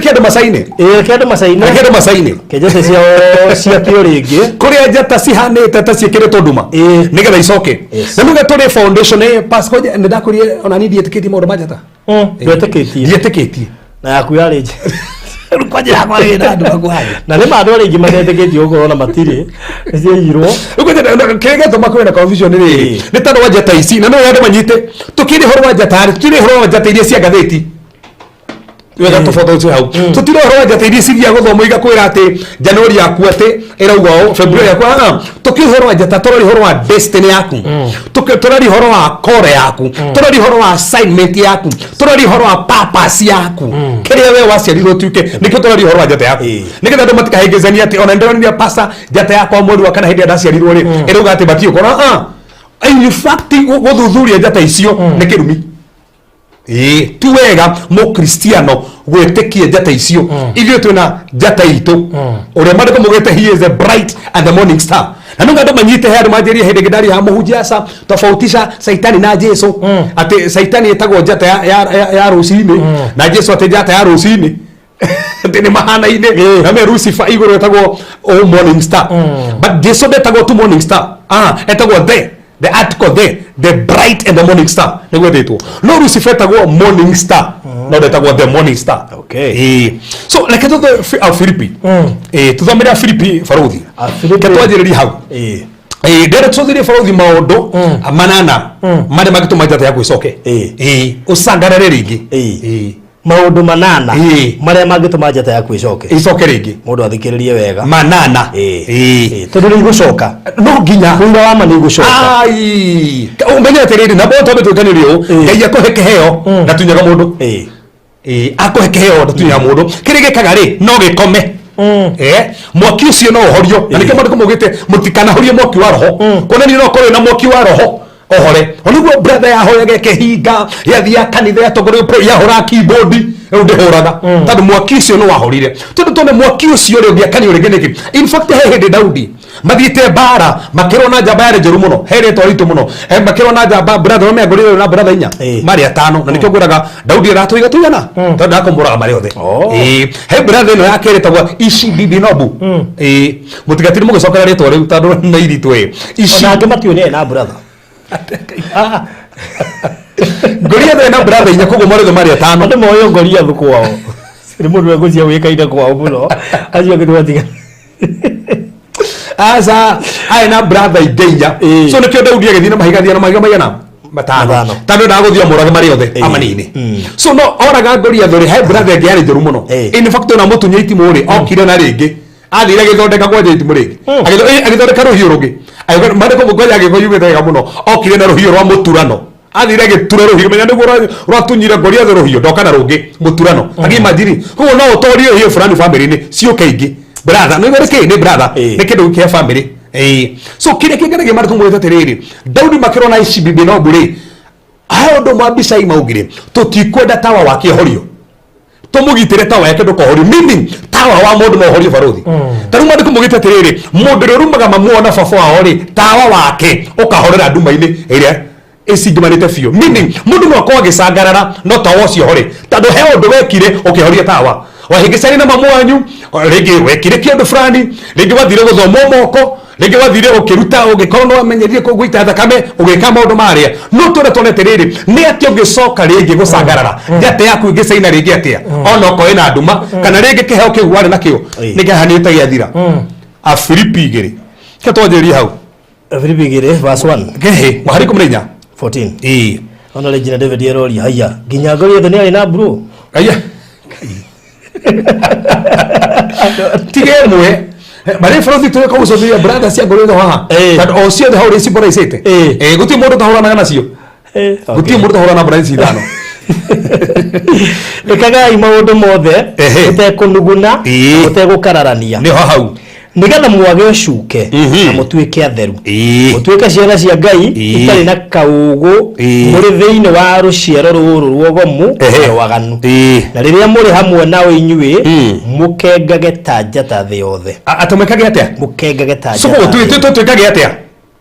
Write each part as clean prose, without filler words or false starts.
Reke andũ macaine. Ĩĩ, reke andũ macaine. Reke andũ macaine. Ke njata ciao ciakio rĩngĩ. Kũrĩa njata cihanĩte ta ciĩkĩrĩtwo nduma. Ĩĩ. Nĩgetha icoke. Yes. Na nĩgetha tũrĩ foundation ĩ pastor nĩ ndakwĩrire ona niĩ ndiĩtĩkĩtie maũndũ ma njata. Ndwetĩkĩtie. Ndiĩtĩkĩtie. Na yaku yarĩ nje. Rĩu kwanja yakwa rĩ na andũ aku haja. Na nĩ ma andũ arĩa aingĩ matetĩkĩtie gũkorwo na matirĩ. Nĩ ciaiyirwo. Rĩu kwanja kĩrĩa gĩatũma kũgĩe na confusion rĩ Ĩĩ. nĩ tondũ wa njata ici na no andũ manyite tũkĩrĩ ũhoro wa njata rĩ tũtirĩ ũhoro wa njata iria cia ngathĩti wega tofauti ũcio hau tũtirĩ ũhoro wa njata iria cithiaga gũthomwo igakwĩra atĩ January yaku atĩ ĩrauga ũũ February yaku ah tũkĩrĩ ũhoro wa njata tũrari ũhoro wa destiny yaku. Tũrari ũhoro wa kore yaku, tũrari ũhoro wa assignment yaku, tũrari ũhoro wa purpose yaku, kĩrĩa we waciarirwo ũtuĩke. Nĩkĩo tũrari ũhoro wa njata yaku, nĩgetha andũ matikahĩngĩcanie atĩ ona ndĩronire pasa njata yakwa mweri wa kana hĩndĩ ĩrĩa ndaciarirwo rĩ ĩrauga atĩ batiĩ gũkorwo. Ah, in fact gũthuthuria njata icio nĩ kĩrumi. Ĩĩ, ti wega mũkristiano gwĩtĩkia njata icio. Ithuĩ twĩna njata itũ ũrĩa maandĩko maugĩte, "He is the bright and the morning star." Na nĩguo andũ manyite, he andũ manjĩrie hĩndĩ ĩngĩ ndaria mũhunjia aca tofautisha saitani na Jesu, atĩ saitani ĩtagwo njata ya rũcinĩ na Jesu atĩ njata ya rũcinĩ, atĩ nĩ mahanaine na me Lucifer igũrũ etagwo o morning star, but Jesu ndetagwo tu morning star, ah, etagwo the article the bright and the morning star nĩguo etĩtwo. No Lucifer etagwo morning star, no ndetagwo the morning star. Ĩĩ. So reke tũthe Afilipi. Ĩĩ, tũthomere Afilipi baruthi. Afilipi. Reke twanjĩrĩrie hau. Ĩĩ, ndĩrenda tũthire baruthi maũndũ manana marĩa mangĩtũma njata yaku ĩcoke. Ĩĩ, ũcangarare rĩngĩ. Ĩĩ. Maũndũ manana marĩa mangĩtũma njata yaku ĩcoke. Ĩcoke rĩngĩ. Mũndũ athikĩrĩrie wega. Manana. Ĩĩ. Ĩĩ. Tondũ nĩ igũcoka. No nginya. Ũira wa ma nĩ igũcoka. Ai, ũmenye atĩrĩrĩ, na mbona twambe twĩkanĩrie ũũ, Ngai akũhe kĩheo ndatunyaga mũndũ. Ĩĩ, akũhe kĩheo ndatunyaga mũndũ. Kĩrĩa gĩkaga rĩ no gĩkome. Mwaki ũcio no ũhorio, na nĩkĩo maandĩko maugĩte mũtikanahorie mwaki wa roho, kuonania no ũkorwo na mwaki wa roho ohore. Oniguo brother yahoyaga ĩkĩhinga, yathiaga kanitha, yatongoria, yahũraga keyboard, rĩu ndĩhũraga tondũ mwaki ũcio nĩ wahorire. Tondũ tone mwaki ũcio rĩ ũngĩakanio rĩngĩ nĩkĩ? In fact, he hĩndĩ Daudi mathiĩte mbara makĩrwo na njamba yarĩ njũru mũno, he rĩtwa ritũ mũno. Makĩrwo na njamba brother ũrĩa ngorire na brother inya, marĩ atano, na nĩkĩo ngwĩraga Daudi aratũiga tũigana tondũ ndakũmũraga marĩ othe. Ĩĩ, he brother ĩno ya kerĩ ĩtagwo Ishibi-Benobu. Ĩĩ, mũtigatire mũgĩcokera rĩtwa rĩu tondũ nĩ iritũ. Ĩ Ishi Ona angĩ matiũĩ nĩ na brother. Goliath ena brother inya, koguo marĩ othe marĩ atano. Andũ moĩ Goliath kwao nĩ mũndũ wegũcia wĩkaine kwao mũno, acio angĩ twatiga. Aca, arĩ na brother ingĩ inya. So nĩkĩo Daudi agĩthiĩ na mahiga, thiĩ na mahiga maigana? Matano. Matano. Tondũ ndagũthiĩ amũrage marĩ othe, amanine. So no oraga Goliath rĩ, he brother ĩngĩ yarĩ njũru mũno. In fact, ona mũtunya itimũ rĩ okire na rĩngĩ athire agĩthondeka kwanja itimũ rĩngĩ. Agĩthondeka rũhiũ rũngĩ. Maandĩko kwanja agĩkorwo yugĩte wega mũno, okire na rũhiũ rwa mũturano, athire agĩtura rũhiũ. Menya nĩguo rwatunyire Goliath rũhiũ, ndoka na rũngĩ mũturano. Agĩimagine koguo no ũtorie rũhiũ fulani family-inĩ ciũke ingĩ brother nĩ nĩ nĩ brother. Nĩ kĩndũ kĩa family. Ĩĩ, so kĩrĩa kĩnganagia maandĩko maugĩte atĩrĩrĩ, Daudi makĩrwo na Ishibi-Benobu rĩ, he ũndũ mwa Abishai maugire, tũtikwenda tawa wake ũhorio, tũmũgitĩre tawa yake ndũkohorio. Meaning tawa wa mũndũ no ũhorio baruthi. Ta rĩu maandĩko maugĩte atĩrĩrĩ, mũndũ ũrĩa ũrumaga mamu wao na baba wao rĩ, tawa wake ũkahorera nduma-inĩ ĩrĩa ĩcingimanĩte biũ. Meaning mũndũ no akorwo agĩcangarara no tawa ũcio hore, tondũ he ũndũ wekire ũkĩhoria tawa. Wahĩngĩcani na mamu wanyu rĩngĩ, wekire kĩũndũ fulani rĩngĩ, wathire gũthomwo moko rĩngĩ, wathire ũkĩruta, ũgĩkorwo nĩ wamenyerire gũita thakame, ũgĩka maũndũ marĩa. No tũrĩa tuonete rĩrĩ nĩ atĩ ũngĩcoka rĩngĩ gũcangarara, njata yaku ĩngĩcaina rĩngĩ atĩa, ona okorwo ĩna nduma kana rĩngĩ kĩheo kĩu warĩ nakĩo nĩ kĩhanĩte gĩathira. Afilipi 2, ke twanjĩrĩrie hau. Filipi 2 verse 1. Kĩhĩ mũhari 14. 14. Ĩĩ. Ona rĩngĩ na David eroria haiya nginya Goliath nĩ arĩ na bro. Aya, tiga ĩmwe marĩ bũrũri tũrĩ kũgucũrĩria brother cia Goliath haha. Tondũ o ciothe hau rĩ cimboraicĩte. Gũtirĩ mũndũ ũtahũranaga nacio, gũtirĩ mũndũ ũtahũrana na brother ici ithano. Ĩkagai maũndũ mothe mũtekũnuguna, mũtegũkararania. Nĩho hau. Nĩgetha mwage ũcuke na mũtuĩke atheru, mũtuĩke ciana cia Ngai itarĩ na kaũgũ mũrĩ thĩinĩ wa rũciaro rũrũ ruogomu na rwaganu, na rĩrĩa mũrĩ hamwe nao inyuĩ, mũkengage ta njata thĩ yothe. Atĩ mwĩkage atĩa? Mũkengage ta So njata koguo thĩ. twĩkage atĩa?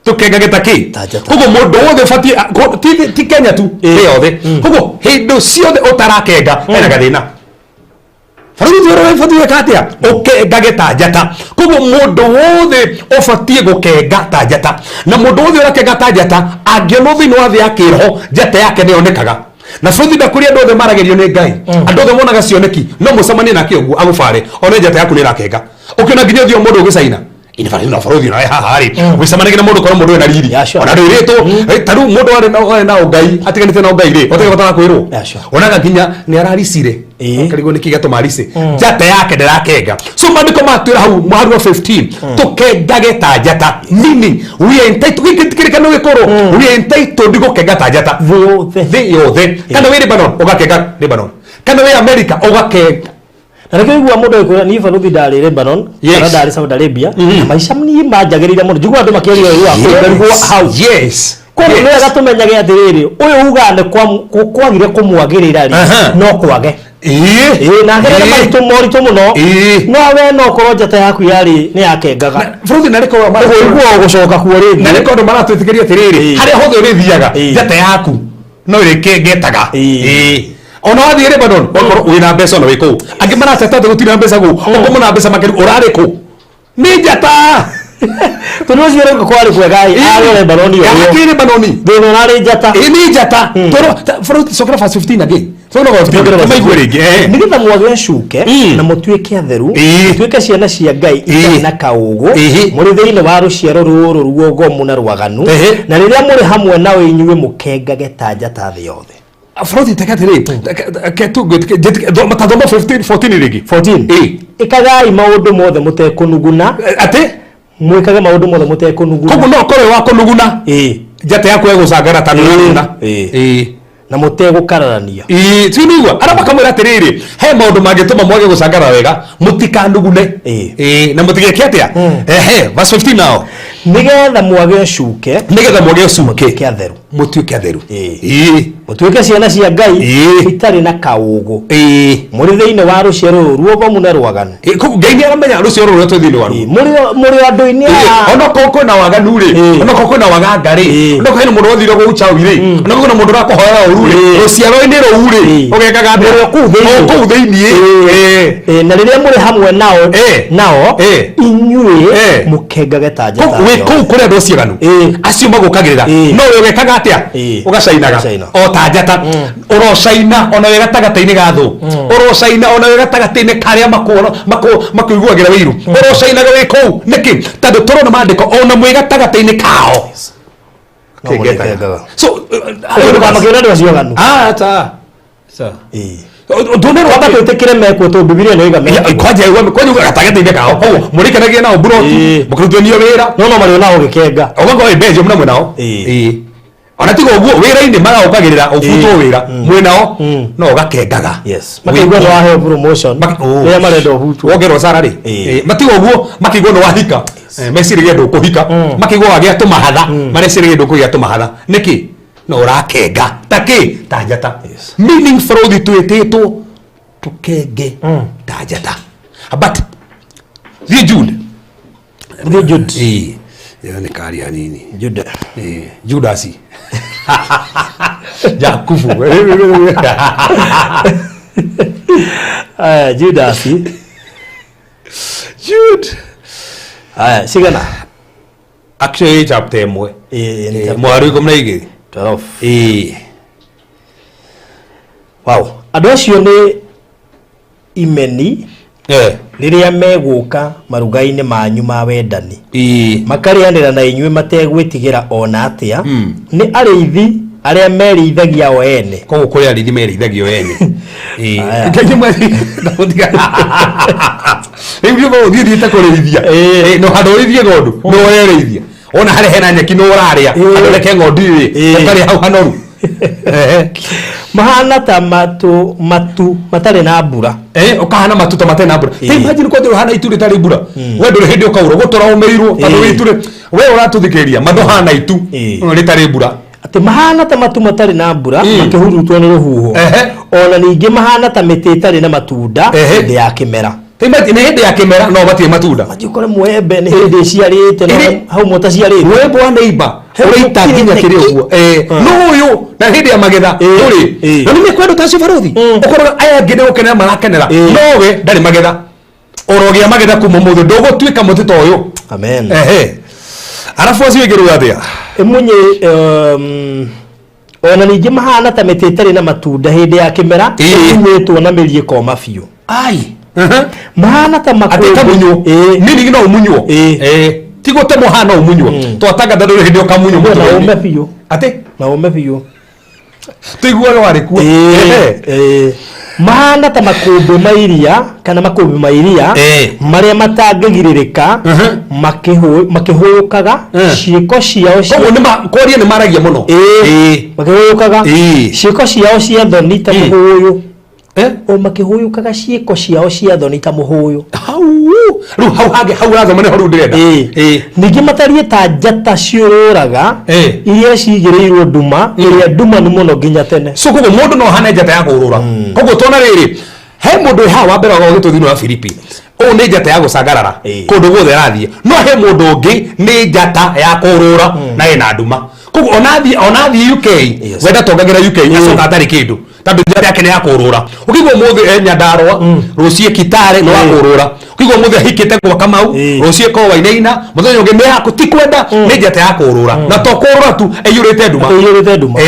Tũkengage ta kĩ? Ta njata. Koguo mũndũ wothe ũbatiĩ ti Kenya tu, thĩ yothe. Koguo hĩndĩ ciothe ũtarakenga hena gathĩna. Barũthi Ũbatiĩ gwĩka atĩa? Ũkengage ta njata. Koguo mũndũ wothe ũbatiĩ gũkenga ta njata, na mũndũ wothe ũrakenga ta njata angĩonwo thĩinĩ wa thĩ ya kĩroho, njata yake nĩ yonekaga. Na bũthi ndakũrĩ andũ othe maragĩrio nĩ Ngai, andũ othe monaga cioneki, no mũcemanie nake ũguo agũbare one njata yaku nĩ ĩrakenga. Ũkĩona nginya ũthiũ wa mũndũ ũgĩcaina ini bari na bũrũthi nawe haha rĩ, gwĩcemanagia na mũndũ korwo mũndũ wĩna riri. Ona ndwĩrĩtwo ta rĩu mũndũ arĩ na ũngai, atiganĩte na ũngai rĩ, otige bata wa kwĩrwo. Onaga nginya nĩ araricire. Akarigwo nĩkĩ gĩatũma arice, njata yake ndĩrakenga. So maandĩko matwĩra hau mũhari wa 15 tũkengage ta njata, meaning we are entitled, gĩkĩ kĩrĩkanĩro gĩkũrũ, we are entitled gũkenga ta njata thĩ yothe. Thĩ yothe. Kana wĩ Lebanon, ũgakenga Lebanon. Kana wĩ America, ũgakenga. Na nĩkĩo igua mũndũ agĩkwĩra, "Niĩ barũthi ndarĩ Lebanon kana ndarĩ Saudi Arabia na maica niĩ manjagĩrĩire mũno." Njiguaga andũ makĩaria ũru wa kũu, ngarigwo hau. Koguo nĩ wega tũmenyage atĩrĩrĩ, ũyũ ugaga nĩ kwagire kũmwagĩrĩra rĩ, no kwage. Ĩĩ, na agerere maritũ moritũ mũno. No we no korwo njata yaku yarĩ nĩ yakengaga. Bũrũri na rĩkorwo Ũguo ũiguaga gũcoka kuo rĩngĩ. Na rĩkorwo andũ maratwĩtĩkĩria atĩrĩrĩ, harĩa hothe ũrĩthiaga, njata yaku no ĩrĩkengetaga. Ona wathiĩ Lebanon, wakorwo wĩna mbeca, ona wĩ kũu angĩ marateta atĩ gũtirĩ na mbeca kũu, ũkorwo na mbeca makĩria, ũrarĩ kũ? Nĩ njata. Tondũ ũcio rĩu kwarĩ kwega ĩ, arĩ Lebanon ũyũ. Akĩrĩ Lebanon. Thĩna ũrarĩ njata. Ĩ, nĩ njata. Tondũ bũrũri, cokera verse 15 again. Cokera verse 15 tũmaigue rĩngĩ. Nĩgetha mwage ũcuke na mũtuĩke atheru, mũtuĩke ciana cia Ngai itarĩ na kaũgũ mũrĩ thĩinĩ wa rũciaro rũrũ ruogomu na rwaganu, na rĩrĩa mũrĩ hamwe nao inyuĩ mũkengage ta njata thĩ yothe. Bũrũri, teka atĩrĩ, ta thoma 15 14 rĩngĩ. 14. Ĩkagai maũndũ mothe mũtekũnuguna. Atĩ? Mwĩkage maũndũ mothe mũtekũnuguna. Koguo no ũkorwo wĩ wa kũnuguna, njata yaku ĩgũcangara ta nĩũranuguna. Na mũtegũkararania. Ĩĩ, si nĩigua arĩa makamwĩra atĩrĩrĩ, he maũndũ mangĩtũma mwage gũcangara wega, mũtikanugune. Ĩĩ, na mũtigeke atĩa? Ehe, verse 15 nao. Nĩgetha mwage ũcuke. Nĩgetha mwage ũcuke. Mũtuĩke atheru. Mũtuĩke atheru. Mũtuĩke ciana cia Ngai itarĩ na kaũgũ mũrĩ thĩinĩ wa rũciaro rũrũ ruogomu na rwaganu. Koguo Ngai nĩ aramenya rũciaro rũrĩa twĩ thĩinĩ waruo. Mũrĩ andũ-inĩ aya. Onokorwo kwĩna waganu rĩ, onokorwo kwĩna waganga rĩ, onokorwo hena mũndũ wathire gũgũchawi rĩ, onokorwo kwĩna mũndũ ũrakũhoera ũru rĩ, rũciaro-inĩ rũu rĩ, ũgekaga atĩa? Mũrĩ o kũu thĩinĩ. O kũu thĩinĩ. Na rĩrĩa mũrĩ hamwe nao, nao inyuĩ mũkengage ta njata. Wĩ kũu kũrĩ andũ acio aganu, acio magũkagĩrĩra, no we ũgekaga atĩa? Ũgacainaga Ũgacaina. o ta njata. Ũrocaina ona wĩ gatagatĩ-inĩ ga thũ, ũrocaina ona wĩ gatagatĩ-inĩ karĩa makũiguagĩra wĩiru, ũrocainaga wĩ kũu. Nĩkĩ? Tondũ tũrona maandĩko ona mwĩ gatagatĩ-inĩ kao No Kengetaga. mũrĩkengaga. So Ndũkamakĩre andũ acio aganu. Ah, ta ta ndone. Kwamba twĩtĩkĩre mekuo tondũ Bibilia nĩ ĩiga mekuo. Kwanja kwanja gatagatĩ-inĩ kao koguo mũrĩkenagia nao mburoti, mũkĩrutithania wĩra. No marĩ onao ũgĩkenga. Ũgakorwo wĩ Belgium na mwĩnao. Ona tiga ũguo, wĩra-inĩ magagũkagĩrĩra ũbutwo wĩra mwĩnao, no ũgakengaga. Makaigua nĩ waheo promotion Oh. rĩrĩa marenda ũhutwo. Wongerwo salary. Matiga ũguo, makĩigua nĩ wahika, meciragia ndũkũhika. Makĩigua wagĩa tũmahatha, mareciragia ndũkũgĩa tũmahatha. Nĩkĩ? No ũrakenga ta kĩ? Ta njata. Meaning bũrũri twĩtĩtwo tũkenge ta njata. But thiĩ Jude. Thiĩ Jude. Ĩĩ, ĩyo nĩ kari hanini. Jude. Ĩĩ, Judasi, Jakubu. Aya, Judasi. Jude. Aya, cigana? Actually chapter 1. Ĩĩ, nĩ chapter Mũhari 12. 12. Ĩĩ. Wow, andũ acio nĩ imeni rĩrĩa megũka maruga-inĩ manyu ma wendani, makarĩanĩra na inyuĩ mategwĩtigĩra ona atĩa, nĩ arĩithi arĩa merĩithagia o ene. Koguo kũrĩ arĩithi merĩithagio ene. Aya. Ngai nĩ rĩu nĩ ũthiĩ thiĩte kũrĩithia. No handũ ũrĩithie ng'ondu no ũrerĩithia, ona harĩa hena nyeki no ũrarĩa. Handũ reke ng'ondu rĩ, ũkarĩa hau hanoru. Mahana ta matu matarĩ na mbura. Ũkahana matu ta matarĩ na mbura. Ta imagine kwanja ũhana itu rĩtarĩ mbura, we ndũrĩ hĩndĩ ũkaura gũtũra ũmĩirwo tondũ wĩ itu rĩ, we ũratũthikĩrĩria mathũhana itu rĩtarĩ mbura. Atĩ mahana ta matu matarĩ na mbura makĩhurutwo nĩ rũhuho. Ona ningĩ mahana ta mĩtĩ ĩtarĩ na matunda hĩndĩ ya kĩmera. Nĩ hĩndĩ ya kĩmera no matirĩ matunda. Mathiĩ ũkore mwembe nĩ hĩndĩ ĩciarĩte no hau mũtaciarĩte. Mwembe wa neighbor ũraita nginya kĩrĩ ũguo. No ũyũ na hĩndĩ ya magetha ndũrĩ. Na nĩ mĩkwendo ta acio barothi. Ũkoraga aya angĩ nĩ gũkenera marakenera. No we ndarĩ magetha. Ũrogĩa magetha kuma ũmũthĩ ndũgũtuĩka mũtĩ ta ũyũ. Amen. Ehe. Arabu acio ĩngĩ rĩu atĩa? Ĩmunye ona ningĩ mahana ta mĩtĩ ĩtarĩ na matunda hĩndĩ ya kĩmera ĩmunyĩtwo na mĩri ĩkoma biũ. Ai. Mahana ta makũmbĩ. Atĩ kamunywo. Nini no ũmunywo. Ti gũtemwo haha no ũmunywo. Twatangatha ndũrĩ hĩndĩ ũkamunywo Na mũtwe-inĩ. ũme biũ. Atĩ? Na ũme biũ. Tũiguaga warĩ kuo. Mahana ta makũmbĩ ma iria kana makũmbĩ ma iria marĩa matangĩgirĩrĩka makĩhũyũkaga ciĩko ciao cia Koguo nĩ kwaria nĩ maragia mũno. Makĩhũyũkaga ciĩko ciao cia thoni ta mũhũyũ. O makĩhũyũkaga ciĩko ciao cia thoni ta mũhũyũ. Hau rĩu hau hangĩ hau ũrathoma nĩho rĩu ndĩrenda. Ningĩ matariĩ ta njata ciũrũraga iria cigĩrĩirwo nduma ĩrĩa ndumanu mũno nginya tene. So koguo mũndũ no ahane njata ya kũũrũra. Koguo tuona rĩrĩ he mũndũ wĩ haha wa mbere wa gũgĩtwo thĩinĩ wa Filipi ũyũ nĩ njata ya gũcangarara kũndũ guothe arathiĩ no he mũndũ ũngĩ nĩ njata ya kũũrũra na ĩna nduma. Koguo ona athiĩ UK we ndatongagĩra UK acoka atarĩ kĩndũ tondũ njata yake nĩ ya kũũrũra. Ũkĩigua ũmũthĩ e Nyandarũa rũciũ Kitale nĩ wa kũũrũra. Ũkĩigua ũmũthĩ ahikĩte gwa Kamau rũciũ ĩkorwo Wainaina mũthenya ũngĩ nĩ yaku ti kwenda nĩ njata ya kũũrũra na to kũũrũra tu ĩiyũrĩte nduma. Ĩiyũrĩte nduma.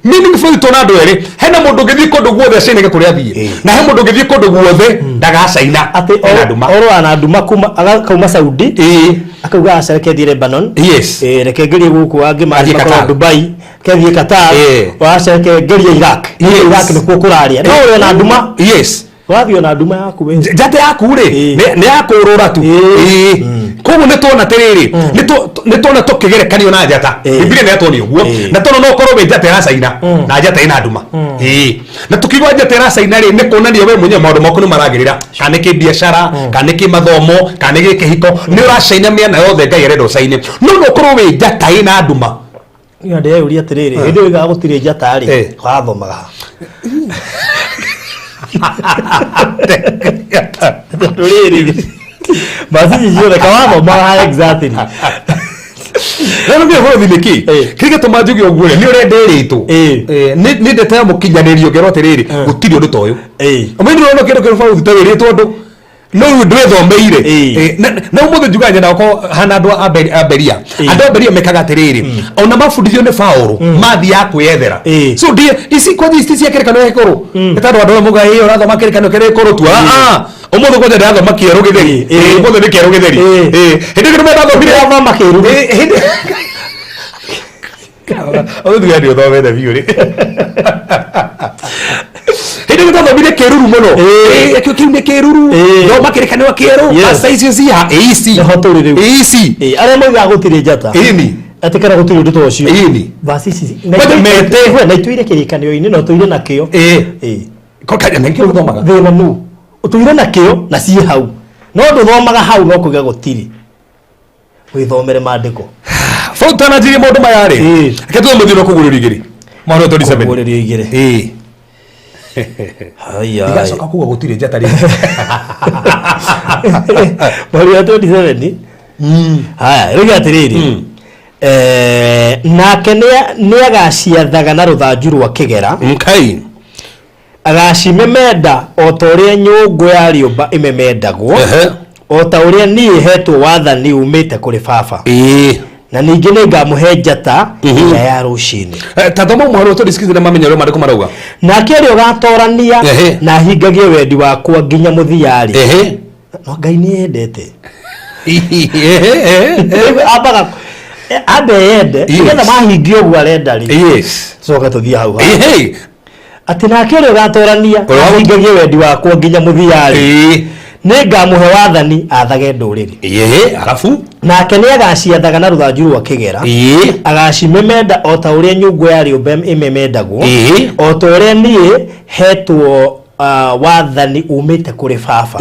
Meaning bũrũri tũna andũ erĩ hena mũndũ ũngĩthiĩ kũndũ guothe acainage kũrĩa athiĩ na he mũndũ ũngĩthiĩ kũndũ guothe ndagacaina Atĩ ena nduma. Orũra na nduma kuma akauma Saudi akauga aca reke thiĩ Lebanon. Reke ngerie gũkũ angĩ Athiĩ makorwo Qatar. Dubai kethiĩ Qatar waca reke ngerie Iraq. Iraq nĩkuo kũrarĩa no ũrĩ ona nduma. Wathiĩ ona nduma yaku we. Njata yaku rĩ nĩ ya kũũrũra tu. Koguo nĩ tuona atĩrĩrĩ nĩ tuona tũkĩgerekanio na njata. Bibilia nĩ yatuonia ũguo na tuona no ũkorwo wĩ njata ĩracaina na njata ĩna nduma. Na tukiuga njata ĩracaina rĩ nĩ kuonania we mwenyewe maũndũ maku nĩ maragĩrĩra kana nĩ kĩbiacara kana nĩ kĩmathomo kana nĩ gĩkĩhiko nĩ ũracaina mĩena yothe Ngai arenda ũcaine no no ũkorwo wĩ njata ĩna nduma. Niĩ ndĩreyũria atĩrĩrĩ hĩndĩ ĩyo oigaga gũtirĩ njata rĩ wathomaga ha? Tondũ rĩrĩ macini ciothe kawathomaga ha exactly. Rĩu nĩ bũrũri nĩ kĩ kĩrĩa gĩtũma njuge ũguo rĩ nĩ ũrĩa ndĩrĩtwo nĩ ndeto ya mũkinyanĩrio ngerwo atĩrĩrĩ gũtirĩ ũndũ ta ũyũ. Ũmenye ndũrona kĩndũ kĩrĩ bũrũri ta wĩrĩtwo ũndũ no rĩu ndwĩthomeire. Na ũmũthĩ njugaga nyenda gũkorwo hana andũ a Beria. Andũ a Beria mekaga atĩrĩrĩ ona mabundithio nĩ Paũlũ mathiaga kwĩyethera. So ndiĩ ici kwanja ici cia kĩrĩkanĩro gĩkũrũ nĩ tondũ andũ arĩa maugaga ĩ ũrathoma kĩrĩkanĩro kĩrĩa gĩkũrũ tu. Ũmũthĩ kwanja ndĩrathoma kĩerũ gĩtheri. Ũmũthĩ nĩ kĩerũ gĩtheri. Hĩndĩ ĩngĩ nĩmendathomire Ũrathoma kĩerũ. Hĩndĩ Ũyũ tuge nĩ ũthomete biũ rĩ. Hĩndĩ ĩyo twathomire kĩruru mũno. Kĩu kĩu nĩ kĩruru. Thoma kĩrĩkanĩro kĩerũ. Aca icio ciha. Ici. Nĩho tũrĩ rĩu. Ici. Arĩa moigaga gũtirĩ njata. Ĩni. Atĩ kana gũtirĩ ũndũ ta ũcio. Ĩni. Verse ici. Kwanja mete. We, na itũire kĩrĩkanĩro-inĩ na ũtũire nakĩo. Ko kanya nĩkĩo ũthomaga. Thĩna nũ? Ũtũire nakĩo na ciĩ hau. No ndũthomaga hau no kuga gũtirĩ. Wĩthomere maandĩko. Bau tananjirie maũndũ maya rĩ. Reke tuone mũthiro kũgũrĩrio igĩrĩ. Mwana 27. Kũgũrĩrio igĩrĩ. Haya. Igacoka kuga gũtirĩ njata rĩngĩ. Mweri wa 27. Haya, rĩu atĩrĩrĩ. Nake nĩagaciathaga na rũthanju rwa kĩgera. Nkai. Agacimemenda o ta ũrĩa nyũngũ ya rĩũmba ĩmemendagwo, o ta ũrĩa niĩ heetwo wathani uumĩte kũrĩ Baba. Na ningĩ nĩngamũhe njata ĩrĩa ya rũcinĩ. Ta thoma mũhari wa 26 na mamenye ũrĩa maandĩko marauga. Nake ũrĩa ũgaatoorania na ahingagie wendi wakwa nginya mũthia-rĩ, no Ngai nĩendete. Ambaga ambe eyende nĩgetha mahingia ũguo arenda-rĩ, tũcoke tũthiĩ hau hangĩ. Atĩ nake ũrĩa ũgaatoorania ahingagie wendi wakwa nginya mũthia-rĩ, nĩngamũhe wathani aathage ndũrĩrĩ. Arabu Nake nĩagaciathaga na rũthanju rwa kĩgera, agacimemenda o ta ũrĩa nyũngũ ya rĩũmba ĩmemendagwo, o ta ũrĩa niĩ heetwo wathani uumĩte kũrĩ Baba.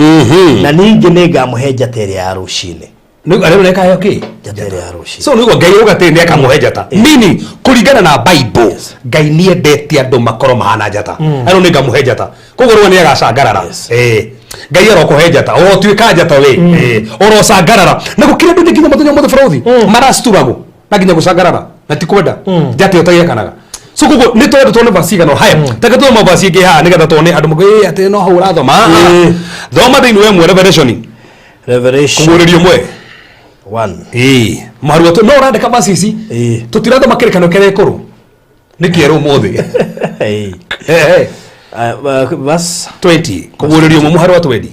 Na ningĩ nĩngamũhe njata ĩrĩa ya rũcinĩ. Nĩ arĩa nĩkaheo kĩ? Njata ĩrĩa ya rũcinĩ. So nĩguo Ngai auga atĩ nĩakamũhe njata, meaning kũringana na Bible, Ngai nĩendete andũ makorwo mahana njata. Arũ nĩ ngamũhe njata, koguo rĩu nĩagacangarara. Eh, Ngai arokũhe njata, ũrotuĩka njata we. Eh, ũrocangarara na gũkĩrĩ andũ nginya mũthenya ũmũthĩ bũrũthi maracturagwo na nginya gũcangarara na ti kwenda njata ĩyo tagĩakanaga. So koguo nĩ twende tuone verse igana haya, take tuone verse ingĩ haha nĩgetha tuone andũ mauge, "Ĩ, atĩ no hau ũrathoma." Ah, thoma thĩinĩ wa ĩmwe Revelation. Revelation. Kũguũrĩrio mwe. 1. Ĩĩ, marua tu no ũrandĩka verse ici. Tũtirathoma kĩrĩkanĩro kĩrĩa gĩkũrũ, nĩ kĩerũ ũmũthĩ. Ehe. Verse 20, kũguũrĩrio ũmwe mũhari wa 20.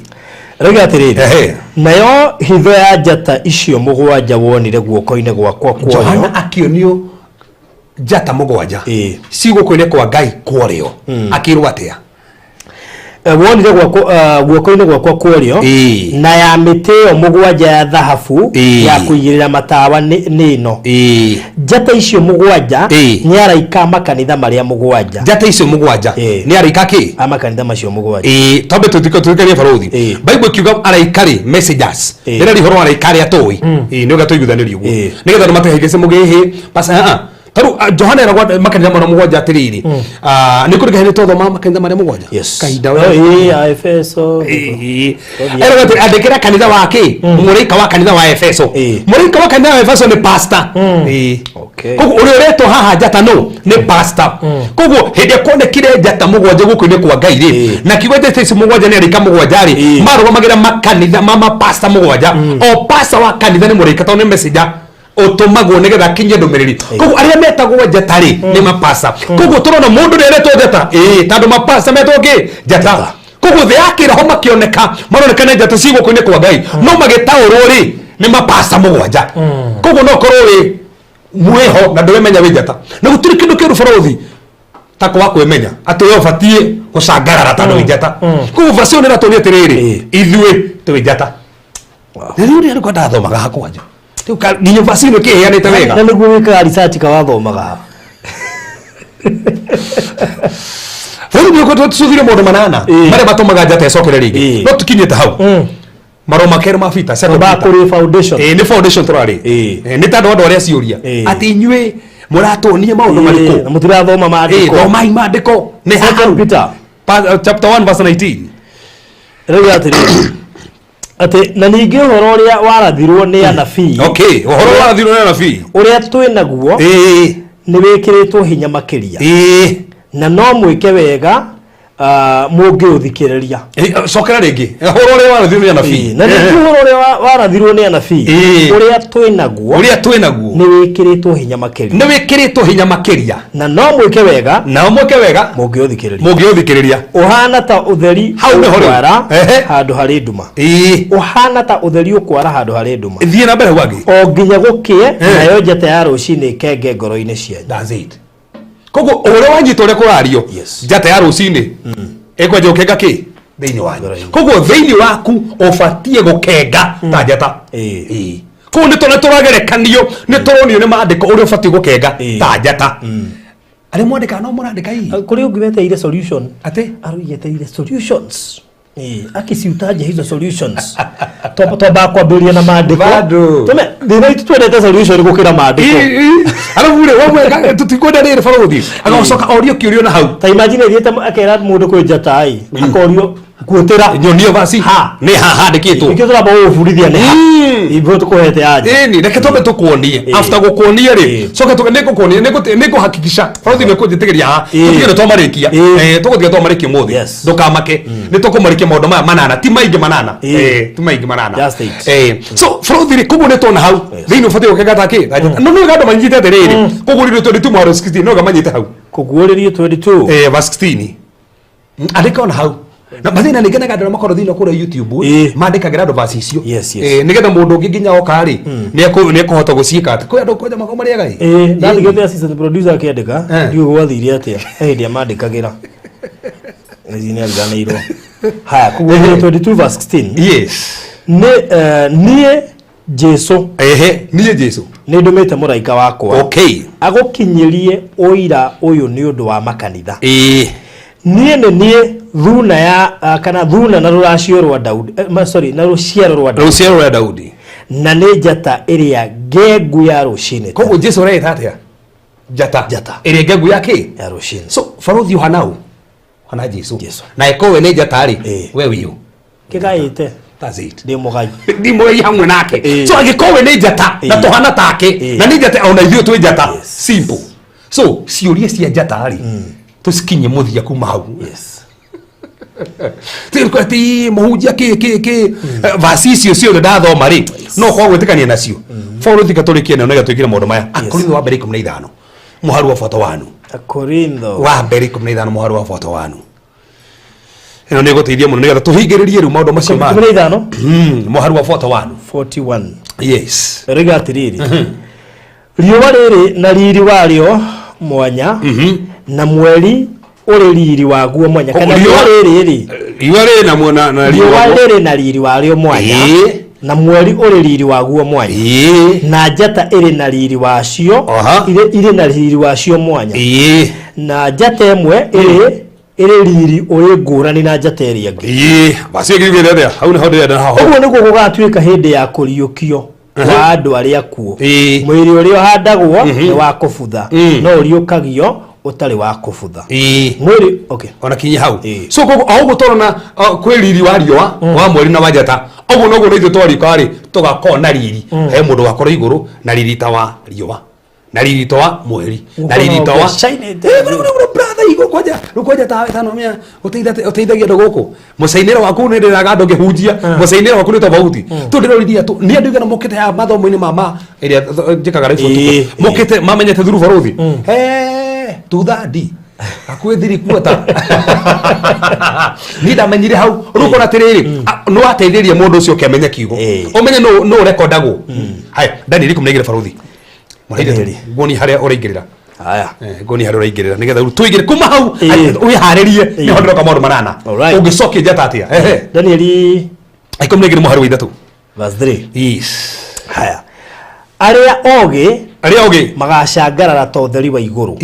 Rauga atĩrĩrĩ, nayo hitho ya njata icio mũgwanja wonire guoko-inĩ gwakwa kwoyo. Johana akĩonio njata mũgwanja ci guoko-inĩ kwa Ngai kworĩo, akĩrwo atĩa? Wonire guoko-inĩ gwakwa kworĩo, na ya mĩtĩ ĩyo mũgwanja ya thahabu ya kũigĩrĩra matawa nĩ ĩno: njata icio mũgwanja nĩ araika a makanitha marĩa mũgwanja. Njata icio mũgwanja nĩ araika kĩ? A makanitha macio mũgwanja. Ĩĩ, twambe tũthikĩrĩrie barũthi. Bible ikiuga araika rĩ, messengers, rĩrĩa rĩhoro wa araika arĩa tũĩ. Ĩĩ, nĩ ũga tũiguithanĩrie ũguo nĩgetha andũ matihĩngĩce mũgĩhĩ bas. Ah, ah. Tarĩu Johana eragwo makanitha marĩa mũgwanja atĩrĩrĩ, nĩ kũrĩ kahinda twathoma makanitha marĩa mũgwanja. Yes. Kahinda Oh, we. ĩĩ, a Efeso. Ĩĩ. Eragwo atĩ andĩkĩra kanitha wa kĩ, mũraika wa kanitha wa Efeso. Mũraika wa kanitha wa Efeso nĩ pastor. Ĩĩ. Koguo ũrĩa ũretwo haha njata no nĩ pastor. Koguo hĩndĩ ĩrĩa kuonekire njata mũgwanja guoko-inĩ kwa Ngai rĩ, na kiugo njata ici mũgwanja nĩ araika mũgwanja rĩ, marũgamagĩra makanitha ma mapasta mũgwanja. O pastor wa kanitha nĩ mũraika tondũ nĩ messenger ũtũmagwo nĩgetha akinyie ndũmĩrĩri. Koguo arĩa metagwo njata rĩ nĩ mapasta. Koguo tũrona mũndũ nĩ aretwo njata, ĩĩ, tondũ mapasta metwo kĩ? Njata. Koguo thĩ ya kĩroho makĩoneka maroneka nĩ njata ci guoko-inĩ kwa Ngai, no magĩtaũrwo rĩ nĩ mapasta mũgwanja. Koguo no ũkorwo wĩ mwĩho na ndũremenya wĩ njata, na gũtirĩ kĩndũ kĩũru bũrũthi ta kwaga kwĩmenya atĩ we ũbatiĩ gũcangarara tondũ wĩ njata. Koguo verse ĩyo nĩ ĩratũria atĩrĩrĩ, ithuĩ twĩ njata. Na rĩu rĩrĩa ndathomaga hakwanja rĩu nginya verse ĩno ĩkĩheanĩte wega. Na nĩguo wĩkaga research kawathomaga. Rĩu nĩ ũkoretwo tũcuthire maũndũ manana marĩa matũmaga njata ĩcokere rĩngĩ, no tũkinyĩte hau marũa makerĩ ma Peter, second Twambaga Peter. kũrĩ foundation. Ĩĩ, nĩ foundation tũrarĩ. Ĩĩ, nĩ tondũ andũ arĩa ciũria atĩ inyuĩ mũratuonia maũndũ marĩkũ Na mũtirathoma maandĩko. Thomai maandĩko nĩ Second hau. Peter. Chapter 1 verse 19. Rĩu atĩrĩrĩ, atĩ na ningĩ ũhoro ũrĩa warathirwo nĩ anabii, Okay, ũhoro warathirwo nĩ anabii ũrĩa twĩ naguo nĩ wĩkĩrĩtwo hinya makĩria, na no mwĩke wega mũngĩũthikĩrĩria. Ĩĩ, cokera rĩngĩ, ũhoro ũrĩa warathirwo nĩ anabii. Na ningĩ ũhoro ũrĩa warathirwo nĩ anabii, ũrĩa twĩ naguo, ũrĩa twĩ naguo nĩ wĩkĩrĩtwo hinya makĩria, nĩ wĩkĩrĩtwo hinya makĩria, na no mwĩke wega na mwĩke wega mũngĩũthikĩrĩria. Mũngĩũthikĩrĩria. Ũhana ta ũtheri Hau nĩho rĩu. ũkwara handũ harĩ nduma. Ũhana ta ũtheri ũkwara handũ harĩ nduma. Thiĩ na mbere hau hangĩ. O nginya gũkĩe, nayo njata ya rũcinĩ ĩkenge ngoro-inĩ cianyu. That's it. Koguo ũrĩa wanyita ũrĩa kũrario, njata ya rũcinĩ ĩkwenja gũkenga kĩ thĩinĩ wanyu. Koguo thĩinĩ waku ũbatiĩ gũkenga ta njata. Ĩĩ. Koguo nĩ tũragerekanio, nĩ tũronio nĩ maandĩko ũrĩa ũbatiĩ gũkenga ta njata. Arĩa mwandĩkaga no mũrandĩka ii. Kũrĩ ũngĩ wetereire solution. Atĩ? Arũigetereire solutions. Akiciutaje hizo solutions. Twambaga kwambĩrĩria na maandĩko. Bado. Tũme thĩna witũ twendete solution gũkĩra maandĩko. Arabu rĩ wamwe tũtikwenda rĩrĩ barũthi agacoka orio kĩũrio na hau. Ta imagine thiĩte akera mũndũ kwĩ njata ĩ, akorio kuotĩra. Nyonio basi. Ha. Nĩ ha handĩkĩtwo? Nĩkĩo tũramba gũgũbundithia nĩ ha. Ithuĩ tũkũhete anja. Ĩni, reke twambe tũkuonie. After gũkuonia rĩ, coke tũke nĩngũkuonia, nĩngũhakikisha barũthi nĩkũnjĩtĩkĩria haha tũtige nĩ twamarĩkia. Tũgũtiga twamarĩkia ũmũthĩ. Ndũkamake, nĩ tũkũmarĩkia maũndũ maya manana, ti maingĩ manana. Ti maingĩ manana. Just eight. So barũthi rĩ, koguo nĩ tuona hau thĩinĩ ũbatiĩ gũkenga ta kĩ, no nĩ wega andũ manyite atĩrĩrĩ, koguo rĩrĩ 22 mwaro 16, no wega manyite hau. Kũguũrĩrio 22. Verse 16. Andĩka ona hau na mathĩna nĩ ngenaga andũ arĩa makorwo thĩinĩ kũrĩa YouTube mandĩkagĩra andũ verse icio. Nĩgetha mũndũ ũngĩ nginya oka rĩ, nĩ ekũhota gũciĩka atĩ kwĩ andũ kwanja makorwo marĩaga ĩ. Ĩĩ, ndathigĩte assistant producer akĩandĩka, ndiũĩ gwathire atĩa he hĩndĩ amandĩkagĩra. Ici nĩ ariganĩirwo. Haya, kũguũrĩrio 22 verse 16. Nĩ niĩ Jesu. Ehe, niĩ Jesu. Nĩ ndũmĩte mũraika wakwa. Agũkinyĩrie ũira ũyũ nĩ ũndũ wa makanitha. Niĩ nĩ niĩ thuna ya kana thuna na rũracio rwa Daudi, sorry, na rũciaro rwa Daudi. Rũciaro rwa Daudi. Na nĩ njata ĩrĩa ngengu ya rũcinĩ. Koguo Jesu ũreĩta atĩa? Njata. Njata. Ĩrĩa ngengu ya kĩ? Ya rũcinĩ. So barothi ũhana ũ? Ũhana Jesu. Jesu. Na ĩkorwo we nĩ njata rĩ, we wĩ ũ? Kĩgaĩte. That's it. Ndĩ mũgai. Ndi mũgai hamwe nake. So angĩkorwo we nĩ njata na tũhana take na nĩ njata ona ithuĩ twĩ njata. Simple. So ciũria cia njata rĩ, tũcikinyie mũthia kuma hau. Yes. Ti mũhunjia kĩ kĩ kĩ vasi icio ciothe ndathoma rĩ, no kwaga gwĩtĩkania nacio. Paul thika tũrĩkie nayo nĩgetha twĩkĩre maũndũ maya. Akorintho wa mbere 15 mũharu wa 41. Akorintho wa mbere 15 mũharu wa 41. Ĩno nĩ ĩgũteithia mũno nĩgetha tũhingĩrĩrie rĩu maũndũ macio ma 15 mũharu wa 41. 41. Yes. Rĩga atĩrĩrĩ, riũa rĩrĩ na riri warĩo mwanya, na mweri ũrĩ riri waguo mwanya. Kana riũa rĩrĩ rĩ, Riũa rĩrĩ na mwena na riũa rĩrĩ na riri warĩo mwanya, na mweri ũrĩ riri waguo mwanya, na njata ĩrĩ na riri wacio, irĩ na riri wacio mwanya, na njata ĩmwe ĩrĩ riri ũrĩ ngũrani na njata ĩrĩa ĩngĩ. Basi ĩkiugĩte atĩa? Hau nĩho ndĩrenda haho. Ũguo nĩguo gũgatuĩka hĩndĩ ya kũriũkio wa andũ arĩa akuũ. Mwĩrĩ ũrĩa ũhandagwo nĩ wa kũbutha, no ũriũkagio ũtarĩ wa kũbutha. Mwĩrĩ, okay. Ona kinyi hau. So koguo o ũguo tũrona kwĩ riri wa riũa, wa mweri na wa njata, ũguo noguo na ithuĩ twariũka rĩ, tũgakorwo na riri. He mũndũ ũgakorwo igũrũ na riri ta wa riũa, na riri ta wa mweri, na riri ta wa brother igũrũ kwanja, rĩu kwanja tawe tano mĩa ũteithagia andũ gũkũ. Mũcainĩre waku nĩ ndĩraga andũ ngĩhunjia, mũcainĩre waku nĩ tofauti. Tondũ ndĩroririe tũ nĩ andũ igana mokĩte haha mathomo-inĩ ma ĩrĩa njĩkaga rĩu ũtukũ. Mokĩte mamenyete thuru barothi. He, tuthandi. Hakuhĩ thiri kuota. Niĩ ndamenyire hau. Rĩu ũkona atĩrĩrĩ, nĩ wateithĩrĩria mũndũ ũcio ũkĩamenya kiugo. Ũmenye nũ ũrekondagwo. Haya, Daniel 12 barothi. Danieli. Nguoni harĩa ũraingĩrĩra. Haya. Nguoni harĩa ũraingĩrĩra nĩgetha rĩu tũingĩre kuma hau, wĩharĩrie, nĩho ndĩroka maũndũ manana. Ũngĩcokia njata atĩa? Ehe. Danieli 12 mũhari wa 3. Verse 3. Yes. Haya. Arĩa ogĩ, Arĩa ogĩ magacangarara ta ũtheri wa igũrũ.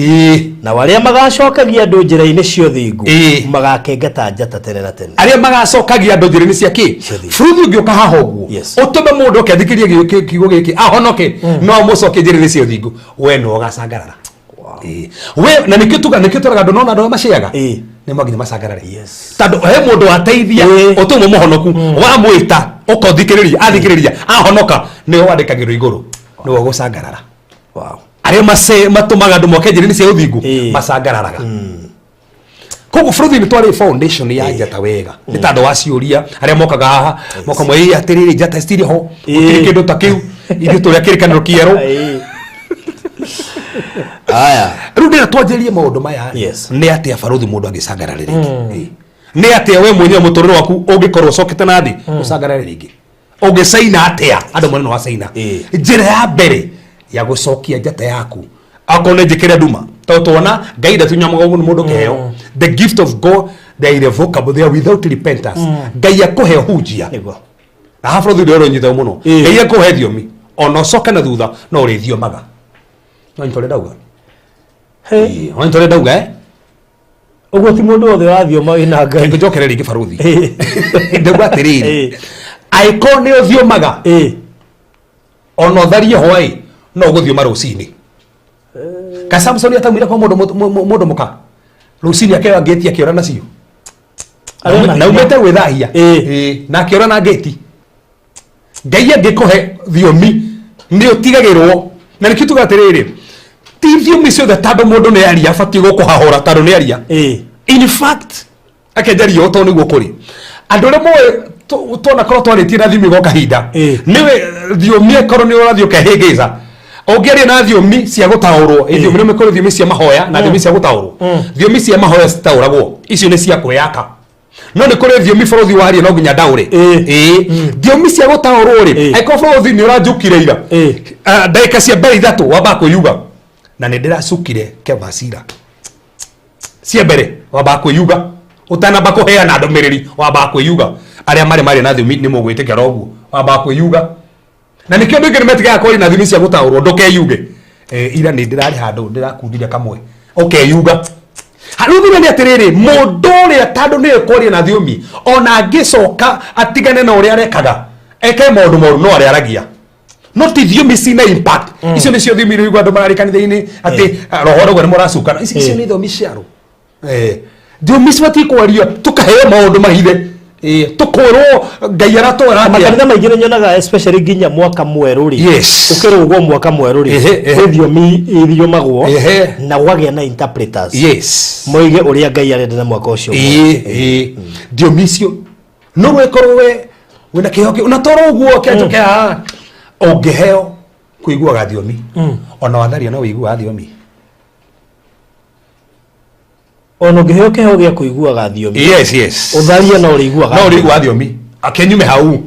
Na arĩa magacokagia andũ njĩra-inĩ cia ũthingu, magakenga ta njata tene na tene. Arĩa magacokagia andũ njĩra-inĩ cia kĩ? Cia ũthingu. Bũrũri ũngĩũka haha ũguo, ũtũme mũndũ oke athikĩrĩrie kiugo gĩkĩ, ahonoke, no amũcokie njĩra-inĩ cia ũthingu, we nĩwe ũgacangarara. We, na nĩkĩo tuga, nĩkĩo tũraga andũ, nona andũ arĩa maciaga, nĩ no nginya macangarare. Tondũ he mũndũ wateithia, ũtũmwo mũhonoku, wamwĩta, ũkothikĩrĩria, athikĩrĩria, ahonoka, nĩwe wandĩkagĩrwo igũrũ, nĩwe ũgũcangarara. Arĩa matũmaga andũ moke njĩra-inĩ cia ũthingu, macangararaga. Koguo bũrũri nĩ twarĩ foundation ya njata wega. Nĩ tondũ wa ciũria arĩa mokaga haha, moka mwe, ĩ, atĩrĩrĩ, njata citirĩ ho, gũtirĩ kĩndũ ta kĩu, ithuĩ tũrĩa kĩrĩkanĩro kĩerũ. Aya. Rĩu ndĩra twanjĩrĩrie maũndũ maya. Nĩ atĩa barothi mũndũ angĩcangarare rĩngĩ? Nĩ atĩa we mwenyewe mũtũrĩre waku ũngĩkorwo ũcokete na thĩ, ũcangarare rĩngĩ? Ũngĩcaina atĩa? Andũ mone nĩ wacaina. Njĩra ya mbere ya gũcokia njata yaku, akorwo nĩ njĩkĩre nduma, tondũ tuona Ngai ndatunyamaga ũguo nĩ mũndũ kĩheo. The gift of God, they are irrevocable, they are without repentance. Ngai akũhe hunjia. Na haha bũrũri ũrĩa ũronyita mũno. Ngai akũhe thiomi, ona ũcoke na thutha no ũrĩthiomaga. No nĩ tũrĩa ndauga. No nĩ tũrĩa ndauga, eh? Ũguo ti mũndũ wothe ũrathioma wĩna Ngai. Ngũnjokere rĩngĩ barothi. Ndauga atĩrĩrĩ, angĩkorwo nĩ ũthiomaga, ona ũtharie hwaĩ, no ũgũthioma rũcinĩ. Ka Samson ataumire kwa mũndũ mũka, rũcinĩ akĩoya ngĩti akĩora nacio. Arĩ na Na umĩte gwĩthahia. Na akĩora na ngĩti. Ngai angĩkũhe thiomi nĩ ũtigagĩrwo. Na nĩkĩo tuga atĩrĩrĩ, ti thiomi ciothe tondũ mũndũ nĩ aria abatiĩ gũkũhahũra tondũ nĩ aria. In fact, akenjaria ũũ tondũ nĩguo kũrĩ. Andũ arĩa moĩ tuonakorwo twarĩtie na thiomi gwa kahinda, nĩwe thiomi ĩkorwo nĩ ũrathiĩ ũkehĩngĩca. Ũngĩaria na thiomi cia gũtaũrwo, thiomi nĩ kũrĩ thiomi cia mahoya na thiomi cia gũtaũrwo. Thiomi cia mahoya citaũragwo, icio nĩ cia kwĩyaka. No nĩ kũrĩ thiomi bũrũri waria no nginya ndaũre. Thiomi cia gũtaũrwo rĩ, angĩkorwo bũrũri nĩ ũranjukire ira, ndagĩka cia mbere ithatũ wambaga kwĩyuga, na nĩ ndĩracukire kebacira. Cia mbere wambaga kwĩyuga, ũtanamba kũheana ndũmĩrĩri wambaga kwĩyuga. Arĩa marĩ marĩ na thiomi nĩ mũgwĩtĩkĩra ũguo, wambaga kwĩyuga. Na nĩkĩo andũ aingĩ nĩ metigaga kwaria na thiomi cia gũtaũrwo, ndũkeyuge. Ira nĩ ndĩrarĩ handũ ndĩrakundire kamwe, ũkeyuga. Rĩu thĩna nĩ atĩrĩrĩ, mũndũ ũrĩa tondũ nĩwe kwaria na thiomi, ona angĩcoka atigane na ũrĩa arekaga, Eke maũndũ moru no arĩaragia, no ti thiomi cina impact. Icio nĩcio thiomi iria ũiguaga andũ mararĩ kanitha-inĩ atĩ ah, roho rũgwe nĩ mũracukana. Ici icio nĩ thiomi ciarũ. Thiomi cibatiĩ kwario tũkaheo maũndũ mahithe. Tũkwĩrwo Ngai aratwara atĩa. Makanitha maingĩ nĩ nyonaga, especially nginya mwaka mwerũ rĩ, ũkĩrũgwo mwaka mwerũ rĩ, Ehe, ehe. Kwĩ thiomi ithiomagwo na gwagĩa na interpreters moige ũrĩa Ngai arenda na mwaka ũcio. Ĩĩ, thiomi icio no wĩkorwo we wĩna kĩheo kĩu na toro ũguo kĩanjoke haha ũngĩheo kũiguaga thiomi, ona watharia no wĩiguaga thiomi. Ona ũngĩheo kĩheo gĩa kũiguaga thiomi, Yes. ũtharie no ũrĩiguaga. No ũrĩiguaga thiomi akenyume hau.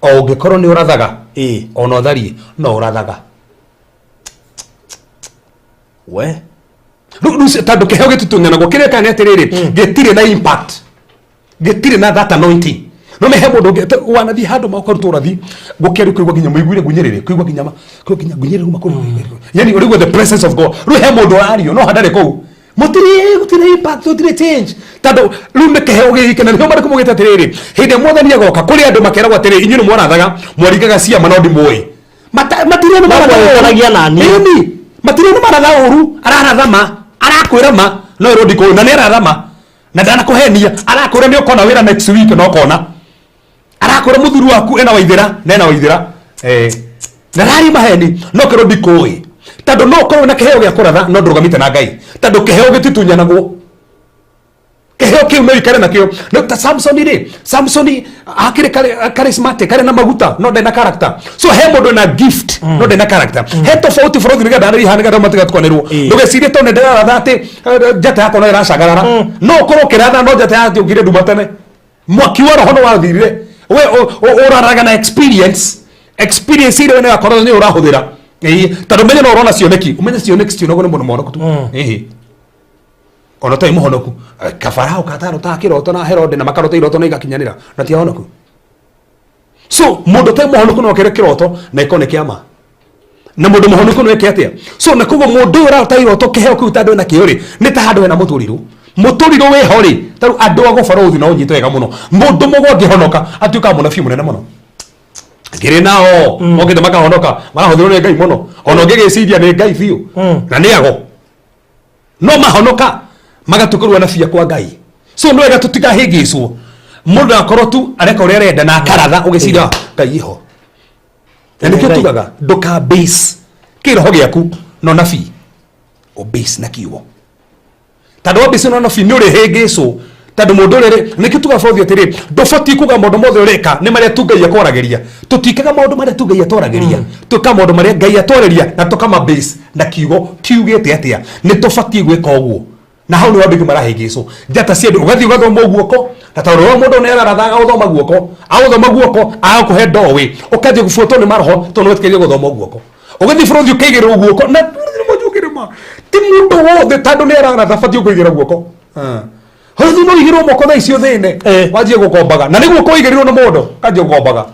O ũngĩkorwo nĩ ũrathaga, ona ũtharie no ũrathaga. We. Rĩu tondũ kĩheo gĩtitunyanagwo, kĩrĩa kana nĩ atĩrĩrĩ, gĩtirĩ na impact, gĩtirĩ na that anointing. No mehe mũndũ ũngĩ wanathiĩ handũ ma ũkarutwo ũrathi gũkĩario, kũigua nginya mũiguire ngunyĩrĩrĩ, kũigua nginya kũigua nginya ngunyĩrĩrĩ kuma kũrĩ, yani ũrĩigua the presence of God. Rĩu he mũndũ ũrario no handarĩ kũu, mũtirĩ, gũtirĩ impact, gũtirĩ change, tondũ rĩu nĩ kĩheo gĩgĩke. Na nĩho marĩkũ mugĩte atĩrĩrĩ, hĩndĩ ĩrĩa Mwathani agoka kũrĩ andũ makeragwo atĩrĩ, inyuĩ nĩ mwarathaga, mwaringaga ciama, no ndimũĩ. Matirĩ nĩ maratha ũru. Mwetanagia na niĩ. Ĩni, matirĩ nĩ maratha ũru, araratha ma, arakwĩra ma, no ĩrwo ndikũĩ, na nĩ aratha ma na ndanakũhenia. Arakwĩra nĩ ũkona wĩra next week no ũkona. Arakwĩra mũthuri waku ena waithĩra na ena waithĩra, na rari maheni, no kĩrwo ndikũĩ, tondũ no ũkorwo na kĩheo gĩa kũratha no ndũrũgamĩte na Ngai, tondũ kĩheo gĩtitunyanagwo. Kĩheo kĩu no ikare nakĩo. No ta Samsoni rĩ, Samsoni akĩrĩ charismatic, karĩ na maguta, no ndarĩ na character. So he mũndũ na gift no ndarĩ na character, he tofauti bũrũri nĩgetha arĩ ihana nĩgetha matigatwanĩrwo. Ndũgecirie tondũ nĩndĩraratha atĩ njata yakwa no ĩracangarara. No ũkorwo ũkĩratha no njata yatiũkire nduma tene, mwaki wa roho nĩ wathirire. We ũraraga na experience, experience ĩrĩa nĩ yakorwo nĩ ũrahũthĩra. Tondũ menye no ũrona cioneki, ũmenye cioneki citionagwo nĩ mũndũ mũhonoku tu. Ona ũtarĩ mũhonoku. Kabarao katarotaga kĩroto na Herode na makarota iroto na igakinyanĩra na ti ahonoku. So mũndũ ũtarĩ mũhonoku no akere kĩroto na ĩkorwo nĩ kĩama, na mũndũ mũhonoku no eke atĩa? So na koguo mũndũ ũyũ ũrarota iroto, kĩheo kĩu tondũ ena kĩo rĩ, nĩ ta handũ hena mũtũrirũ. Mũtũrirũ wĩho rĩ, tarĩu andũ a gũbarũthi no ũnyite wega mũno, mũndũ mũgũ angĩhonoka atuĩkaga mũnabii mũnene mũno. Ngĩrĩ nao mokĩte makahonoka, marahũthĩrwo nĩ Ngai mũno, ona ũngĩgĩciria nĩ Ngai biũ na nĩ ago, no mahonoka magatuĩka anabii kwa Ngai. So nĩ wega tũtikahĩngĩcwo, mũndũ akorwo tu areka ũrĩa arenda na akaratha ũgĩciria Ngai iho. Na nĩkĩo Ngai. Tugaga ndũka base kĩroho gĩaku no nabii, ũ base na kiugo, tondũ wa base no nabii nĩ ũrĩhĩngĩcwo, tondũ mũndũ ũrĩa rĩ, nĩkĩo tugaga bũrũri atĩrĩ, ndũbatiĩ kuga maũndũ mothe ũreka nĩ marĩa tu Ngai akwaragĩria. Tũtiĩkaga maũndũ marĩa tu Ngai atwaragĩria, twĩkaga maũndũ marĩa Ngai atwarĩria na tũkama base na kiugo kiugĩte atĩa. Nĩ tũbatiĩ gwĩka ũguo, na hau nĩho andũ aingĩ marahĩngĩcwo. Njata cia andũ, ũgathiĩ ũgathoma guoko, na tondũ ũrĩa mũndũ nĩ ararathaga gũthoma guoko, agũthoma guoko agakũhe ndoĩ, ũkanjia gũbuatwo nĩ maroho tondũ nĩ wetĩkĩrire gũthoma guoko. Ũgathiĩ bũrũri ũkaigĩrĩrwo guoko na mũnjũkĩrĩ ma ti mũndũ wothe tondũ nĩ araratha batiĩ kũigĩrĩra guoko. Hau no ũigĩrĩrwo moko thaa icio thĩne, wanjie gũkombaga, na nĩ guoko ũigĩrĩrwo nĩ mũndũ kanjie gũkombaga.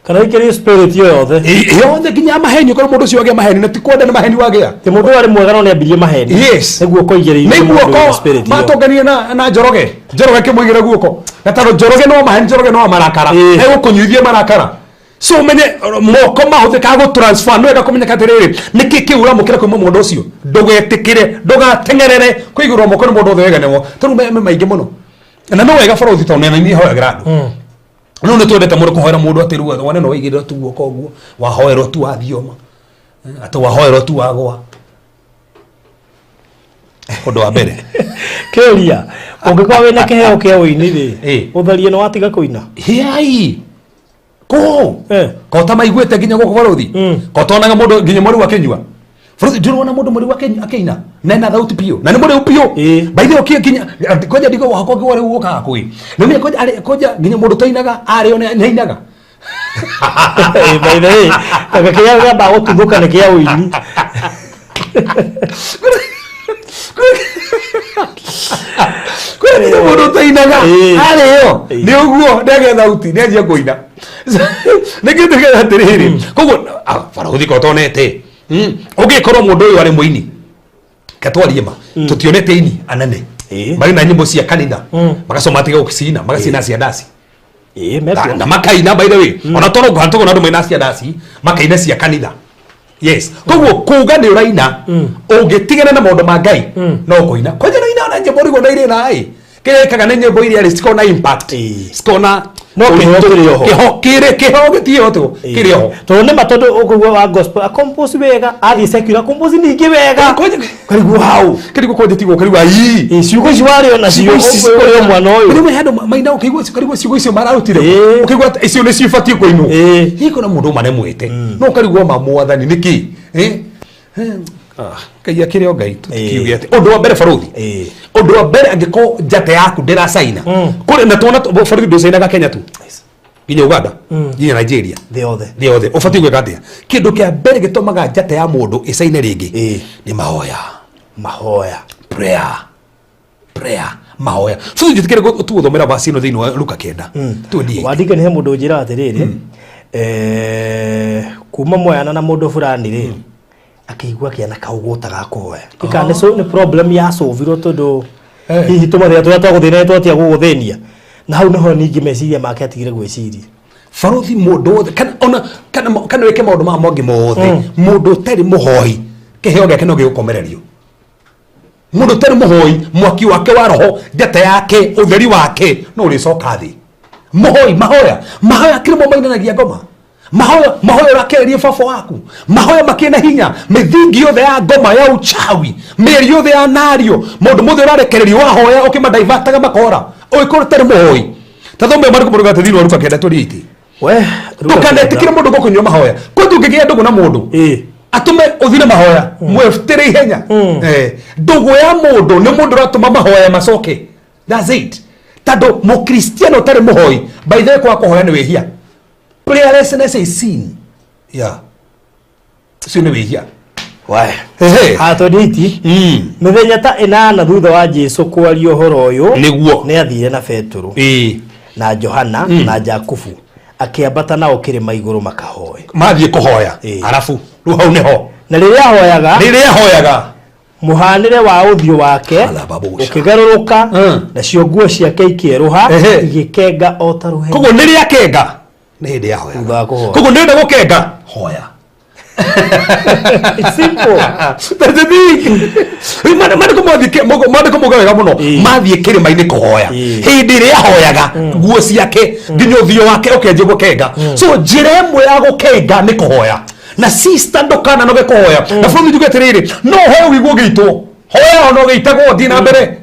Kana ikĩrĩ spirit yo yothe. Yothe nginya maheni, ũkorwo mũndũ ũcio wagĩa maheni na ti kwenda, nĩ maheni wagĩa. Ti mũndũ warĩ mwega no nĩ ambirie maheni. Yes. Nĩ guoko igĩrĩirwo nĩ nĩ mũndũ wĩna guoko spirit ĩyo. matũnganire na Njoroge, Njoroge akĩmũigĩra guoko, na tondũ Njoroge no maheni, Njoroge no marakara, egũkũnyuithia marakara. So ũmenye moko mahũthĩkaga gũ transfer. Nĩ wega kũmenyeka atĩrĩrĩ, nĩkĩ kĩu ũramũkĩra kuma mũndũ ũcio. Ndũgetĩkĩre, ndũgateng'erere kũigĩrwo moko nĩ mũndũ othe weganĩrwo, tondũ me maingĩ mũno. Na nĩ wega bũrũri, tondũ nĩ niĩ hoyagĩra andũ, no nĩ twendete mũno kũhoera mũndũ atĩ rĩu wone no waigĩrĩrwo tu guoko ũguo, wahoerwo tu wathioma, atĩ wahoerwo tu wagwa. Ũndũ wa mbere, Kĩũria, ũngĩkorwo wĩna kĩheo kĩa ũini rĩ, ũtharie nĩ watiga kũina? Hiai kũ kota maiguĩte nginya gũkũ bũrũri, kota onaga mũndũ nginya mũrĩu akĩnyua bũrũri, ndĩrona mũndũ mũrĩu akĩina na ena thauti biũ na nĩ mũrĩu biũ. By the way, ũkĩ nginya koja ndigo wakwa ngĩwa rĩu ũkaga kwĩ nĩ menya koja koja nginya mũndũ tainaga arĩo nĩ ainaga. By the way, kanga kĩrĩa kĩambaga gũtuthũka nĩ kĩa ũini. Kwĩ nginya mũndũ ũtainaga arĩo nĩ ũguo nĩagĩa thauti nĩanjia kũina. Nĩkĩo tugaga atĩrĩrĩ, koguo barũthi kotonete ũngĩkorwo mũndũ ũyũ arĩ mũini, ketwarie ma tũtionete ini anene marĩ na nyĩmbo cia kanitha, magacoma matiga gũcina, magacina cia ndaci. Ĩĩ, mekuo. Na makaina, by the way, ona toro ngwa tugona andu maina cia ndaci, makaina cia kanitha, yes. Koguo kuga nĩ ũraina, ũngĩtigana na maũndũ ma Ngai no kũina kwanja no ina na nyĩmbo rĩguo na irĩ na ĩ kĩrĩa ĩkaga nĩ nyĩmbo iria rĩ cikoragwo na impact, cikoragwo na No kĩheo kĩrĩ oho. Kĩho kĩrĩ, kĩheo gĩtirĩ ho, kĩrĩ oho. Tondũ nĩ ma, tondũ ũkũigua wa gospel acompose wega, athiĩ secular compose ningĩ wega. Karigwo hau. Kĩrigwo kwanja tigwo kĩrigwo ii. Ĩ, ciugo ici warĩ o nacio ũkwĩrwo mwana ũyũ. Rĩmwe handũ maina ũkĩigua karigwo ciugo icio mararutire, ũkĩigua atĩ icio nĩcio ibatiĩ kũinwo. Hihi kuna mũndũ ũma nemwĩte no ũkarigwo ma mwathani nĩkĩ? Eh? Eh, ah, Ngai akĩrĩ o Ngai, tũtikiuge atĩ ũndũ wa mbere, baruthi, ũndũ wa mbere, angĩkorwo njata yaku ndĩracaina kũrĩ na tuona baruthi ndũcainaga Kenya tu, nginya Uganda, nginya Nigeria, thĩ yothe. Thĩ yothe. Ũbatiĩ gwĩka atĩa? Kĩndũ kĩa mbere gĩtũmaga njata ya mũndũ ĩcaine rĩngĩ nĩ mahoya. Mahoya. Prayer, prayer, mahoya. So njĩtĩkĩre tũgũthomera verse ĩno thĩinĩ wa Luka 9 28. Wandike nĩ he mũndũ ũnjĩraga atĩrĩrĩ, kuma moyana na mũndũ fulani rĩ, akĩigua akĩana kaũgũta ga kũhoya. Ika nĩ nĩ problem ya solvirwo, tondũ hihi tũmathĩna tũrĩa twagũthĩna twatia gũgũthĩnia, na hau nĩho ningĩ meciria make atigire gwĩciria. Barothi, mũndũ wothe kana ona kana wĩke maũndũ maya mangĩ mothe, mũndũ ũtarĩ mũhoi kĩheo gĩake no gĩgũkomererio. Mũndũ ũtarĩ mũhoi, mwaki wake wa roho, njata yake, ũtheri wake no ũrĩcoka thĩ. Mũhoi, mahoya, mahoya kĩrĩmo mainanagia ngoma. Mahoya, mahoya ũrakereria baba waku, mahoya makĩrĩ na hinya. Mĩthingi yothe ya ngoma ya uchawi, mĩeri yothe ya nario, maũndũ mothe ũrarekererio wahoya ũkĩmadaivataga makora ũgĩkorwo ũtarĩ mũhoi. Ta thome marĩkũ mũrũga thĩinĩ wa Luka 9:28. We. Ndũkanetĩkĩre mũndũ gũkũnyua mahoya. Kwĩ tũngĩgĩa ndũgũ na mũndũ atũme ũthire mahoya, mwĩtĩre ihenya. Ndũgũ ya mũndũ nĩ mũndũ ũratũma mahoya macoke. That's it. Tondũ mũkristiano ũtarĩ mũhoi, by the way, kwaga kũhoya nĩ wĩhia. Prayerlessness is sin. Yeah, ũcio nĩ wĩhia. We. Ehe. Ha 28. Mĩthenya ta 8 thutha wa Jesu kwaria ũhoro ũyũ, nĩ athire na Petero na Johana na Jakubu, akĩambata nao kĩrĩma igũrũ makahoe. Mathiĩ kũhoya. Arabu rĩu hau nĩho Na rĩrĩa ahoyaga, rĩrĩa ahoyaga, mũhanĩre wa ũthiũ wake Alababusha. ũkĩgarũrũka, nacio nguo ciake ikĩerũha, igĩkenga o ta rũheni. Koguo nĩ rĩa kenga nĩ hĩndĩ ya hoya. Thutha wa kũhoya. Koguo nĩ ũrenda gũkenga, hoya. It's simple. That's the thing. Maandĩko maandĩko mauga wega mũno, mathiĩ kĩrĩma-inĩ kũhoya, hĩndĩ ĩrĩa ahoyaga nguo ciake nginya ũthiũ wake ũkĩanjia gũkenga. So njĩra ĩmwe ya gũkenga nĩ kũhoya. Na sister, ndũkananoge kũhoya. Na bũrũri njuge atĩrĩrĩ, no ũhoe ũigua ũgĩitwo, hoya ona ũgĩitagwo, thiĩ na mbere.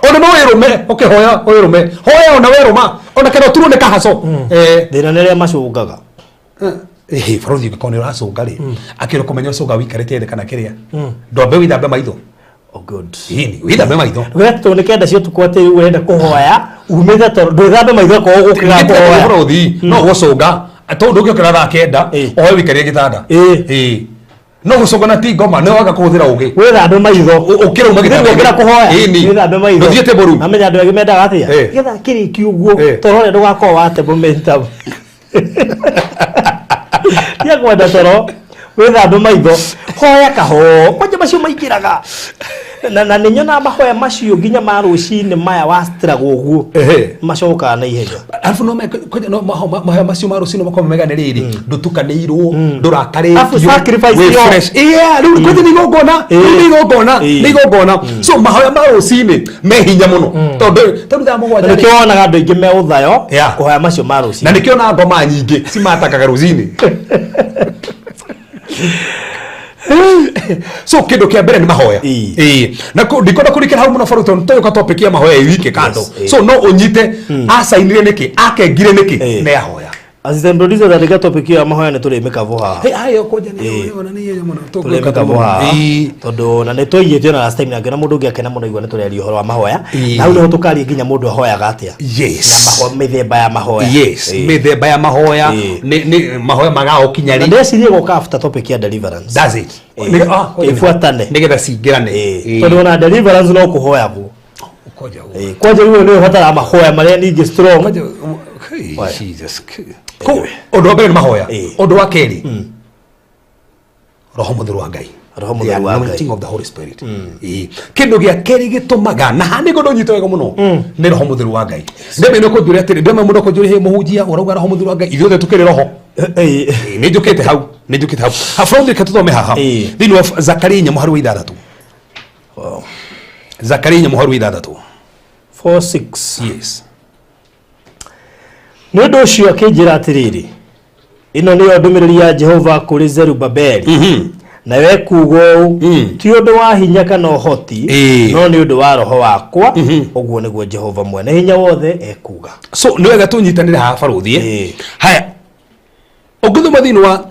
Ona no wĩrũme ũkĩhoya, wĩrũme, hoya ona werũma, ona kana ũturwo nĩ kahaco. Thĩna nĩ arĩa macũngaga. Ĩhĩ, barothi, ũngĩkorwo nĩ ũracũnga rĩ, akĩrĩ kũmenya ũcũnga wikarĩte thĩ kana kĩrĩa, ndwambe wĩthambe maitho. Oh, good. Ĩni, wĩthambe maitho. Ndũgete tondũ nĩ 9 cia ũtukũ atĩ rĩu ũrenda kũhoya umĩte toro, ndwĩthambe maitho akorwo ũgũkĩra kũhoya. Barothi, no gũcũnga tondũ ndũngĩũkĩra thaa 9 oe wĩikarie gĩtanda. Ĩĩ. No gũcũnga na ti ngoma, nĩ waga kũhũthĩra ũgĩ. Wĩthambe maitho. Ũkĩrauma gĩtanda. Ũkĩra kũhoya, Ĩni. wĩthambe maitho. Ndũthiĩte mbũru. Namenya andũ angĩ mendaga atĩa, getha kĩrĩki ũguo, toro ũrĩa ndũgakorwo wate momentum tia kwenda toro. Wĩthambe maitho, hoya kahoo kwanja macio maingĩraga na nĩ nyonaga mahoya macio nginya ma rũcinĩ maya wa struggle ũguo, macokaga na ihenya. Arabu no kwanja no mahoya macio ma rũcinĩ makorwo mega nĩ rĩrĩ ndũtukanĩirwo, ndũrakarĩtio. Arabu sacrifice wĩ ĩyo. fresh. Yeah, rĩu kwanja nĩ igongona, rĩu nĩ igongona, nĩ igongona. So mahoya ma rũcinĩ me hinya mũno, tondũ thaa 7 Na nĩkĩo wonaga andũ aingĩ me ũthayo kũhoya macio ma na rũcinĩ. Nĩkĩo na ngoma nyingĩ cimatakaga rũcinĩ. So kĩndũ kĩa mbere nĩ mahoya. Ĩĩ. Na ndikwenda kũrikĩra hau mũno baru, tondũ tũgũka topic ya mahoya ĩ wike kando. So no ũnyite acainire nĩkĩ, akengire nĩkĩ, nĩ ahoya. Assistant producer, tandĩka topic ĩyo ya mahoya, nĩ tũrĩmĩkabũ haha. Hey, ayo kwanja nĩ ona nĩ hinya mũno. Tũrĩmĩkabũ haha tondũ na nĩ twaigĩte ona last time, na ngĩona mũndũ ũngĩ akena mũno igua nĩ tũreria ũhoro wa mahoya. Na hau nĩho tũkaria nginya mũndũ ahoyaga atĩa na mĩthemba ya mahoya. Yes, mĩthemba ya mahoya. Nĩ mahoya magaũkinya Na rĩ? ndeciria gũka after topic ya deliverance. That's it. Ibuatane. Nĩgetha cingĩrane. Tondũ ona deliverance no kũhoyagwo. Kwanja ũguo. Kwanja rĩu nĩ ũbataraga mahoya marĩa ningĩ strong. Kwanja, hey, Jesus. Ũndũ wa mbere nĩ mahoya. Ũndũ wa kerĩ, roho mũtheru wa Ngai. Roho The Mũtheru wa Ngai. anointing of the Holy Spirit. Ĩĩ. Kĩndũ gĩa kerĩ gĩtũmaga na haha nĩguo ndũnyite wega mũno nĩ roho mũtheru wa Ngai. Ndĩmĩ nĩ kũnjũria atĩrĩ, ndĩmĩ mũndũ kũnjũria hĩ mũhunjia ũrauga roho mũtheru wa Ngai ithuothe tũkĩrĩ roho. Ĩĩ. Ĩĩ, nĩ njũkĩte hau, nĩ njũkĩte hau. Ha from reke tũthome haha. Ĩĩ. Thĩinĩ wa Zakaria 4 mũhari wa 6. Wow. Zakaria 4 mũhari wa 6. 4:6. Yes. Nĩ ũndũ ũcio akĩnjĩra atĩrĩrĩ, ĩno nĩyo ndũmĩrĩri ya Jehova kũrĩ Zerubabeli. Nayo ĩkuuga ũũ, ti ũndũ wa hinya kana ũhoti, no nĩ ũndũ wa roho wakwa, ũguo nĩguo Jehova Mwene-Hinya-Wothe ekuuga. So nĩ wega tũnyitanĩre haha barũthi. Haya, ũngĩthoma thĩinĩ wa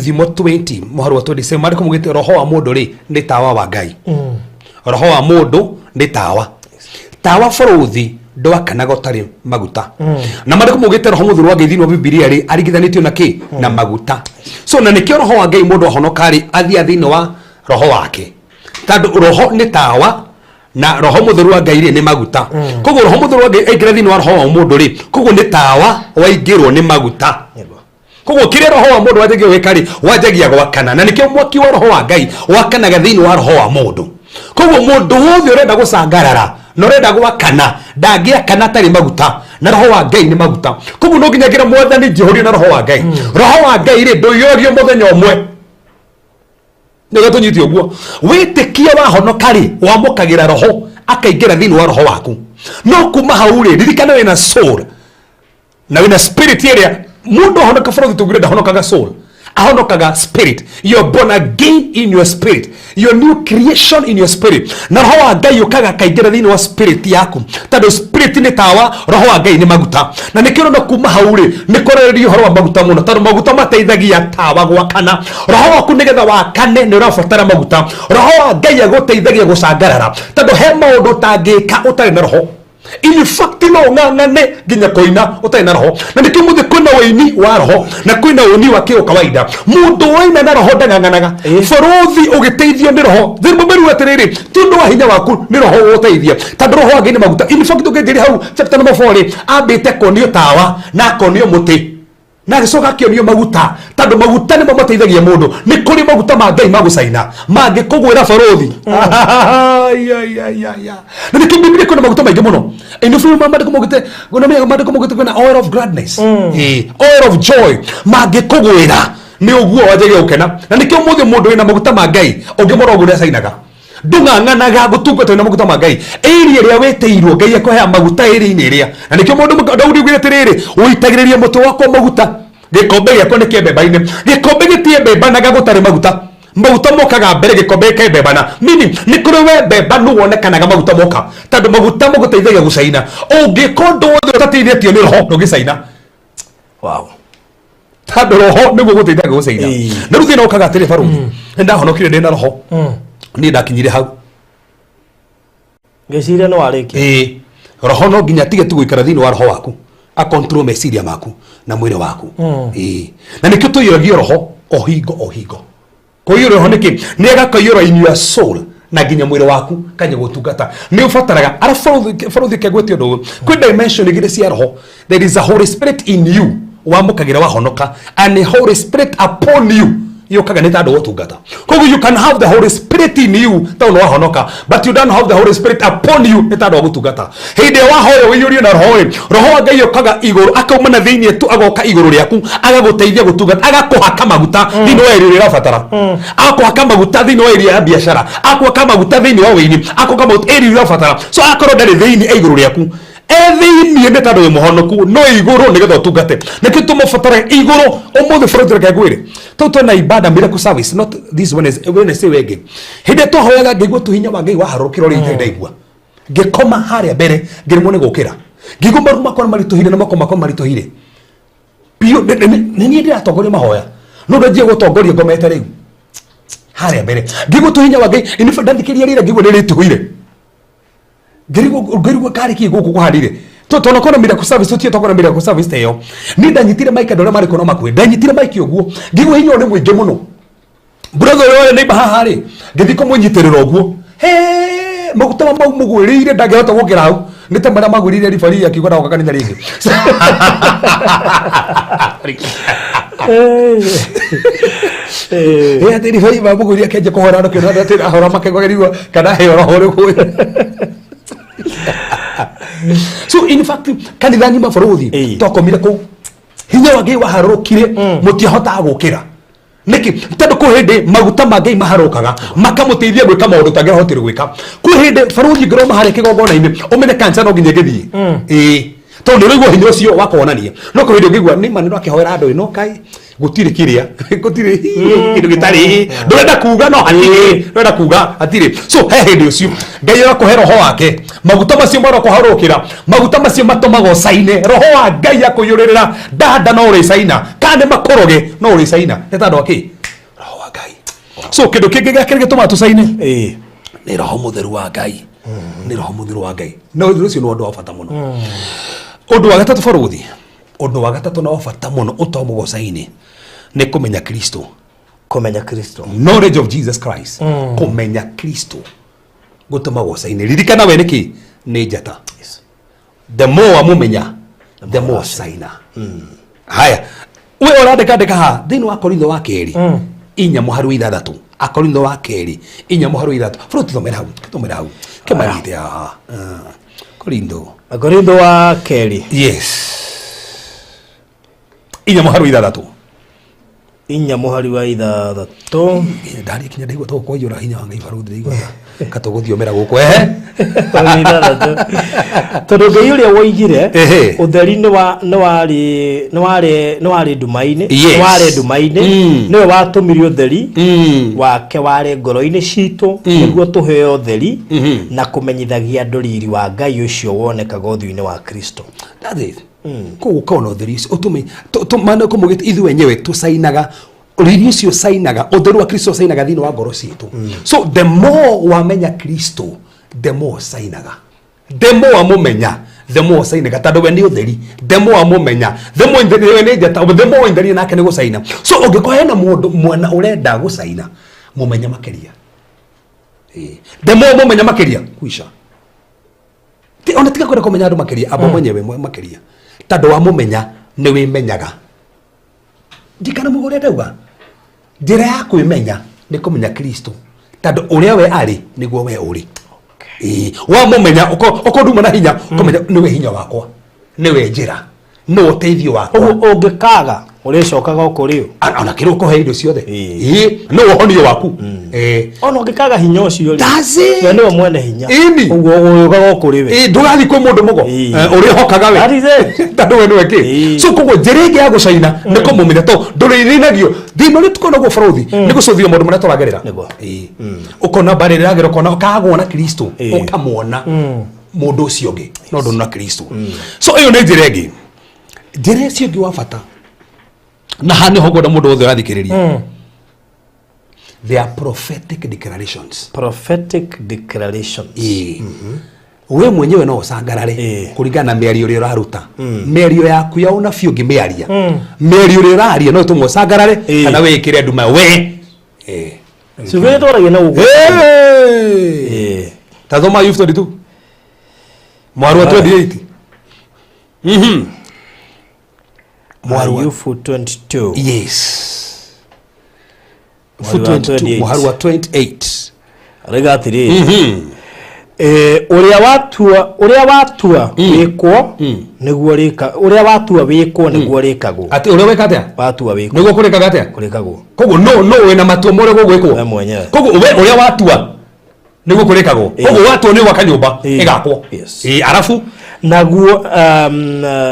Thimo 20 mũhari wa 27, maandĩko maugĩte roho wa mũndũ rĩ nĩ tawa wa Ngai. Roho wa mũndũ nĩ tawa. Tawa barũthi ndwakanaga ũtarĩ maguta. Na maandĩko maugĩte roho mũtheru wa Ngai thĩinĩ wa Bibilia rĩ aringithanĩtio na kĩ? Na maguta. So na nĩkĩo roho wa Ngai mũndũ ahonoka rĩ athiaga thĩinĩ wa roho wake, tondũ roho nĩ tawa na roho mũtheru wa Ngai rĩ nĩ maguta. Koguo roho mũtheru wa Ngai aingĩra thĩinĩ wa roho wa mũndũ rĩ, koguo nĩ tawa waingĩrwo nĩ maguta. Koguo kĩrĩa roho wa mũndũ wanjagia gwĩka rĩ, wanjagia gwakana, na nĩkĩo mwaki wa roho wa Ngai wakanaga thĩinĩ wa roho wa mũndũ. Koguo mũndũ wothe ũrenda gũcangarara na ũrenda gwakana ndangĩakana atarĩ maguta, na roho wa Ngai nĩ maguta. Koguo no nginya ngĩra Mwathani njihũrio na roho wa Ngai. Roho wa Ngai rĩ ndũiyũragio mũthenya ũmwe, nĩguo tũnyite ũguo. Wĩtĩkia wahonoka rĩ, wamũkagĩra roho akaingĩra thĩinĩ wa roho waku. No kuma hau rĩ, ririkana wĩna soul na wĩna spirit ĩrĩa mũndũ ahonoka bũrũri tũgire ndahonokaga soul, ahonokaga spirit. You're born again in your spirit, your new creation in your spirit. Na roho wa Ngai ũkaga akaingĩra thĩinĩ wa spirit yaku, tondũ spirit nĩ tawa, roho wa Ngai nĩ maguta. Na nĩkĩo ũrona kuma hau rĩ nĩ kũrereria ũhoro wa maguta mũno, tondũ maguta mateithagia tawa gwakana. Roho waku nĩgetha wakane nĩ ũrabatara maguta. Roho wa Ngai agũteithagia gũcangarara, tondũ he maũndũ ũtangĩka ũtarĩ na roho. In fact no ũng'ang'ane nginya kũina ũtarĩ na roho. Na nĩkĩo mũthĩ kwĩna ũini wa roho na kwĩna ũini wa kĩo kawaida. Mũndũ waina na roho ndang'ang'anaga. Bũrũthi ũgĩteithio nĩ roho, thĩrĩ atĩrĩrĩ, ti ũndũ wa hinya waku, nĩ roho ũgũteithia, tondũ roho wa Ngai nĩ maguta. In fact ũngĩnjĩria hau chapter number 4 rĩ, ambĩte kuonio tawa na akonio mũtĩ na agĩcoka akĩonio maguta, tondũ maguta nĩmo mateithagia mũndũ. Nĩ kũrĩ maguta ma Ngai ma gũcaina mangĩkũgwĩra barũthi. Na nĩkĩo Biblia kwĩna maguta maingĩ mũno. Ĩno biũ maandĩko maugĩte, maandĩko maugĩte kwĩna oil of gladness, oil of joy. Mangĩkũgwĩra nĩ ũguo wanjagia gũkena. Na nĩkĩo ũmũthĩ mũndũ wĩna maguta ma Ngai ũngĩmũrora ũguo nĩ acainaga, ndũng'ang'anaga gũtungata wĩna maguta ma Ngai. Ĩria ĩrĩa wĩtĩirwo Ngai akũhea maguta ĩrĩa-inĩ ĩrĩa. Na nĩkĩo mũndũ Daudi augire atĩrĩrĩ, ũitagĩrĩria mũtwe wakwa maguta, gĩkombe gĩakwa nĩ kĩembemba-inĩ. Gĩkombe gĩtiembembanaga gũtarĩ maguta. Maguta mokaga mbere gĩkombe gĩkembembana, meaning nĩ kũrĩ wembembanu wonekanaga maguta moka, tondũ maguta magũteithagia gũcaina. Ũngĩka ũndũ wothe ũtateithĩtio nĩ roho ndũngĩcaina. Wow. Tondũ roho nĩguo gũteithagia gũcaina. Na rĩu thĩna ũkaga atĩrĩ, barũthi, nĩ ndahonokire ndĩ na roho, niĩ ndakinyire hau. Ngĩciria nĩ warĩkia. Ĩĩ, roho no nginya atige tu gũikara thĩinĩ wa roho waku, akontrol meciria maku na mwĩrĩ waku. Ĩĩ, na nĩkĩo tũiyũragio roho o hingo o hingo. Kũiyũrwo roho nĩkĩ? Nĩ agakaiyũra in your soul na nginya mwĩrĩ waku kanya gũtungata nĩ ũbataraga. Arabu barũthi kegwĩte ũndũ ũyũ, kwĩ dimension igĩrĩ cia roho. There is a Holy Spirit in you wamũkagĩra wahonoka, and a Holy Spirit upon you yũkaga nĩ tondũ wa ũtungata. Koguo you can have the Holy Spirit in you tondũ nĩ wahonoka, but you don't have the Holy Spirit upon you nĩ tondũ wa gũtungata. Hĩndĩ ĩrĩa wahoya ũiyũrio na roho rĩ, roho wa Ngai ũkaga igũrũ, akauma na thĩinĩ tu agoka igũrũ rĩaku, agagũteithia gũtungata, agakũhaka maguta thĩinĩ wa area ĩrĩa ũrabatara, agakũhaka maguta thĩinĩ wa area ya biacara, agakũhaka maguta thĩinĩ wa wĩini, agakũhaka maguta area ĩrĩa ũrabatara. So akorwo ndarĩ thĩinĩ, e igũrũ rĩaku. E thĩinĩ nĩ tondũ wĩ mũhonoku, no igũrũ nĩgetha ũtungate. Nĩkĩo tũmũbataraga igũrũ ũmũthĩ. Bũrũri reke ngwĩre, tũu twĩna ibada miracle service, not this one is Wednesday wengĩ. Hĩndĩ ĩrĩa twahoyaga ngĩigua tu hinya wa Ngai waharũrũkĩra ũrĩa itarĩ ndaigua. Ngĩkoma harĩa mbere, ngĩremwo nĩ gũkĩra, ngĩigua maru makwa maritũhire na moko makwa maritũhire biũ. Nĩ niĩ ndĩratongoria mahoya, no ndanjia gũtongoria ngomete rĩu harĩa mbere, ngĩigua tu hinya wa Ngai. In fact, ndathikĩrĩria rĩra ngĩigua nĩ rĩtũhire, ngĩrigwo karĩ kĩ gũkũ kũhanire. Twanakona miracle service, tũtiĩ twakona miracle service ta ĩyo. Niĩ ndanyitire mic, andũ arĩa marĩ kuo no makuĩ, ndanyitire mic ũguo ngĩigua hinya ũyũ nĩ mũingĩ mũno. Brother ũrĩa warĩ neighbor haha rĩ, ngĩthiĩ kũmũnyitĩrĩra ũguo, he maguta mau mũgwĩrĩire, ndangĩhota gũkĩra hau, nĩ ta marĩa magwĩrĩire ribari akiuga ndagoka kanitha rĩngĩ. Ĩ atĩ ndibei mamũgũria akĩanjia kũhora andũ kĩona atĩ ahora makegwagĩrĩirwo kana he roho ũrĩkũ. So in fact kanitha ng'ima bũrũthi twakomire kũu, hinya wa Ngai waharũrũkire, mũtiahotaga gũkĩra. Nĩkĩ? Tondũ kwĩ hĩndĩ maguta ma Ngai maharũkaga makamũteithia gwĩka maũndũ tangĩahotire gwĩka. Kwĩ hĩndĩ barũthi ngĩroma harĩa kĩgongona-inĩ ũmenye kanca no nginya ĩgĩthiĩ, ĩĩ, tondũ nĩ ũraigua hinya ũcio wa kuonania. No kwĩ hĩndĩ ũngĩigua nĩ ma nĩ ũrakĩhoera andũ ĩno kaĩ gũtirĩ kĩrĩa, gũtirĩ kĩndũ gĩtarĩ, ndũrenda kuga no hatirĩ, ndũrenda kuga hatirĩ. So he hĩndĩ ũcio Ngai arakũhe roho wake, maguta macio marakũharũkĩra, maguta macio matũmaga ũcaine. Roho wa Ngai akũiyũrĩrĩra ndanda no ũrĩcaina, kana nĩ makũroge no ũrĩcaina, nĩ tondũ wa kĩ? Roho wa Ngai. So kĩndũ kĩngĩ gĩa kerĩ gĩtũmaga tũcaine nĩ roho mũtheru wa Ngai, nĩ roho mũtheru wa Ngai. Na ũndũ ũcio nĩ ũndũ wa bata mũno. Ũndũ wa gatatũ barũthi, ũndũ wa gatatũ na wa bata mũno ũtũmaga ũcaine nĩ kũmenya Kristo. Kũmenya Kristo. Knowledge of Jesus Christ. Kũmenya Kristo gũtũmaga ũcaine. Ririkana we nĩkĩ nĩ njata. The more wamũmenya, the more ũcaina. Haya, we ũrandĩka andĩka haha thĩinĩ wa Korintho wa kerĩ 4:6. Akorintho wa kerĩ 4:6. Bro, tũthomere hau, tũthomere hau kĩmanyite haha. Korintho. Akorintho wa kerĩ. Yes, 4:6. 4:6. Ndarĩ kinya ndaigua to kwaiyũra hinya wa Ngai barũthi, ndaigua katũgũthiomera gũkũ ehe. 6. Tondũ Ngai ũrĩa woigire ũtheri nĩ wa nĩ warĩ nĩ warĩ nĩ warĩ nduma-inĩ, nĩ warĩ nduma-inĩ, nĩwe watũmire ũtheri wake ware ngoro-inĩ citũ, nĩguo tũheo ũtheri na kũmenyithagia andũ riri wa Ngai ũcio wonekaga ũthiũ-inĩ wa Kristo. That's it. Koguo ũkona ũtheri ũcio ũtũme maana kũmũgĩte ithuĩ wenyewe tũcainaga riri ũcio ũcainaga, ũtheru wa Kristo ũcainaga thĩinĩ wa ngoro citũ. So the more wamenya Kristo, the more ũcainaga. The more wamũmenya, the more ũcainaga, tondũ we nĩ ũtheri. The more wamũmenya, the more we nĩ njata, the more waindaria nake nĩ gũcaina. So ũngĩkorwo hena mũndũ mwena ũrenda gũcaina, mũmenye makĩria. The more mũmenya makĩria kuica. Ona tiga kwenda kũmenya andũ makĩria, amba mwenyewe makĩria, tondũ wamũmenya nĩ wĩmenyaga. Ndikana mũgũrĩa ndauga njĩra ya kwĩmenya nĩ kũmenya Kristo, tondũ ũrĩa we arĩ nĩguo we ũrĩ. Ĩĩ, wamũmenya ũko nduma na hinya ũkamenya nĩwe hinya wakwa, nĩwe njĩra, nĩwe ũteithio wakwa. Ũguo ũngĩkaga ũrĩcokaga o kũrĩ ũ? Ona kĩrĩ ũkũhe indo ciothe. Ĩĩ, nĩwe ũhonio waku. Ona ũngĩkaga hinya ũcio rĩ, That's it. we nĩwe mwene hinya. Ĩni. Ũguo ũgũrĩũkaga o kũrĩ we. Ĩĩ, ndũgathiĩ kwĩ mũndũ mũgo. Ũrĩhokaga we. That is it. Tondũ we nĩwe kĩ. So koguo njĩra ĩngĩ ya gũcaina nĩ kũmũmenya, to ndũrĩrĩnagio thĩna ũrĩa tũkoragwo bũrũthi nĩ gũcũthio maũndũ marĩa tũragerera. Ũkona mbarĩ ĩrĩa ĩragerera, ũkona ũkagwo na Kristo, ũkamwona mũndũ ũcio ũngĩ no ndũnona Kristo. So ĩyo nĩ njĩra ĩngĩ. Njĩra ĩcio ĩngĩ wa bata, na haha nĩho ngwenda mũndũ wothe ũrathikĩrĩria, they are prophetic declarations. Prophetic declarations. Ĩĩ. We mwenyewe no ũcangarare kũringana na mĩario ĩrĩa ũraruta. Mĩario yaku ya ũnabii ũngĩmĩaria, mĩario ĩrĩa ũraria no ĩtũme ũcangarare kana wĩĩkĩre nduma we. Ciugo iria twaragia na gũkũ. Ta thoma Ayubu 22 mwarua 28. Mwarua. Ayubu 22. Yes. Mũhari wa 22, 28. mũhari wa 28. Arauga atĩrĩrĩ, ũrĩa watua wĩkwo nĩguo rĩka, ũrĩa watua wĩkwo nĩguo rĩkagwo. Atĩ ũrĩa weka atĩa? Watua wĩkwo. Nĩguo kũrĩkaga atĩa? Kũrĩkagwo. Koguo no wĩna matua ma ũrĩa gũgwĩkwo. We mwenyewe. Koguo we ũrĩa watua nĩguo kũrĩkagwo. Koguo watua nĩ gwaka nyũmba, ĩgakwo. Arabu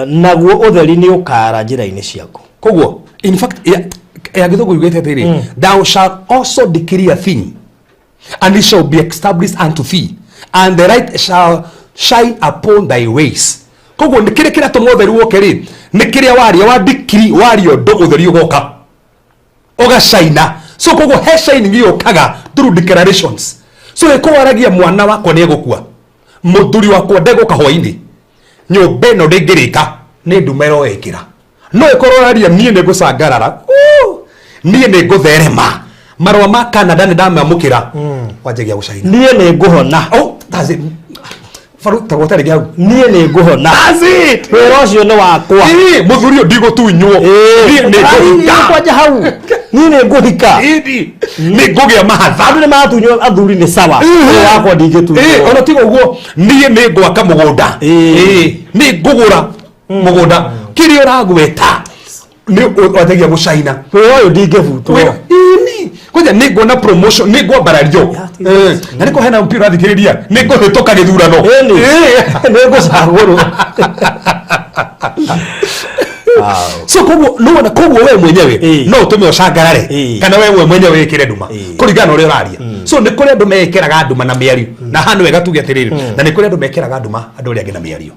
Naguo ũtheri nĩ ũkaara njĩra-inĩ ciaku. Koguo in fact ya gĩthũngũ yugĩte atĩrĩrĩ, thou shalt also decree a thing and it shall be established unto thee, and the light shall shine upon thy ways. Koguo nĩ kĩrĩa kĩratũma ũtheri woke rĩ, nĩ kĩrĩa waria, wa decree, waria ũndũ, ũtheri ũgoka ũgacaina. So koguo he shining yũkaga through declarations. So ĩkorwo waragia mwana wakwa nĩ egũkua, mũthuri wakwa ndegũka hwainĩ, nyũmba ĩno ndĩngĩrĩka, nĩ nduma ĩroĩkĩra. No ĩkorwo ũraria niĩ nĩ ngũcangarara, niĩ nĩ ngũtherema, marũa ma Canada nĩ ndamamũkĩra, wanjagia gũcaina. Niĩ nĩ ngũhona. Oh, that's it. Baru tagwata rĩngĩ hau. Niĩ nĩ ngũhona. That's it. Wĩra ũcio nĩ wakwa. Ĩĩ, mũthuri ũyũ ndigũtunywo. Niĩ nĩ ngũhika. Kwanja hau niĩ nĩ ngũhika. Ĩĩ, nĩ ngũgĩa mahatha. Andũ nĩ maratunywo athuri nĩ sawa. Ĩĩ. Ũyũ wakwa Ĩĩ, ndingĩtunywo. ona tiga ũguo niĩ nĩ ngwaka mũgũnda. Ĩĩ. Ĩĩ, nĩ ngũgũra mũgũnda. Kĩrĩa ũragweta nĩ wanjagia gũcaina. Wĩra ũyũ ndingĩbutwo. Wĩra- Ĩĩ, kwanja nĩ nguona promotion, nĩ ngwambarario. Yeah, Ĩĩ, na nĩkũ hena mpira ũrathikĩrĩria, nĩ ngũhĩtũka gĩthurano. Ĩni. Ĩĩ. Nĩ ngũcagũrwo. So koguo nĩwona, koguo we mwenyewe Ĩĩ. no ũtũme ũcangarare Ĩĩ. kana we mwenyewe wĩkĩre nduma Ĩĩ. kũringana na ũrĩa ũraria. So nĩ kũrĩ andũ mekĩraga nduma na mĩario, na haha nĩ wega tuge atĩrĩrĩ, na nĩ kũrĩ andũ mekĩraga nduma andũ arĩa angĩ na mĩario.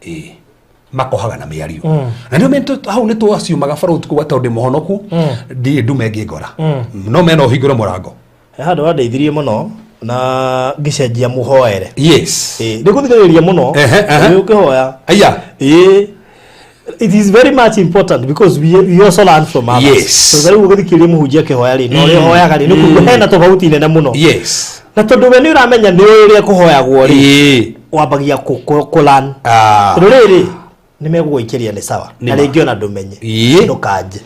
Ĩĩ, makohaga na mĩario. Na nĩo hau nĩ twaciumaga bara ũtukũ wa tondũ ndĩ mũhonoku, ndirĩ ndume ĩngĩ ngora, no mena ũhingũre mũrango. He handũ wandeithirie mũno na ngĩcenjia mũhoere. Yes. Ĩĩ, nĩ ngũthikĩrĩria mũno. Ehe, ehe. Nĩ ũkĩhoya. Aya. Ĩĩ, it is very much important because we also learn from others. Yes. So rĩu ũgũthikĩrĩria mũhunjia akĩhoya rĩ, na ũrĩa ũhoyaga rĩ, nĩ kũigua hena tofauti nene mũno. Na tondũ we nĩ ũramenya nĩ ũĩ ũrĩa kũhoyagwo rĩ, wambagia kũ learn. Tondũ rĩrĩ nĩ megũgũikĩria nĩ sawa, na Nĩ ma. rĩngĩ ona ndũmenye. Ndũkanje.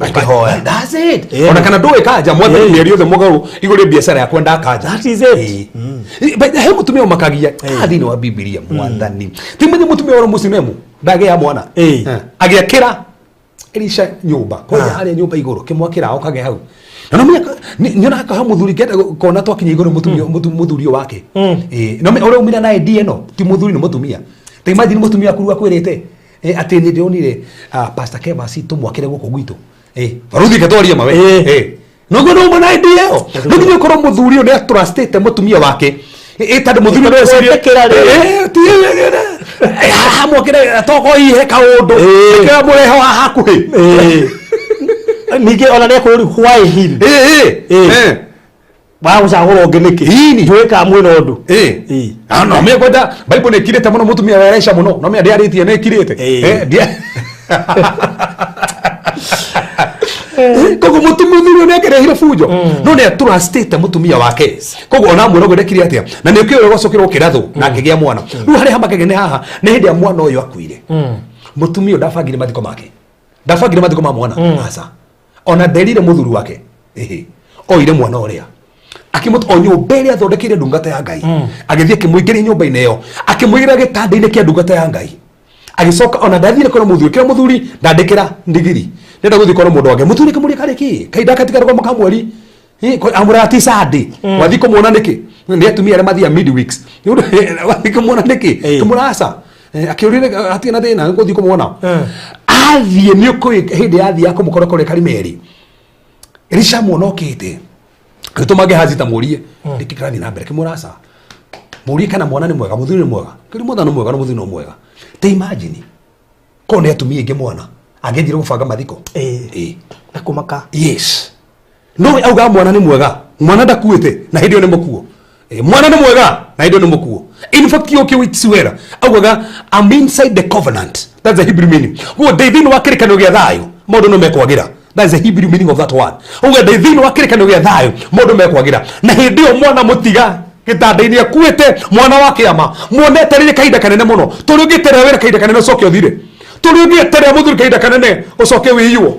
Ũkĩhoya. That's it. Ĩĩ. Ona kana ndũĩ kanja mwathani, mĩario yothe mũgarũ igũrũ rĩa biacara yakwa ndakanja. That is it. Ĩĩ. But he mũtumia ũmakagia haha thĩinĩ wa Bibilia, mwathani ti mwenye mũtumia ũrĩa mũcinemu ndagĩa mwana. Agĩakĩra Elisha nyũmba kwanja harĩa nyũmba igũrũ kĩmwakĩra okage hau, na no nyonaga kaha mũthuri ngenda kona twakinya igũrũ mũtumia mũthuri ũyũ wake. Ĩĩ, no ũrĩa umire na idea ĩno ti mũthuri, nĩ mũtumia. Ta imagine mũtumia waku rĩu akwĩrĩte atĩ nĩ ndĩronire Pastor Kevas tũmwakĩre gũkũ gwitũ. Baruthi ketwaria mawe. Noguo no uma na idea ĩyo, no nginya ũkorwo mũthuri ũyũ nĩ atrustĩte mũtumia wake. Tondũ mũthuri ũyũ nĩeciria- Gwĩtĩkĩra rĩ. Haha mwakĩre toko ihe kaũndũ nĩkĩo mũreho haha hakuhĩ. Ĩĩ. Ningĩ ona nĩ ekũrĩ why him? Wagũcagũra ũngĩ nĩkĩ? Ĩni. Njũĩ kana mwĩna ũndũ. Ĩĩ. Ah, no mĩa kwenda Bible nĩ ĩkirĩte mũno mũtumia wa Elisha mũno, no mĩa ndĩarĩtie nĩ ĩkirĩte. Koguo mũtumia ũyũ nĩ akĩrehire bunjo, no nĩ atrustĩte mũtumia wake, koguo ona mwĩra ũguo ndekire atĩa, na nĩ ũkĩũĩ gwacokire ũkĩrathwo na akĩgĩa mwana. Rĩu harĩa hamakage nĩ haha, nĩ hĩndĩ ya mwana ũyũ akuire, mũtumia ũyũ ndabangire mathiko make, ndabangire mathiko ma mwana, aca, ona nderire mũthuri wake. Ĩhĩ, oire mwana ũrĩa akĩmũta o nyũmba ĩrĩa athondekeire ndungata ya Ngai, agĩthiĩ akĩmũingĩria nyũmba-inĩ ĩyo, akĩmũigĩra gĩtanda-inĩ kĩa ndungata ya Ngai. Agĩcoka ona ndathire kũrĩ mũthuri, kĩra mũthuri ndandĩkĩra ndigiri, ndenda gũthiĩ kũrĩ mũndũ wake. Mũthuri akĩmũria karĩ kĩ kahinda gatigara ka mweri. Amũraga ti Sunday, wathiĩ kũmuona nĩkĩ? Nĩ atumia arĩa mathiaga midweeks. Nĩ ũndũ wathiĩ kũmuona nĩkĩ? Kĩmũra aca. Akĩũrire hatirĩ na thĩna ngũthiĩ kũmuona. Athiĩ nĩ ũkũĩ hĩndĩ yathiĩ ya kũmũkora kũrĩa Karimeli, Elisha muona okĩte, agĩtũma Gehazi ta mũrie nĩkĩ kĩrathiĩ na mbere. Kĩmũra aca, mũrie kana mwana nĩ mwega, mũthuri nĩ mwega, kĩrĩ mwana nĩ mwega na mũthuri no mwega. Ta imagine korwo nĩ atumia aingĩ mwana angĩanjire gũbanga mathiko. Na kũmaka. Yes, no we auga mwana nĩ mwega, mwana ndakuĩte, na hĩndĩ ĩyo nĩ mũkuo. Mwana nĩ mwega na hĩndĩ ĩyo nĩ mũkuo. In fact, kĩo kĩu it's augaga, "I'm inside the covenant." That's the Hebrew meaning. Guo ndĩ thĩinĩ wa kĩrĩkanĩro gĩa thayũ, maũndũ no mekwagĩra. That's the Hebrew meaning of that word. Auga ndĩ thĩinĩ wa kĩrĩkanĩro gĩa thayũ, maũndũ mekwagĩra. Na hĩndĩ ĩyo mwana mũtiga gĩtanda-inĩ akuĩte, mwana wa kĩama muoneterire kahinda kanene mũno. Tũrĩ ũngĩterera wĩra kahinda kanene ũcoke ũthire, tũrĩ ũngĩeterera mũthuri kahinda kanene ũcoke wĩiywo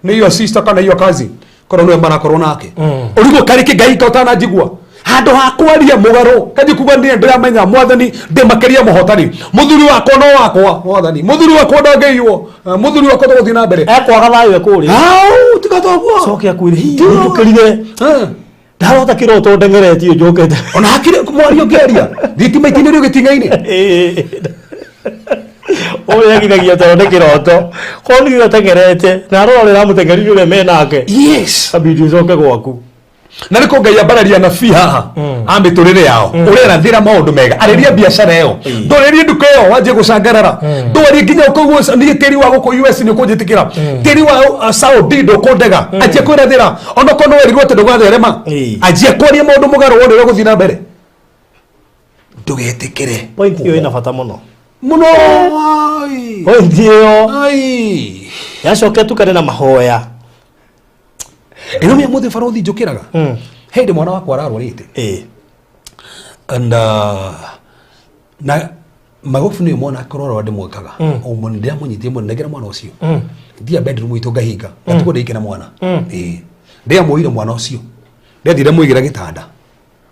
nĩ your sister kana your cousin, korwo nĩwe marakorwo nake. Ũrigwo karĩ kĩ Ngai ka ũtananjigua handũ ha kwaria mũgarũ kanji kuga niĩ ndĩramenya mwathani ndĩ makĩria mũhotani, mũthuri wakwa no wakwa, mwathani mũthuri wakwa ndangĩiywo. Mũthuri wakwa tũgũthiĩ na mbere. Ekwaga thayũ ekũrĩa. Au tiga toguo. Coke akwĩre hihi njũkĩrire ndarota kĩroto ndengeretio njũkĩte. Ona hakiri mwario ngĩaria thitima itinĩrio gĩting'ainĩ. Ũrĩa agithagia toro nĩ kĩroto korwo nĩ atengerete na arora ũrĩa ũramũtengerire ũrĩa menake. Abidi ũcoke gwaku. Na nĩkũ Ngai ambararia anabii haha a mĩtũrĩre yao, ũrerathĩra maũndũ mega, arĩria biacara ĩyo, ndũrĩrie nduka ĩyo wanjie gũcangarara, ndũarie nginya ũkauga niĩ tĩri wa gũkũ US nĩ ũkũnjĩtĩkĩra, tĩri wa Saudi ndũkũndega. Anjia kwĩrathĩra onokorwo nĩ werirwo atĩ ndũgatherema. Anjia kwaria maũndũ mũgarũ wone ũrĩa gũthiĩ na mbere. Ndũgetĩkĩre. Point ĩyo ĩna bata mũno. Mũno. Ai. Point ĩyo Ai. yacoke tukane na mahoya. Ĩno mĩa mũthĩ barothi njũkĩraga hĩndĩ mwana wakwa ararwarĩte and Na magobu nĩ mwana akorwo ndĩmwĩkaga ũmwe, ndĩramũnyitie mũno, nengera mwana ũcio. Ndia bedroom itũ ngahinga gatukũ ndĩike na mwana. Ĩĩ, ndĩamũire mwana ũcio, ndethire mũigĩra gĩtanda,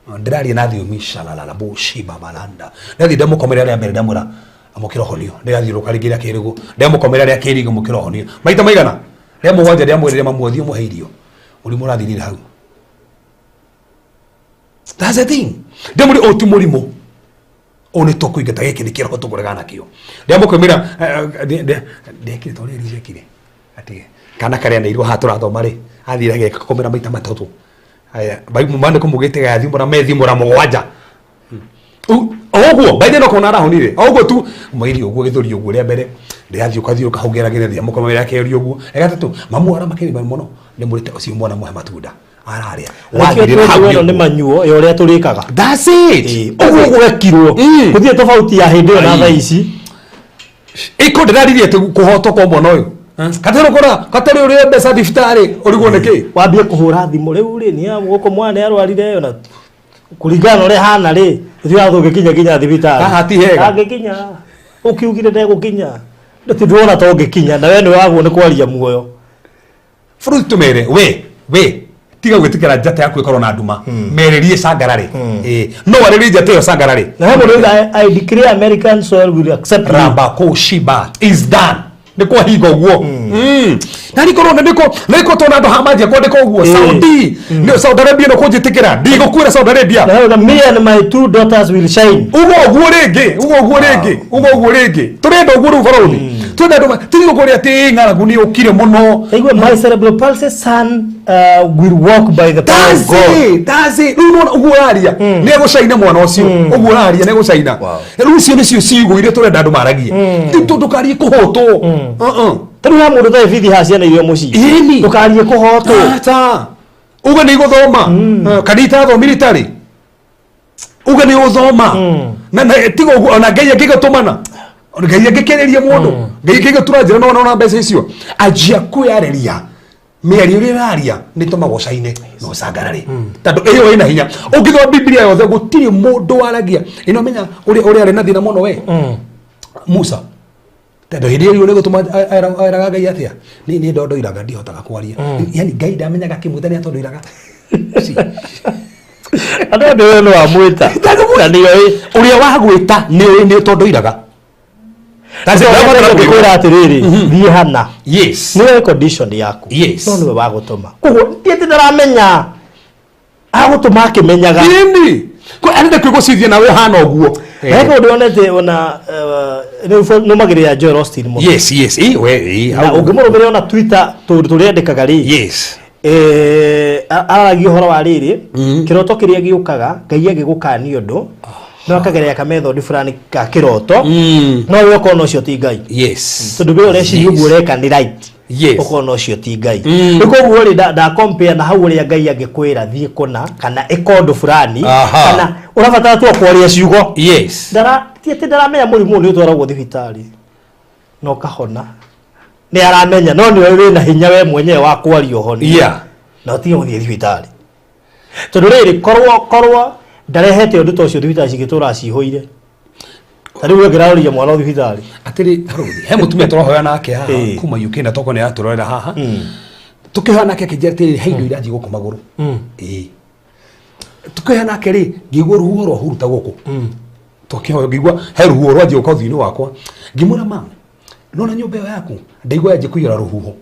ndĩraria na thiomi shalalala bushiba balanda, ndathi ndamũkomera rĩa mbere, ndamwĩra amũkĩra ũhonio, ndĩrathiũrũka rĩngĩ rĩa kĩrĩgũ, ndamũkomera rĩa kĩrĩ, ngĩmũkĩra ũhonio maita maigana, rĩa mũgwanja ndĩamwĩrire, mamu athiĩ ũmũhe irio, mũrimũ ũrathirire hau. That's the thing. Ndĩmũri ũyũ ti mũrimũ, ũyũ nĩ tũkũingata, gĩkĩ nĩ kĩroho tũkũregana nakĩo. Ndĩamũkĩmĩra ndekire ta ũrĩa Elisha ekire, atĩ kana karĩa neirwo haha tũrathoma rĩ, athire agĩkomera maita matatũ. Aya, maandĩko mugĩte gathimũra methimũra mũgwanja oguo baithe no kona arahonire oguo tu mwĩri ũguo gĩthũri ũguo rĩa mbere ndĩrathiĩ ũkathiũka hau ngeragĩra thia mũkomera kerĩ ũguo gatatũ mamu ara makĩrĩ mũno ndĩmũrĩte ũcio mwana mũhe matunda ararĩa. Wathirĩra hau ĩno nĩ manyuo ya ũrĩa tũrĩkaga. That's it. Ũguo gwekirwo gũtirĩ tofauti ya hĩndĩ ĩyo na thaa ici. Iko ndĩraririe atĩ kũhotwo kwa mwana ũyũ katarĩ ũkora katarĩ ũrĩa mbeca thibitarĩ ũrigwo nĩ kĩ. Wambie kũhũra thimũ rĩu rĩ, nĩ gũkũ mwana nĩ arwarire, ona kũringana na ũrĩa hana rĩ, tũtiũraga tũngĩkinya nginya thibitarĩ. Haha ti hega. Angĩkinya ũkiugire ndegũkinya, ndĩrona ta ũngĩkinya, na we nĩ wagwo nĩ kwaria muoyo. Bũrũri tũmere we tiga gwĩtĩkĩra njata yaku ĩkorwo na nduma, merĩrie cangararĩ. Ĩĩ, no warĩrie njata ĩyo cangararĩ. Na he mũndũ uga, "I declare American soil will accept me." Ramba kũshiba is done, nĩ kwahinga ũguo. Na nĩkorwo na nĩko nĩko tona andũ hamanjia kwandĩka ũguo. Saudi nĩ Saudi Arabia no kũnjĩtĩkĩra, ndigũkuĩra Saudi Arabia. Na he uga, "Me and my two daughters will shine." Uga ũguo rĩngĩ, uga ũguo rĩngĩ, uga ũguo rĩngĩ, tũrenda ũguo rĩu bũrũri twenda andũ tiga kũrĩa atĩ ng'aragu nĩ ũkire mũno. Igwe, "My cerebral palsy son will walk by the power of That's God." it, that's it. Rĩu nĩwona ũguo ũraria nĩ egũcaina mwana ũcio, ũguo ũraria nĩ egũcaina. Rĩu icio nĩcio ciugo iria tũrenda andũ maragie. Ti ndũkarie kũhotwo. Uh-uh. Tarĩu ha mũndũ ũtarĩ bithi ha ciana iria mũciĩ. Ĩni. Ndũkarie kũhotwo. Ata. Uga nĩ igũthoma. Kana itathomire itarĩ. Uga nĩ ũthoma. Na tiga ũguo ona Ngai angĩgũtũmana. Ngai angĩkĩrĩria mũndũ. Ngai angĩgũtura njĩra no ona mbeca icio. Anjia kwĩarĩria. Mĩario ĩrĩa ĩraria nĩ tũmaga ũcaine na ũcangarare tondũ ĩyo ĩna hinya. Ũngĩthoma Biblia yothe gũtirĩ mũndũ waragia ĩno menya ũrĩa ũrĩa arĩ na thĩna mũno we Musa, tondũ hĩndĩ ĩyo nĩ gũtũma eraga Ngai atĩa, nĩ ndondoiraga, ndihotaga kwaria, yani Ngai ndamenyaga akĩmwĩta nĩ atondoiraga. Andũ andũ we nĩ wamwĩta. Na nĩyo ĩ. Ũrĩa wagwĩta nĩ ũĩ nĩ ũtondoiraga. Kwĩra atĩrĩrĩ, thiĩ hana. Nĩwe condition yaku. No nĩwe wagũtũma. Koguo ti atĩ ndaramenya. Agũtũma akĩmenyaga. Ĩni arenda kwĩgũcithia nawe ũhana ũguo. Na he kaũndũ wonete ona nũmagĩrĩra Joel Austin mũno. Yes, ĩ we ĩ. Na ũngĩmũrũmĩrĩra ona Twitter tũndũ tũrĩa andĩkaga rĩ, aragia ũhoro wa rĩrĩ kĩroto kĩrĩa gĩũkaga, Ngai agĩgũkania ũndũ no akagerera kamethod fulani ka kĩroto, no we ũkona ũcio ti Ngai, tondũ we ũreciria ũguo ũreka nĩ right, ũkona ũcio ti Ngai. Rĩu koguo rĩ, nda compare na hau ũrĩa Ngai angĩkwĩra thiĩ kũna kana ĩka ũndũ fulani, kana ũrabatara tu o kwaria ciugo. Ndara ti atĩ ndaramenya mũrimũ ũyũ nĩ ũtwaragwo thibitarĩ na ũkahona, nĩ aramenya, no nĩ wĩna hinya we mwenyewe wa kwaria ũhonio na ũtige gũthiĩ thibitarĩ, tondũ rĩrĩ korwo ndarehete ũndũ ta ũcio, thibitarĩ cingĩtũraga cihũire. Ta rĩu ũngĩrarorire mwana thibitarĩ. Atĩrĩ barũthi, he mũtumia tũrahoya nake haha kuma UK, na tokorwo nĩ aratũrorera haha. Tũkĩhoya nake akĩnjĩra atĩrĩrĩ, he indo irathiĩ gũkũ magũrũ. Ĩĩ, tũkĩhoya nake rĩ, ngĩigua rũhuho rwahuruta gũkũ. Tũkĩhoya ngĩigua he rũhuho rwanjia gũka ũthiũ-inĩ wakwa, ngĩmwĩra, "Mam, nona nyũmba ĩyo yaku ndaigua yanjia kũiyũra rũhuho."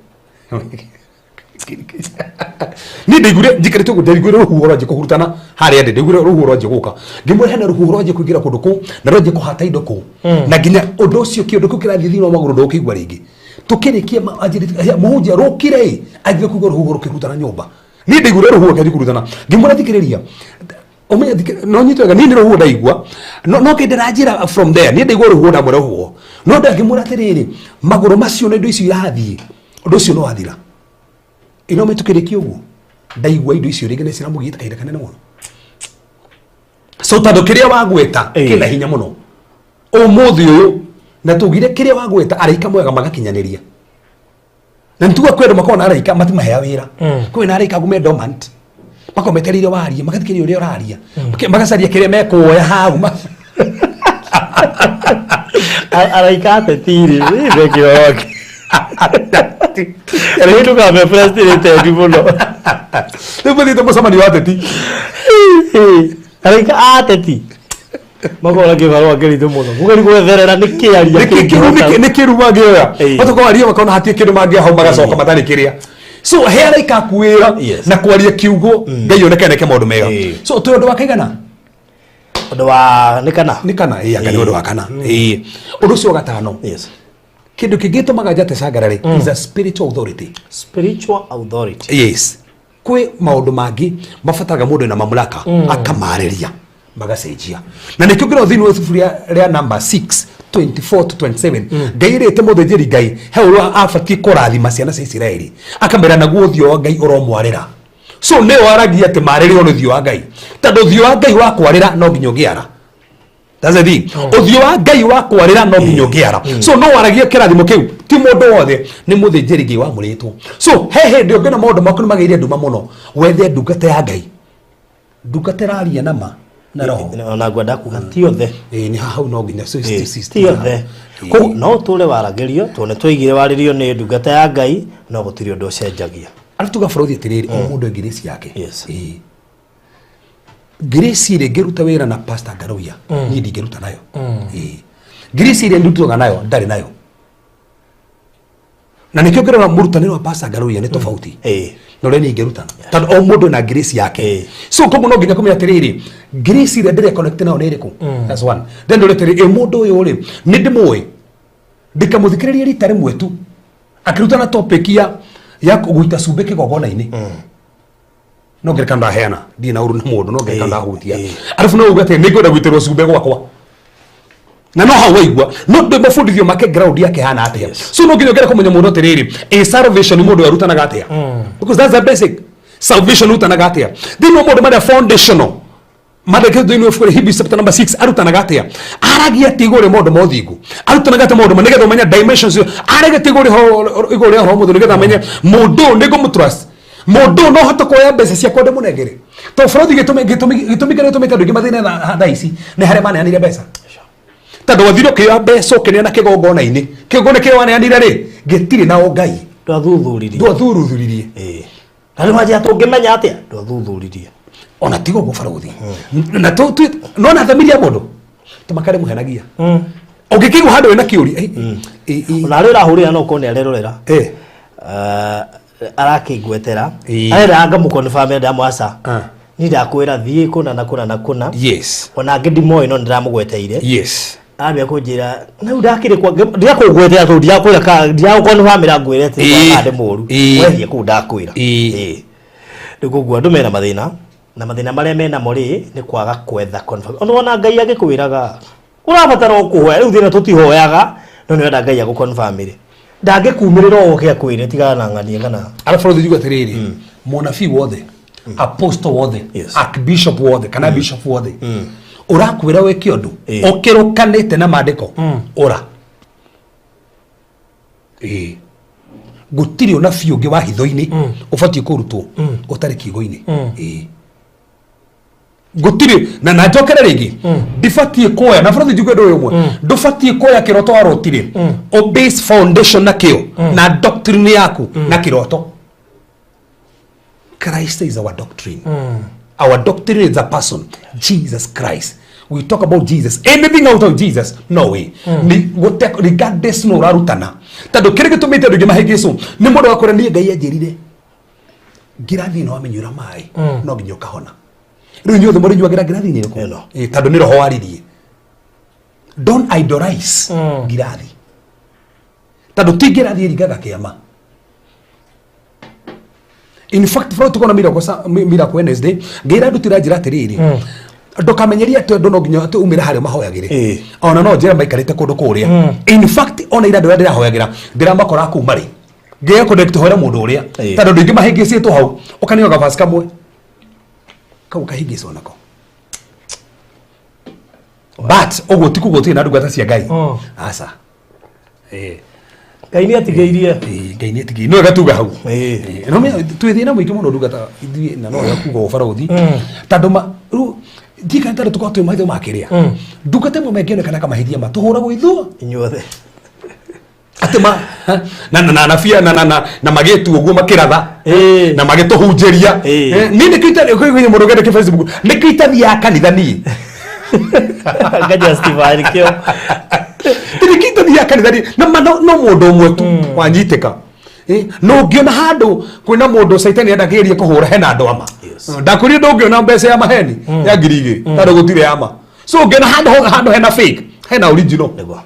Niĩ ndaiguire njikarĩte ũguo, ndaiguire rũhuho rwanjia kũhurutana harĩa ndĩ, ndaiguire rũhuho rwanjia gũka, ngĩmwĩra hena rũhuho rwanjia kũingĩra kũndũ kũu na rwanjia kũhata indo kũu, na nginya ũndũ ũcio kĩũndũ kĩu kĩrathiĩ thĩinĩ wa magũrũ ndũkĩigua rĩngĩ. Tũkĩrĩkia anjĩrĩte, "Mũhunjia, rũkire ĩ." Anjire kũigua rũhuho rũkĩhurutana nyũmba. Niĩ ndaiguire rũhuho rũkĩanjia kũhurutana, ngĩmwĩra, "Thikĩrĩria, ũmenye no nyitwo wega, niĩ nĩ rũhuho ndaigua, no kĩndĩ ndĩranjĩra from there. Niĩ ndaigua rũhuho, ndamwĩra rũhuho no ndangĩmwĩra atĩrĩrĩ, magũrũ macio na indo icio irathiĩ, ũndũ ũcio no wathira." Ino mĩtũkĩrĩkia ũguo ndaigua indo icio rĩngĩ nĩ ciramũgiĩte kahinda kanene mũno. So tondũ kĩrĩa wagweta kĩna hinya mũno ũmũthĩ ũyũ, na tugire kĩrĩa wagweta araika mwega magakinyanĩria, na nituga kwĩ andũ makoragwo na araika matimahea wĩra. Kwĩ na araika gume dormant, makoragwo metereire warie, magathikĩrĩria ũrĩa ũraria, magacaria kĩrĩa mekuoya hau. Araika ateti rĩ, mekĩra wake. Rĩu ndũkabe frustrated mũno. Rĩu mũthiĩte mũcemanio wa ateti. Araika ateti. Makoragwo na kĩbarũa kĩritũ mũno. Mũgeri gwetherera nĩ kĩaria Nĩ kĩru mangĩoya. Matokorwo aria makona hatirĩ kĩndũ mangĩoya hau magacoka matarĩ kĩrĩa. So he araika aku wĩra na kwaria kiugo Ngai oneke neke maũndũ mega. So twĩ ũndũ wa kaigana? Ũndũ wa nĩ kana? Nĩ kana, ĩĩ anga nĩ ũndũ wa kana. Ĩĩ. Ũndũ ũcio wa gatano. Kĩndũ kĩngĩ gĩtũmaga njate cangara rĩ is a spiritual authority. Spiritual authority. Yes. Kwĩ maũndũ mangĩ mabataraga mũndũ wĩna mamlaka akamarĩria magacenjia. Na nĩkĩo ngĩrwo thĩinĩ wa ibuku rĩa number 6 24 to 27 Ngai ĩrĩte mũthĩnjĩri Ngai he ũrĩa abatiĩ kũrathima ciana cia Isiraeli akamera naguo ũthiũ wa Ngai ũromwarĩra. So nĩwe waragia atĩ marĩrĩrwo nĩ ũthiũ wa Ngai tondũ ũthiũ wa Ngai wa kwarĩra no nginya ũngĩara. That's the thing. Ũthiũ wa Ngai wa kwarĩra no nginya ũngĩara. So no waragie kĩrathimo kĩu ti mũndũ wothe nĩ mũthĩnjĩri Ngai wamũrĩtwo. So he hĩndĩ ũngĩona maũndũ maku nĩ magĩire nduma mũno wethe ndungata ya Ngai. Ndungata ĩraria na ma na roho. Ona ngwenda kuga ti othe. Ĩĩ nĩ hau no nginya Ti othe. Koguo no ũtũre waragĩrio tondũ nĩ twaigire warĩrio nĩ ndungata ya Ngai no gũtirĩ ũndũ ũcenjagia. Arabu tuga bũrũri atĩrĩrĩ o mũndũ e grace yake. Ĩĩ. Grace ĩrĩa ĩngĩruta wĩra na Pastor Ngaruiya niĩ ndingĩruta nayo. Ĩĩ. Grace ĩrĩa ndutaga nayo ndarĩ nayo. Na nĩkĩo ngĩrora mũrutanĩre wa Pastor Ngaruiya nĩ tofauti na ũrĩa niĩ ingĩrutana tondũ o mũndũ na grace yake. So koguo no nginya kũmenya atĩrĩrĩ grace ĩrĩa ndĩre connect nayo nĩ ĩrĩkũ. That's one. Then ndore atĩrĩrĩ ĩ mũndũ ũyũ rĩ nĩ ndĩmũĩ ndikamũthikĩrĩria rita rĩmwe tu akĩrutana topic ya gũita cumbĩ kĩgongona-inĩ. No ngerekano ndaheana ndirĩ na ũru na mũndũ no ngerekano ndahutia arabu no uge atĩ nĩ ngwenda gũitĩrwo cumbĩ gwakwa na no hau waigua no ndĩ mabundithio make ground yake hana atĩa. So no nginya ũngere kũmenya mũndũ atĩrĩrĩ ĩ salvation mũndũ ũyũ arutanaga atĩa because that's the basic salvation arutanaga atĩa thĩinĩ wa maũndũ marĩa foundational mandĩkĩtwo thĩinĩ wa ibuku rĩa Hebrews chapter number 6 arutanaga atĩa aragia atĩ igũrũ rĩa maũndũ ma ũthingu arutanaga atĩ maũndũ ma nĩgetha ũmenye dimensions ĩyo aragia atĩ igũrũ rĩa ũhoro mũthũ nĩgetha amenye mũndũ ũyũ nĩ ngũmũtrust mũndũ ũyũ no hote kuoya mbeca ciakwa ndĩmũnengere tondũ bũrũri gĩtũmi kĩrĩa gĩtũmĩte andũ aingĩ mathĩne thaa ici nĩ harĩa maneanire mbeca tondũ wathire ũkĩoya mbeca ũkĩneana kĩgongona-inĩ kĩgongona kĩrĩa waneanire rĩ gĩtirĩ na ũngai Ndwathuthuririe. Ndwathuthuririe. Na rĩu wanjia tũngĩmenya atĩa? Ndwathuthuririe. Ona tiga ũguo barũthi na nona thamiri ya mũndũ tũmakare mũhenagia ũngĩkĩigua handũ wĩna kĩũria Ona arĩa ũrahũrĩra no ũkorwo nĩ arerorera. Arakĩngwetera. Arenda ngamũconfirm ndamwaca. Niĩ ndakwĩra thiĩ kũna na kũna na kũna. Ona angĩ ndimoĩ no nĩndĩramũgweteire. Ambia kũnjĩra na rĩu ndakĩrĩ kwa ndirakũgwetera tondũ ndirakwĩra ka ndiragũconfirmĩra ngwĩre atĩ kana ndĩ mũru. Wethiĩ kũu ndakwĩra. Rĩu koguo andũ mena mathĩna na mathĩna marĩa menamo rĩ nĩ kwaga kwetha confirm. Ona wona Ngai agĩkwĩraga ũrabatara o kũhoya rĩu thĩna tũtihoyaga no nĩ wenda Ngai agũconfirmĩre. Ndangĩkumĩrĩra o oke akwĩre tigana na ng'ania kana Arabu bũrũri njuge atĩrĩrĩ mũnabii wothe apostle wothe archbishop wothe kana bishop wothe ũrakwĩra wĩke ũndũ ũkĩrũkanĩte na maandĩko ũra ĩĩ gũtirĩ ũnabii ũngĩ wa hitho-inĩ ũbatiĩ kũrutwo ũtarĩ kiugo-inĩ. Ĩĩ gũtirĩ na njokere rĩngĩ ndibatiĩ kuoya na bũrũri njuge ũndũ ũyũ ũmwe ndũbatiĩ kuoya kĩroto warotire o base foundation na kĩo na doctrine yaku na kĩroto. Christ is our doctrine. Our doctrine is a person, Jesus Christ. We talk about Jesus. Anything out of Jesus, no way. Ni gũte regardless no ũrarutana. Tondũ kĩrĩa gĩtũmĩte andũ aingĩ mahĩngĩcwo nĩ mũndũ wakwĩra niĩ Ngai anjĩrire ngirathi ĩno wamĩnyuĩra maĩ no nginya ũkahona. Rĩu inyuothe mũrĩnyuagĩra ngirathi-inĩ ĩrĩkũ? Ĩno. Ĩ, tondũ nĩ roho waririe. Don't idolize ngirathi. Tondũ ti ngirathi ĩringaga kĩama. In fact, bro tukona miracle miracle Wednesday ngeira ndutira njira atiriri ndukamenyerie atĩ andũ no nginya atĩ umĩre harĩa mahoyagĩre ona no njĩra maikarĩte kũndũ kũrĩa. In fact, ona ira andũ arĩa ndĩrahoyagĩra ndĩramakora kũu marĩ ngĩya connect hoera mũndũ ũrĩa tondũ andũ aingĩ mahĩngĩcĩtwo hau ũkaneo gabasi kamwe kau kahĩngĩcwo nako but ũguo ti kuga ũtirĩ na ndungata cia Ngai. Aca. Ngai nĩ atigĩirie. Ngai nĩ atigĩirie no gatuga hau. No twĩ thĩna mũingĩ mũno ndungata ithuĩ na no wega kuga ũbarothi tondũ ma rĩu Ndiĩ kana tondũ tũkorwo twĩ maitho ma kĩrĩa ndungata ĩmwe mangĩonekana kamahithia ma tũhũragwo ithuo Inyuothe. Atĩ ma na na na nabia na na na na magĩtu ũguo makĩratha na magĩtũhunjĩria. Niĩ nĩkĩo itarĩ kwĩ mũndũ ũngĩandĩke Facebook, nĩkĩo itathiaga kanitha niĩ. Ngajustify nĩkĩo. Nĩkĩo itathiaga kanitha niĩ na ma no mũndũ ũmwe tu wanyitĩka. No ũngĩona handũ kwĩna mũndũ caitani endagĩrĩria kũhũra hena andũ ama. Ndakwĩrire ndũngĩona mbeca ya maheni ya 2000 tondũ gũtirĩ ya ma. So ũngĩona handũ hena fake, hena original. Nĩguo.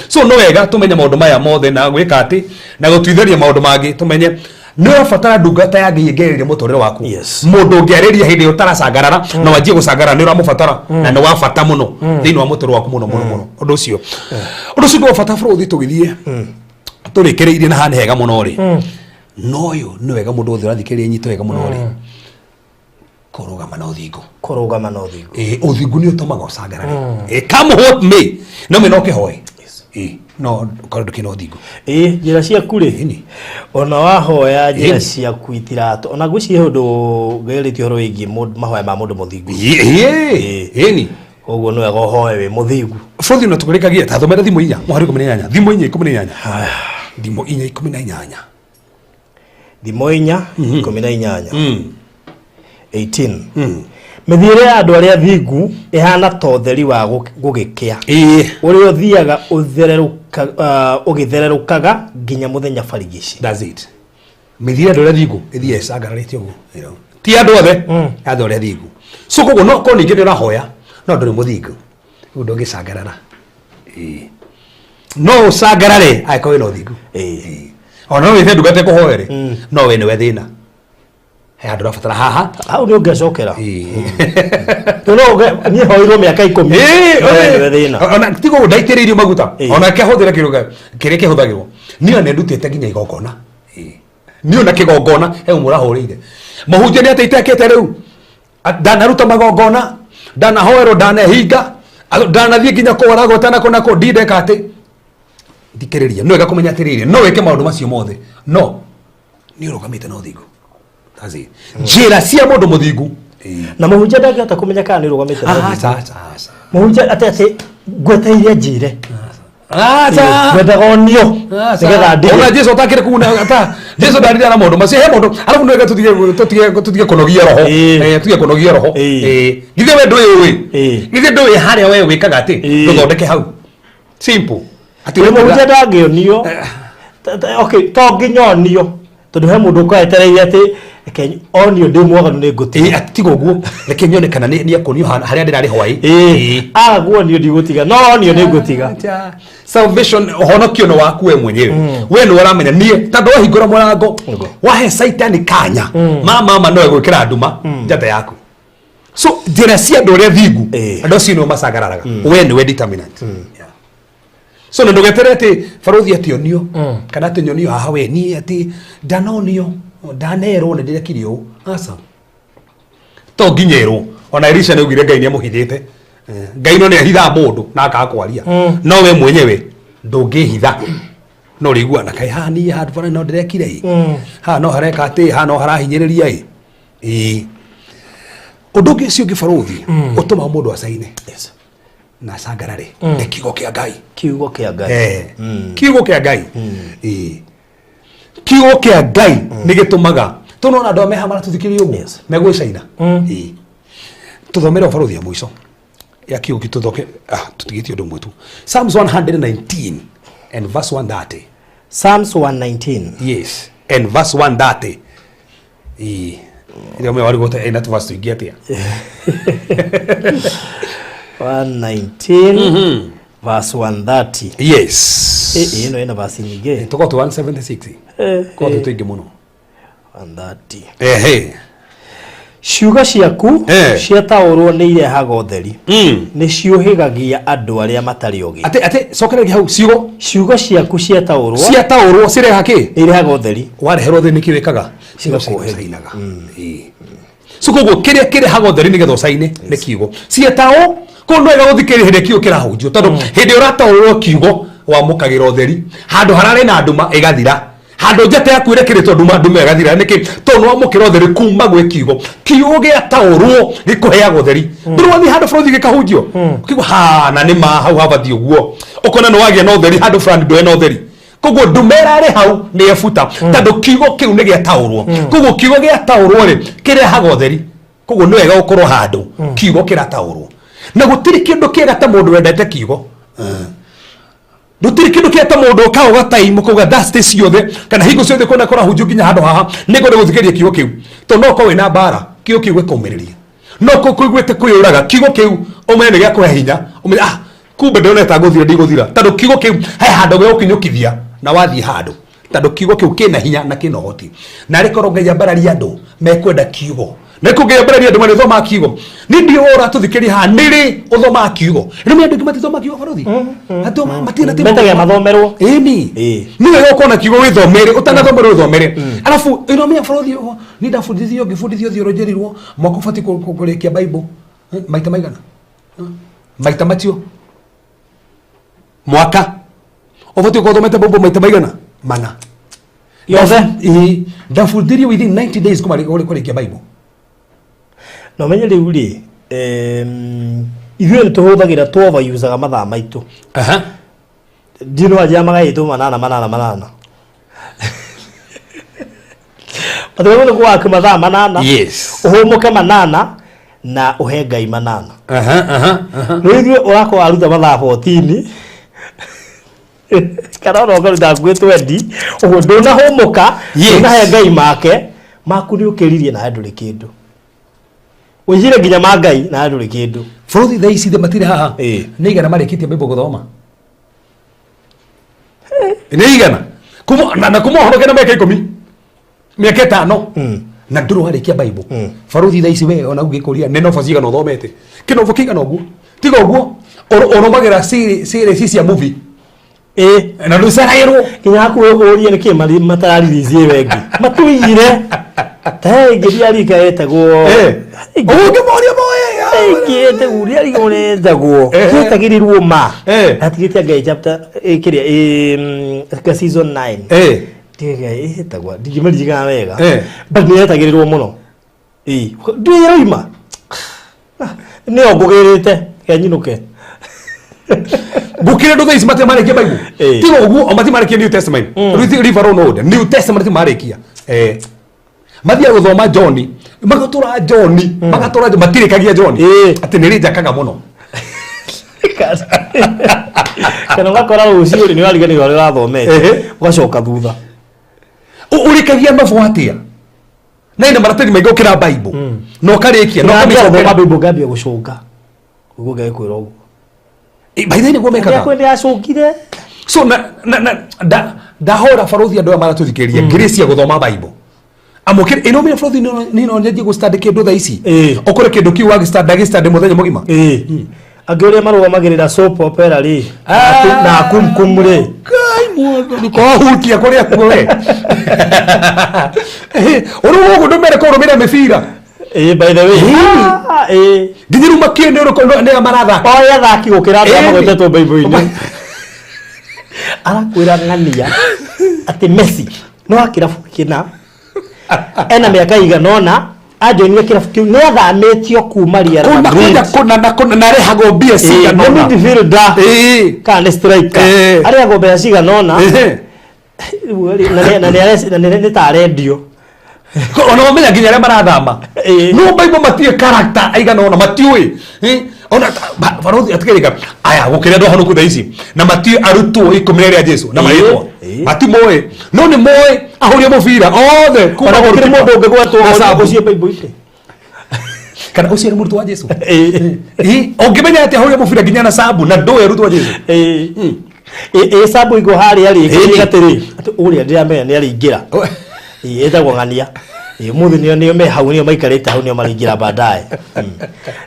So no wega tũmenye maũndũ maya mothe na gwĩka atĩ na gũtuithĩria maũndũ mangĩ, tũmenye nĩ ũrabatara ndungata ya Ngai ĩngĩarĩria mũtũrĩre waku. Mũndũ ũngĩarĩria hĩndĩ ĩyo ũtaracangarara na wanjie gũcangarara, nĩ ũramũbatara na nĩ wa bata mũno thĩinĩ wa mũtũrĩre waku, mũno mũno mũno. Ũndũ ũcio nĩ wa bata. Bũrũri tũgĩthiĩ tũrĩkĩrĩirie na haha nĩ hega mũno rĩ, no ũyũ nĩ wega mũndũ wothe ũrathikĩrĩria nyito wega mũno rĩ, kũrũgama na ũthingu. Kũrũgama na ũthingu. Ũthingu nĩ ũtũmaga ũcangarare. Come what may, no me no kĩhoe. No ũkorwo ndũkĩrĩ na ũthingu. Ĩĩ, njĩra ciaku rĩ, ona wahoya njĩra ciaku itiratũ, ona ngwĩciria he ũndũ ngerĩtie ũhoro wĩgiĩ mahoya ma mũndũ mũthingu. Ĩni. Koguo nĩ wega ũhoe wĩ mũthingu. Bũrũri ona tũkũrĩkagia ta thomera thimũ 4 mũhari 18, thimũ 4:18, thimũ 4:18. Thimo 4:18. 18. Mĩthiĩre ya andũ arĩa thingu ĩhana ta ũtheri wa gũgĩkĩa, ũrĩa ũthiaga ũgĩthererũkaga nginya mũthenya barigici. That's it. Mĩthiĩre andũ arĩa thingu ĩthiaga ĩcangararĩte ũguo. Ti andũ othe, andũ arĩa thingu. So koguo no korwo ningĩ nĩ ũrahoya no ndũrĩ mũthingu, rĩu ndũngĩcangarara. No ũcangarare angĩkorwo wĩna ũthingu. Ona no wĩte ndungata ĩkũhoere, no we nĩwe thĩna, he handũ ũrabatara haha. Hau nĩ ũngĩcokera. No niĩ hoirwo mĩaka 10. No we nĩwe thĩna. Ona tigo ndaitĩrĩirio maguta. Ona kĩahũthĩra kĩrĩa kĩrĩa kĩhũthagĩrwo, niĩ ona nĩndutĩte nginya igongona. Niĩ ona kĩgongona he ũmwe ũrahũrĩire mũhunjia nĩ atĩ itekĩte rĩu. Ndanaruta magongona, ndanahoerwo, ndanehinga, ndanathiĩ nginya kũragwo tana kũ na kũ, ndindeka atĩ thikĩrĩria. No wega kũmenya atĩrĩrĩ, no wĩke maũndũ macio mothe no nĩ ũrũgamĩte na ũthingu. That's it. Njĩra cia mũndũ mũthingu. Na mũhunjia ndangĩhota kũmenya kana nĩ ũrũgamĩte na ũthingu. Aca, aca, aca. Mũhunjia atĩ ngweteire njĩre. Aca. Ngwendaga onio nĩgetha ndige. Ona Jesu atakire kuna ata Jesu ndarire na maũndũ macio he mũndũ arabu nĩ wega tũtige kũnogia roho. Tũtige kũnogia roho. Githĩ we ndũĩ ũĩ? Githĩ ndũĩ harĩa we wĩkaga atĩ ndũthondeke hau, simple. Atĩ Ũyũ mũhunjia ndangĩonio. Okay, to nginya onio, tondũ he mũndũ ũkorwo etereire atĩ reke onio ndĩ mwaganu nĩ ngũtiga. Ati tiga ũguo, reke nyone kana nĩ ekuonio harĩa ndĩrarĩ hwaĩ. Aga kuonio ndigũtiga, no onio nĩ ngũtiga. Acha. Salvation, ũhonokio nĩ waku we mwenyewe. We nĩ ũramenya niĩ tondũ wahingũra mũrango wahe caitani kanya ma mama no egwĩkĩra nduma njata yaku. So njĩra cia andũ arĩa thingu, andũ acio nĩo macangararaga, we nĩwe determinant. Yeah. So na ndũgetere atĩ barothi atĩ onio kana atĩ nyonio haha, we niĩ atĩ ndanonio, ndanerwo nĩ ndĩrekire ũũ, aca, to nginya ĩrwo. Ona Elisha nĩ augire Ngai nĩ amũhithĩte. Ngai no nĩ ahithaga mũndũ na akaga kwaria, no we mwenyewe ndũngĩhitha, no ũrĩigua na kaĩ haha niĩ handũ barĩa no ndĩrekire ĩ, haha no hareka atĩ haha no harahinyĩrĩria ĩ. Ĩĩ, ũndũ ũngĩ ũcio ũngĩ barothi ũtũmaga mũndũ acaine na acangarare nĩ kiugo kĩa Ngai. Kiugo kĩa Ngai. Kiugo kĩa Ngai. Ĩĩ. Kiugo kĩa Ngai nĩ gĩtũmaga tũnona andũ meha maratũthikĩrĩria ũguo megwĩcaina. Ĩĩ. Tũthomere ũbarothi ya mũico ya kiugo gĩtũthoke, tũtigĩtie ũndũ ũmwe tu, Psalms 119 and verse 130. Psalms 119. Yes, and verse 130. Ĩĩ, ĩrĩa ũmwe warigwo ĩna tũverse tũingĩ atĩa. 119 verse 130. Yes. Ĩno ĩna verse nyingĩ. Tũkorwo tũ 176. Korwo twĩ tũingĩ mũno. 130. Ehe. Ciugo ciaku ciataũrwo nĩ irehaga ũtheri, nĩ ciũhĩgagia andũ arĩa matarĩ ogĩ. Atĩ cokereria hau, ciugo. Ciugo ciaku ciataũrwo. Ciataũrwo cireha kĩ? Nĩ irehaga ũtheri. Wareherwo ũtheri nĩkĩ wĩkaga? Cigakũhĩga. Cigacainaga. Ĩĩ. So koguo kĩrĩa kĩrehaga ũtheri nĩgetha ũcaine nĩ kiugo cietaũ. Koguo nĩ wega gũthikĩrĩria hĩndĩ ĩrĩa kiugo kĩrahunjio, tondũ hĩndĩ ĩrĩa ũrataũrwo kiugo wamũkagĩra ũtheri, handũ hararĩ na nduma ĩgathira. Handũ njata yaku ĩrekĩrĩtwo nduma, nduma ĩgathira. Nĩkĩ? Tondũ nĩwamũkĩra ũtheri kuma gwĩ kiugo. Kiugo gĩataũrwo gĩkũheaga ũtheri. Ndũrĩ wathiĩ handũ bũrũri gĩkahunjio, ũkĩigua ha na nĩ ma hau habathiĩ ũguo, ũkona nĩ wagĩa na ũtheri handũ fulani ndũrĩ na ũtheri. Koguo nduma ĩrarĩ hau nĩ ebuta, tondũ kiugo kĩu nĩ gĩataũrwo. Koguo kiugo gĩataũrwo rĩ, kĩrehaga ũtheri. Koguo nĩ wega gũkorwo handũ kiugo kĩrataũrwo, na gũtirĩ kĩndũ kĩega ta mũndũ wendete kiugo. Gũtirĩ kĩndũ kĩega ta mũndũ ũkaga ũgataimu kauga Thursday ciothe kana hingo ciothe kwenda kũrahunjio nginya handũ haha nĩngwenda gũthikĩrĩria kiugo kĩu, tondũ no ũkorwo wĩna mbara, kiugo kĩu gĩkaumĩrĩria. No ũkorwo kũiguĩte kwĩyũraga, kiugo kĩu ũmenye nĩ gĩakũhe hinya, ũmenye ah, kumbe ndĩronete ta ngũthira, ndigũthira, tondũ kiugo kĩu he handũ gĩgũkinyũkithia na wathiĩ handũ, tondũ kiugo kĩu kĩna hinya na kĩna ũhoti. Na arĩ korwo Ngai ambararia andũ mekwenda kiugo, na kå Ngai ambararia andũ marĩthomaga kiugo. Nĩ ndiũ ũratũthikĩria haha, nĩ rĩ ũthomaga kiugo? Rĩu nĩ andũ aingĩ matithomaga kiugo, barothi. Andũ matirĩ na Metagia mathomerwo. Ĩni. Nĩ wega ũkorwo na kiugo wĩthomere, ũtanathomere wĩthomere. Arabu ĩnomenya barothi, niĩ ndabundithio, ngĩbundithio theology, rirwo mwaka ũbatiĩ kũrĩkia Bible maita maigana? Maita macio mwaka ũbatiĩ gũkorwo ũthomete Bible maita maigana mana. Yothe. Ĩĩ, ndabundithirio within 90 days kuma kũrĩkia Bible. Na ũmenye rĩu rĩ, ithuĩ nĩ tũhũthagĩra, tũ overusaga mathaa maitũ. Ndiũ no anjia magaĩtwo manana manana manana, matigagwo nĩ mathaa 8. Ũhũmũke 8 na ũhe Ngai 8. Aha, aha, aha. Rĩu ithuĩ ũrakorwo waruta mathaa 14 kana ona ũkaruta hakuhĩ 20 ũguo, ndũnahũmũka. Ndũnahe Ngai make maku, nĩ ũkĩririe nawe ndũrĩ kĩndũ, ũigire nginya ma Ngai nawe ndũrĩ kĩndũ. Bũrũri thaa ici matirĩ haha. Nĩ igana marĩkĩtie Bible gũthoma? Nĩ igana kuma na kuma ũhoro kena mĩaka 10, mĩaka 5, na ndũrĩ warĩkia Bible. Baruthi thaa ici we ona ũngĩkũria nĩ nobo cigana ũthomete, kĩnobo kĩigana ũguo, tiga ũguo ũrũmagĩra series cia movie. Na ndũceragĩrwo. Nginya hakuhĩ ũrie nĩkĩ matararirici ĩyo ĩngĩ matũigire ta he ĩngĩ ndiarika ĩtagwo. Ũngĩmoria moe. Ĩngĩ ĩtagwo ndiarika ũrĩa ĩtagwo. Ĩtagĩrĩrwo ma atigĩte Ngai chapter kĩrĩa ka season 9. Ndiga ĩtagwo, ndingĩmĩririkana wega. But nĩ yetagĩrĩrwo mũno. Ĩĩ, ndũĩ ĩroima nĩyo ngũgĩrĩte kenyinũke. Gũkĩrĩ andũ thaa ici matirĩ marĩkia Bible. Tiga ũguo o matirĩ marĩkia New Testament. River Road Old New Testament matirĩ marĩkia. Mathiaga gũthoma John, magatũra John, magatũra John, matirĩkagia John. Atĩ nĩ rĩnjakaga mũno. Kana ũgakora rũciũ rĩ nĩ wariganĩrwo ũrĩa ũrathomete. Ũgacoka thutha. Ũrĩkagia nobo atĩa na ina maratathi maingĩ gũkĩra Bible na ũkarĩkia na Ngambia ũkamĩcokera? Gũthoma Bible, ngambia gũcũnga ũguo, Ngai kwĩra ũguo. By the way, nĩguo mekaga. Nĩ ndĩracũngire. So na ndahora barothi andũ aya maratũthikĩrĩria grace ya gũthoma Bible. Amũkĩre ĩno mĩra barothi nĩ no nyanjie gũ study kĩndũ thaa ici. Ũkore kĩndũ kĩu wagĩ ndagĩ mũthenya mũgima. Ĩĩ, angĩ ũrĩa marũgamagĩrĩra soap opera rĩ na kumkum rĩ. Ngai mwathani, kohutia kũrĩa kuo we ũrĩ gũkũ ndũmere kũrũmĩrĩra mĩbira. Ĩĩ, by the way. Ah, ĩĩ. Nginya rĩu makĩũĩ nĩ ũrĩkũ nĩ marathaka. Oĩ athaki gũkĩra andũ arĩa magwetetwo Bible-inĩ. Arakwĩra ng'ania atĩ Messi no wa kĩrabu kĩna, ena mĩaka igana ũna, anjoinire kĩrabu kĩu, nĩ athamĩtio kuma Real kũna Madrid. Kũna kũna na kũna na arehagwo mbia cigana nĩ ũna. Midfielder kana nĩ striker. Arĩhagwo mbeca cigana ũna. Rĩu rĩ, na nĩ ta arendio. Ona mamenya nginya arĩa marathama. No Bible matiũĩ character aigana ũna, matiũĩ. Ona barothi atikĩrĩka aya gũkĩrĩa andũ ahonoku thaa ici na matiũĩ arutwo 12 a Jesu na marĩtwa. Matimoĩ, no nĩ moĩ ahũri a mũbira othe kuma Ona gũkĩrĩ goalkeeper mũndũ ũngĩgwetwo na sabu. ũcio Bible-inĩ. Kana ũcio nĩ mũrutwo wa Jesu? Ũngĩmenya atĩ ahũri a mũbira nginya na sabu na ndũĩ arutwo a Jesu? Ĩĩ. Ĩ sabu igũ harĩa rĩ, atĩrĩ atĩ ũrĩa ndĩramenya nĩ arĩingĩra. Ĩĩ, ĩtagwo ng'ania. Ĩĩ, ũmũthĩ nĩo me hau, nĩo maikarĩte hau, nĩo marĩingĩra baadaye.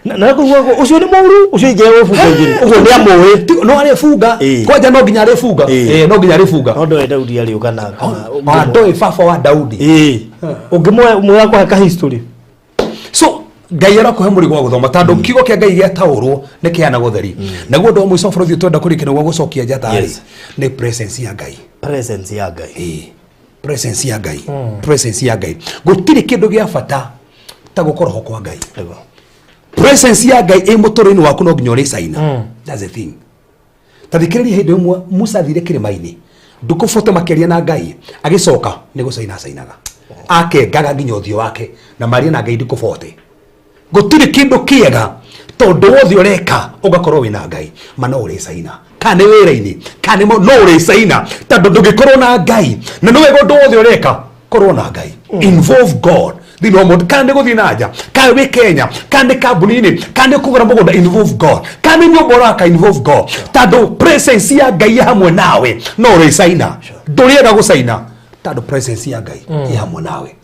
Na koguo ũcio nĩ mũru, ũcio aingĩra gũbunga igĩrĩ ũguo nĩ amũĩ. No arĩbunga. Kwanja no nginya arĩbunga. No nginya arĩbunga. No ndoĩ Daudi arĩũka na kana Ona ndoĩ baba wa Daudi. Ĩĩ, ũngĩmwĩra kũhe ka history. So Ngai arakũhe mũrigo wa gũthoma, tondũ kiugo kĩa Ngai gĩataũrwo nĩ kĩheanaga ũtheri. Naguo ũndũ wa mũico bũrũri twenda kũrĩkia nĩguo gũcokia njata rĩ, nĩ presence ya Ngai. Presence ya Ngai. Presence ya Ngai, presence ya Ngai. Gũtirĩ kĩndũ gĩa bata ta gũkorwo ho kwa Ngai. Presence ya Ngai ĩ mũtũrĩre-inĩ waku no nginya ũrĩcaina. That's the thing. Ta thikĩrĩria, hĩndĩ ĩmwe Musa athire kĩrĩma-inĩ ndukũ bote makĩaria na Ngai, agĩcoka nĩ gũcaina acainaga, akengaga nginya ũthiũ wake na maria na Ngai ndukũ bote. Gũtirĩ kĩndũ kĩega tondũ wothe ũreka ũgakorwo wĩna Ngai, ma no ũrĩcaina, kana nĩ wĩra-inĩ, kana nĩ no ũrĩcaina, tondũ ndũngĩkorwo na Ngai na nĩ wega ũndũ wothe ũreka korwo na Ngai. Involve God thĩinĩ wa mũndũ, kana nĩ gũthiĩ na nja, kana wĩ Kenya, kana nĩ kambuni-inĩ, kana nĩ kũgũra mũgũnda, involve God, kana nĩ nyũmba ũraka, involve God, tondũ presence ya Ngai ĩ hamwe nawe no ũrĩcaina. Ndũrĩaga gũcaina tondũ presence ya Ngai ĩ hamwe nawe.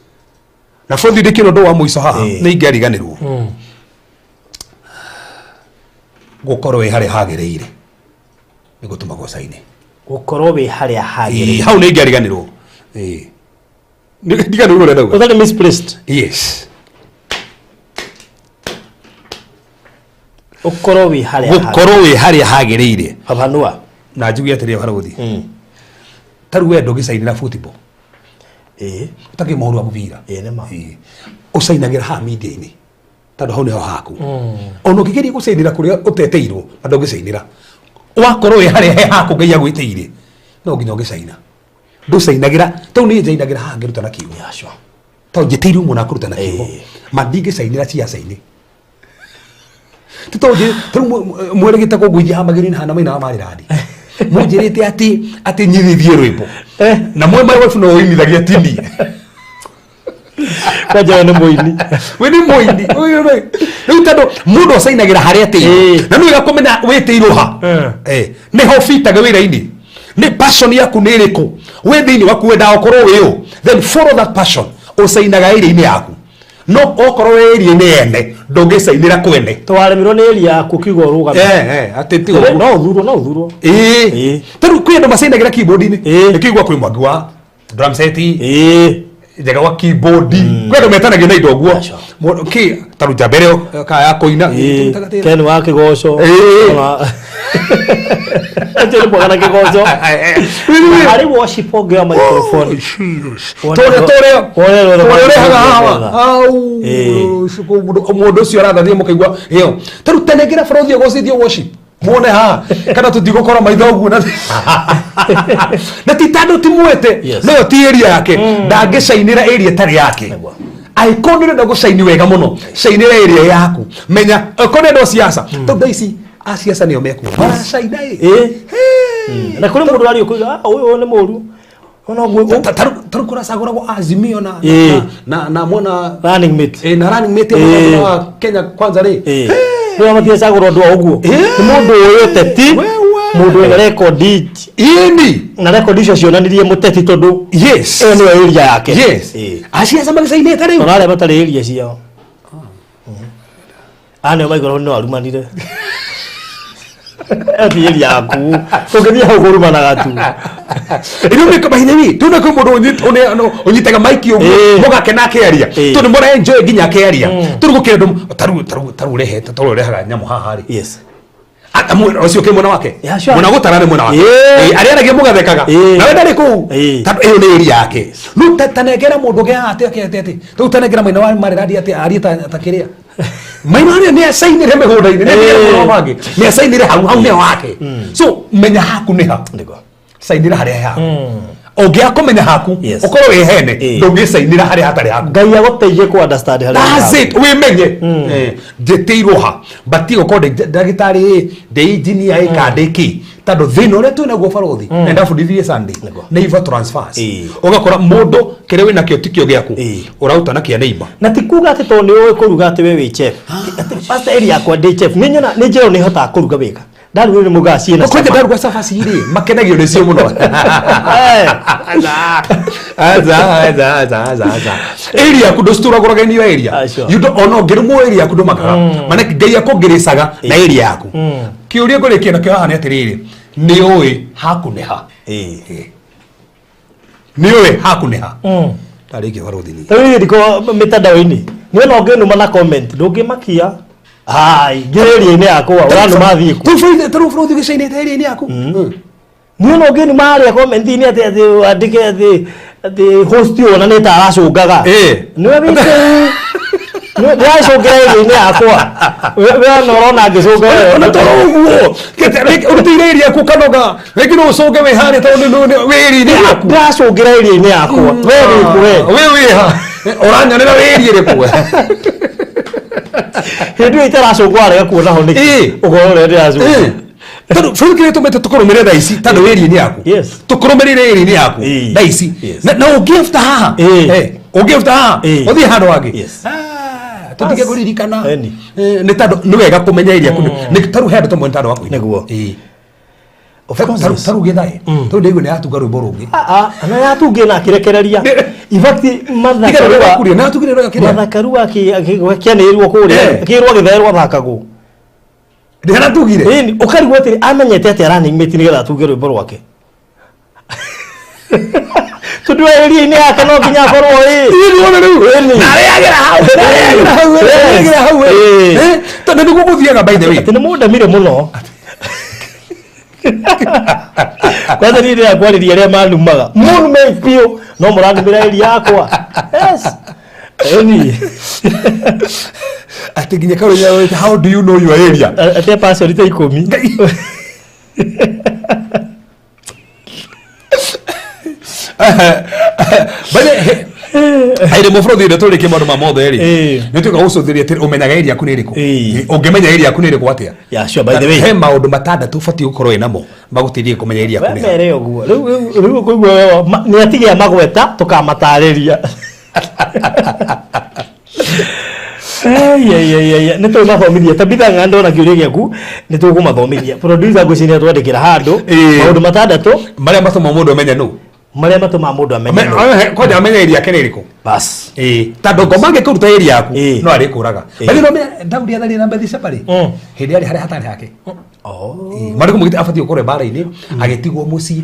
Na bũthi ndĩkĩra ũndũ wa mũico haha, nĩ ingĩariganĩrwo gũkorwo wĩ harĩa hagĩrĩire nĩ gũtũmaga ũcaine. Gũkorwo wĩ harĩa hagĩrĩire. Hau nĩ ingĩariganĩrwo. Ĩĩ. Ndiganĩrwo ũrĩa ndauga. Ũtarĩ misplaced. Yes. Ũkorwo wĩ harĩa hagĩrĩire. Gũkorwo wĩ harĩa hagĩrĩire. Babanua. Na njuge atĩrĩ, barũthi, ta rĩu we ndũgĩcainĩra football? Ĩĩ. Ũtakĩ mũhũri wa mũbira? Ĩĩ, nĩ ma. Ĩĩ. Ũcainagĩra haha media-inĩ tondũ hau nĩho haku. Ona ũngĩgeria gũcainĩra kũrĩa ũteteirwo na ndũngĩcainĩra, wakorwo wĩ harĩa he haku Ngai agwĩtĩire, no nginya ũngĩcaina. Ndũcainagĩra tondũ niĩ njainagĩra haha ngĩruta na kiugo. Yeah, sure. Tondũ njĩtĩirwo mũno kũruta na kiugo, ma ndingĩcainĩra ciaca-inĩ. Ti tondũ tarĩu mwerĩgĩte kũngũithia haha magĩrĩ-inĩ hana mainaga marĩrandi, mũnjĩrĩte atĩ nyithithie rwĩmbo na mwe my wife no ũinithagia tini. Kwanja we nĩ mũini. We nĩ mũini. Rĩu tondũ mũndũ acainagĩra harĩa atĩirwo, na nĩ wega kũmenya wĩtĩirwo ha. Nĩho bitage wĩra-inĩ, nĩ passion yaku nĩ ĩrĩkũ we thĩinĩ waku, wendaga ũkorwo wĩ ũ, then follow that passion. Ũcainaga area-inĩ yaku, no okorwo wĩ area-inĩ ene ndũngĩcainĩra kwene. Twaremirwo nĩ area yaku ũkiuga ũrũgame. Atĩ ti ũguo. No ũthurwo, no ũthurwo. Ĩĩ, tarĩu kwĩ andũ macainagĩra keyboard-inĩ. Nĩkĩo igua kwĩ mwangi wa drum set, njega wa keyboard, kwĩ andũ metanagio na indo ũguo. Yeah, sure. Kĩ tarĩu njamba ĩrĩa kaya ya kũina. Ken wa kĩgoco. Acio nĩ mwega na kĩgoco. Na harĩ worship ũngĩoya microphone. Tũrĩa tũrĩa Wone rwĩmbo tũrĩa ũrehaga haha au mũndũ ũcio arathathia mũkaigua ĩyo. Tarĩu tenengera bũrũthi ũgocithio worship muone haha kana tũtigũkora maitho ũguo na ti tondũ ti mwete. No ti area yake, ndangĩcainĩra area ĩtarĩ yake. Angĩkorwo nĩ ũrenda gũcaini wega mũno, cainĩra area yaku. Menya angĩkorwo nĩ ũrenda siasa, tondũ thaa ici a siasa nĩo mekuo maracaina ĩ. Na kũrĩ mũndũ ario kuiga, "Ah, ũyũ nĩ mũru." Ona ũguo Tarĩu kũracagũragwo Azimio na na mwena running mate. Na running mate ya mwena wa Kenya Kwanza rĩ. Rĩu matiacagũra ũndũ o ũguo. Nĩ mũndũ ũĩ ũteti, Wewe. Mũndũ wĩna rekondi Ĩni. Na rekondi icio cionanirie mũteti tondũ ĩyo nĩyo area yake. Aciaca magĩcainĩte rĩu. Ona arĩa matarĩ area ciao. Aya nĩo maigua no arumanire. Ĩyo ti area yaku. Ũngĩthiĩ hau kũrumanaga tu. Rĩu nĩ by the way, tuna kwĩ mũndũ ũnyitaga maiki ũguo, mũgakena akĩaria, tondũ mũra enjoy nginya akĩaria. Tondũ gũkĩrĩ andũ tarĩu ũrehete, tarĩu ũrehaga nyamũ haha rĩ. Ũcio kĩ mwena wake. Yeah, sure. Mwena gũtara nĩ mwena wake. Arĩa aragia mũgathekaga. Nawe ndarĩ kũu. Tondũ ĩyo nĩ area yake. Rĩu tanengera mũndũ ũngĩ haha atĩ atĩ atĩ rĩu tanengera maina wa marĩrandi atĩ arie ta kĩrĩa maina arĩa nĩ acainĩre mĩgũnda-inĩ, nĩ acainĩre mũno mangĩ, nĩ acainĩre hau hau nĩho hake. So menya haku nĩ ha. Cainĩra harĩa haku. Ũngĩaga kũmenya haku, ũkorwo wĩ hene, ndũngĩcainĩra harĩa hatarĩ haku. Ngai agũteithie kũ understand harĩa That's ũrĩ. it, wĩmenye. Njĩtĩirwo ha, batiĩ gũkorwo ndĩ ndagĩtarĩ ĩ, ndĩ engineer ĩ, kana ndĩ kĩ, tondũ thĩna ũrĩa twĩ naguo barũthi, na ndabundithirie Sunday, nĩ evil transfers. Ũgakora mũndũ kĩrĩa wĩnakĩo tikĩo gĩaku, ũraruta na kĩa neighbor. Na ti kuga atĩ tondũ nĩ ũĩ kũruga atĩ we wĩ chef. Atĩ pastor, area yakwa ndĩ chef. Nĩ nyona nĩ njĩrwo nĩ hotaga kũruga wega. Ndarugire nĩ mũgaa ciĩna Kwanja cama. ndaruga cabaci rĩ, makenagio nĩcio mũno. Aca, aca, aca, aca, aca, aca. Area yaku ndũcitũragũraga in your area. Ah, sure. You don't, ona ũngĩrũmwo area yaku ndũmakaga. Maana Ngai akũngĩrĩcaga na area yaku. Kĩũria ngũrĩkia nakĩo haha nĩ atĩrĩrĩ, nĩ ũĩ haku nĩ ha? Nĩ ũĩ haku nĩ ha? Ndarĩkia barũthi niĩ. Rĩu niĩ ndiko mĩtandao-inĩ. Niĩ ona ũngĩnuma na comment ndũngĩmakia. Ai, ngĩrĩria-inĩ yakwa ũranuma thiĩ kũ. Tarĩu barũthi gĩcainĩte area-inĩ yaku. Niĩ ona ũngĩnuma harĩa comment-inĩ atĩ wandĩke atĩ Atĩ host ũyũ ona nĩ ta aracũngaga. Nĩwe wĩ kũu. Ndĩracũngĩra area-inĩ yakwa. We ona ũrona ngĩcũnga. Ona toro ũguo ũrutĩire area yaku ũkanoga, rĩngĩ no ũcũnge wĩ harĩa tondũ wĩ area-inĩ yaku. Ndĩracũngĩra area-inĩ yakwa. We wĩ kũ we? We wĩ ha? Ũranyonera wĩ area ĩrĩkũ? Hĩndĩ ĩyo itaracũngwo warega kuona ho nĩkĩ? Ũkona ũrĩa ndĩracũnga. Tondũ bũrũri kĩrĩa tũmĩte tũkũrũmĩrĩre thaa ici, tondũ wĩ area-inĩ yaku. Tũkũrũmĩrĩre area-inĩ yaku thaa ici. Na ũngĩbuta haha, ũngĩbuta haha, ũthiĩ handũ hangĩ. Tũtige kũririkana. Nĩ tondũ nĩ wega kũmenya area yaku. Nĩ tarĩu he andũ tũmwe nĩ tondũ wa kũina. Nĩguo. Of course, yes. Tarĩu gĩthaĩ, tondũ ndaigua nĩ yatunga rwĩmbo rũngĩ. Na yatungie na akĩrekereria. In fact, Tiga rwĩmbo rwa kuria, nĩ yatungire rwĩmbo kĩrĩa. Martha Karua akĩanĩrĩrwo kũrĩa, akĩrwo gĩthaĩ rwathakagwo. Ndĩratugire. Ĩni, ũkarigwo atĩrĩ, amenyete atĩ aranĩimĩti nĩgetha atunge rwĩmbo rwake. Tondũ area-inĩ yake no nginya akorwo ĩ. Ĩni wona rĩu. Ĩni. Na arĩagĩra hau, arĩagĩra hau, arĩagĩra hau. Tondũ nĩguo gũthiaga by the way. Atĩ nĩ mũndemire mũno. Kwanza niĩ ndĩrenda kwarĩria arĩa manumaga. Mũnume biũ no mũranumĩra area yakwa. Yes. Ĩni. Atĩ nginya karũnya, how do you know your area? Atĩ pastor ta 10. Aire mũbũrũthi ĩrĩa tũrĩkie maũndũ ma mothe rĩ, nĩ tuĩka gũcũthĩrĩria atĩ ũmenyaga area yaku nĩ ĩrĩkũ. Ũngĩmenya area yaku nĩ ĩrĩkũ atĩa? Yeah, sure, by the way. He maũndũ matandatũ ũbatiĩ gũkorwo wĩ namo magũteithie kũmenya area yaku nĩ. Mere ũguo. Rĩu ũkũigua nĩ atigĩa magweta tũkamatarĩria. Nĩ tũmathomithia Tabitha ng'a ndona kĩũria gĩaku nĩ tũkũmathomithia. Producer ngwĩciria twandĩkĩra handũ maũndũ matandatũ marĩa matũmaga mũndũ amenye nũ. Marĩa matũmaga mũndũ amenye nũ. Kwanja amenye area yake nĩ ĩrĩkũ. Bas. Tondũ ngoma angĩkũruta area yaku no arĩkũraga. By the way, Daudi atharie na Bathsheba rĩ, hĩndĩ yarĩ harĩa hatarĩ hake. Marĩ kũmũgitĩra abatiĩ gũkorwo mbara-inĩ, agĩtigwo mũciĩ,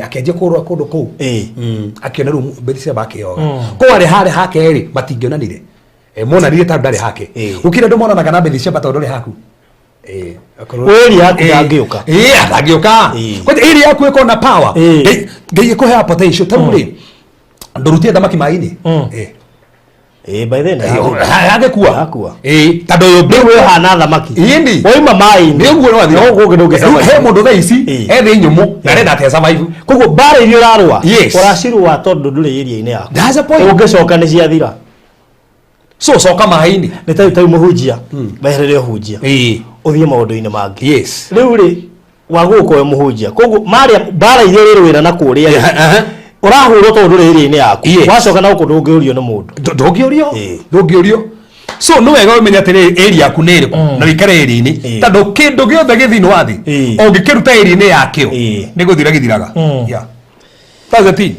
akĩanjia kũrũa kũndũ kũu. Akĩona rĩu Bathsheba akĩyoga. Koguo arĩ harĩa hake rĩ, matingĩonanire. Monanire tondũ ndarĩ hake. Gũkĩrĩ andũ monanaga na Bathsheba tondũ ndũrĩ haku. Area yaku ndangĩũka. Ndangĩũka. Kwanja area yaku ĩkorwo na power. Ngai ĩkũheaga potential. Ta rĩu rĩ, ndũrutie thamaki maĩ-inĩ. By the way, Agĩkua. Akua. Tondũ ũyũ Rĩu we ũhana thamaki. Ĩni. Wauma maĩ-inĩ. Nĩ ũguo no No gũkũ ndũngĩ He mũndũ thaa ici e thĩ nyũmũ na arenda atĩ survive. Koguo mbara iria ũrarũa, Yes. ũracirũa tondũ ndũrĩ area-inĩ yaku. That's the point. Ũngĩcoka nĩ ciathira. So coka maĩ-inĩ. Nĩ ta mũhunjia, weherere ũhunjia. Ũthiĩ maũndũ-inĩ mangĩ. Yes. Rĩu rĩ, wagũka wĩ mũhunjia. Koguo marĩa mbara iria ũrĩrũĩra na kũrĩa rĩ, ũrahũrwo tondũ ndũrĩ area-inĩ yaku. Wacoka na gũkũ ndũngĩũrio nĩ mũndũ. Ndũngĩũrio. Ndũngĩũrio. So nĩ wega ũmenye atĩrĩrĩ area yaku nĩ ĩrĩkũ na ũikare area-inĩ, tondũ kĩndũ gĩothe gĩ thĩinĩ wa thĩ ũngĩkĩruta area-inĩ yakĩo nĩ gũthira gĩthiraga. Yeah. That's the thing.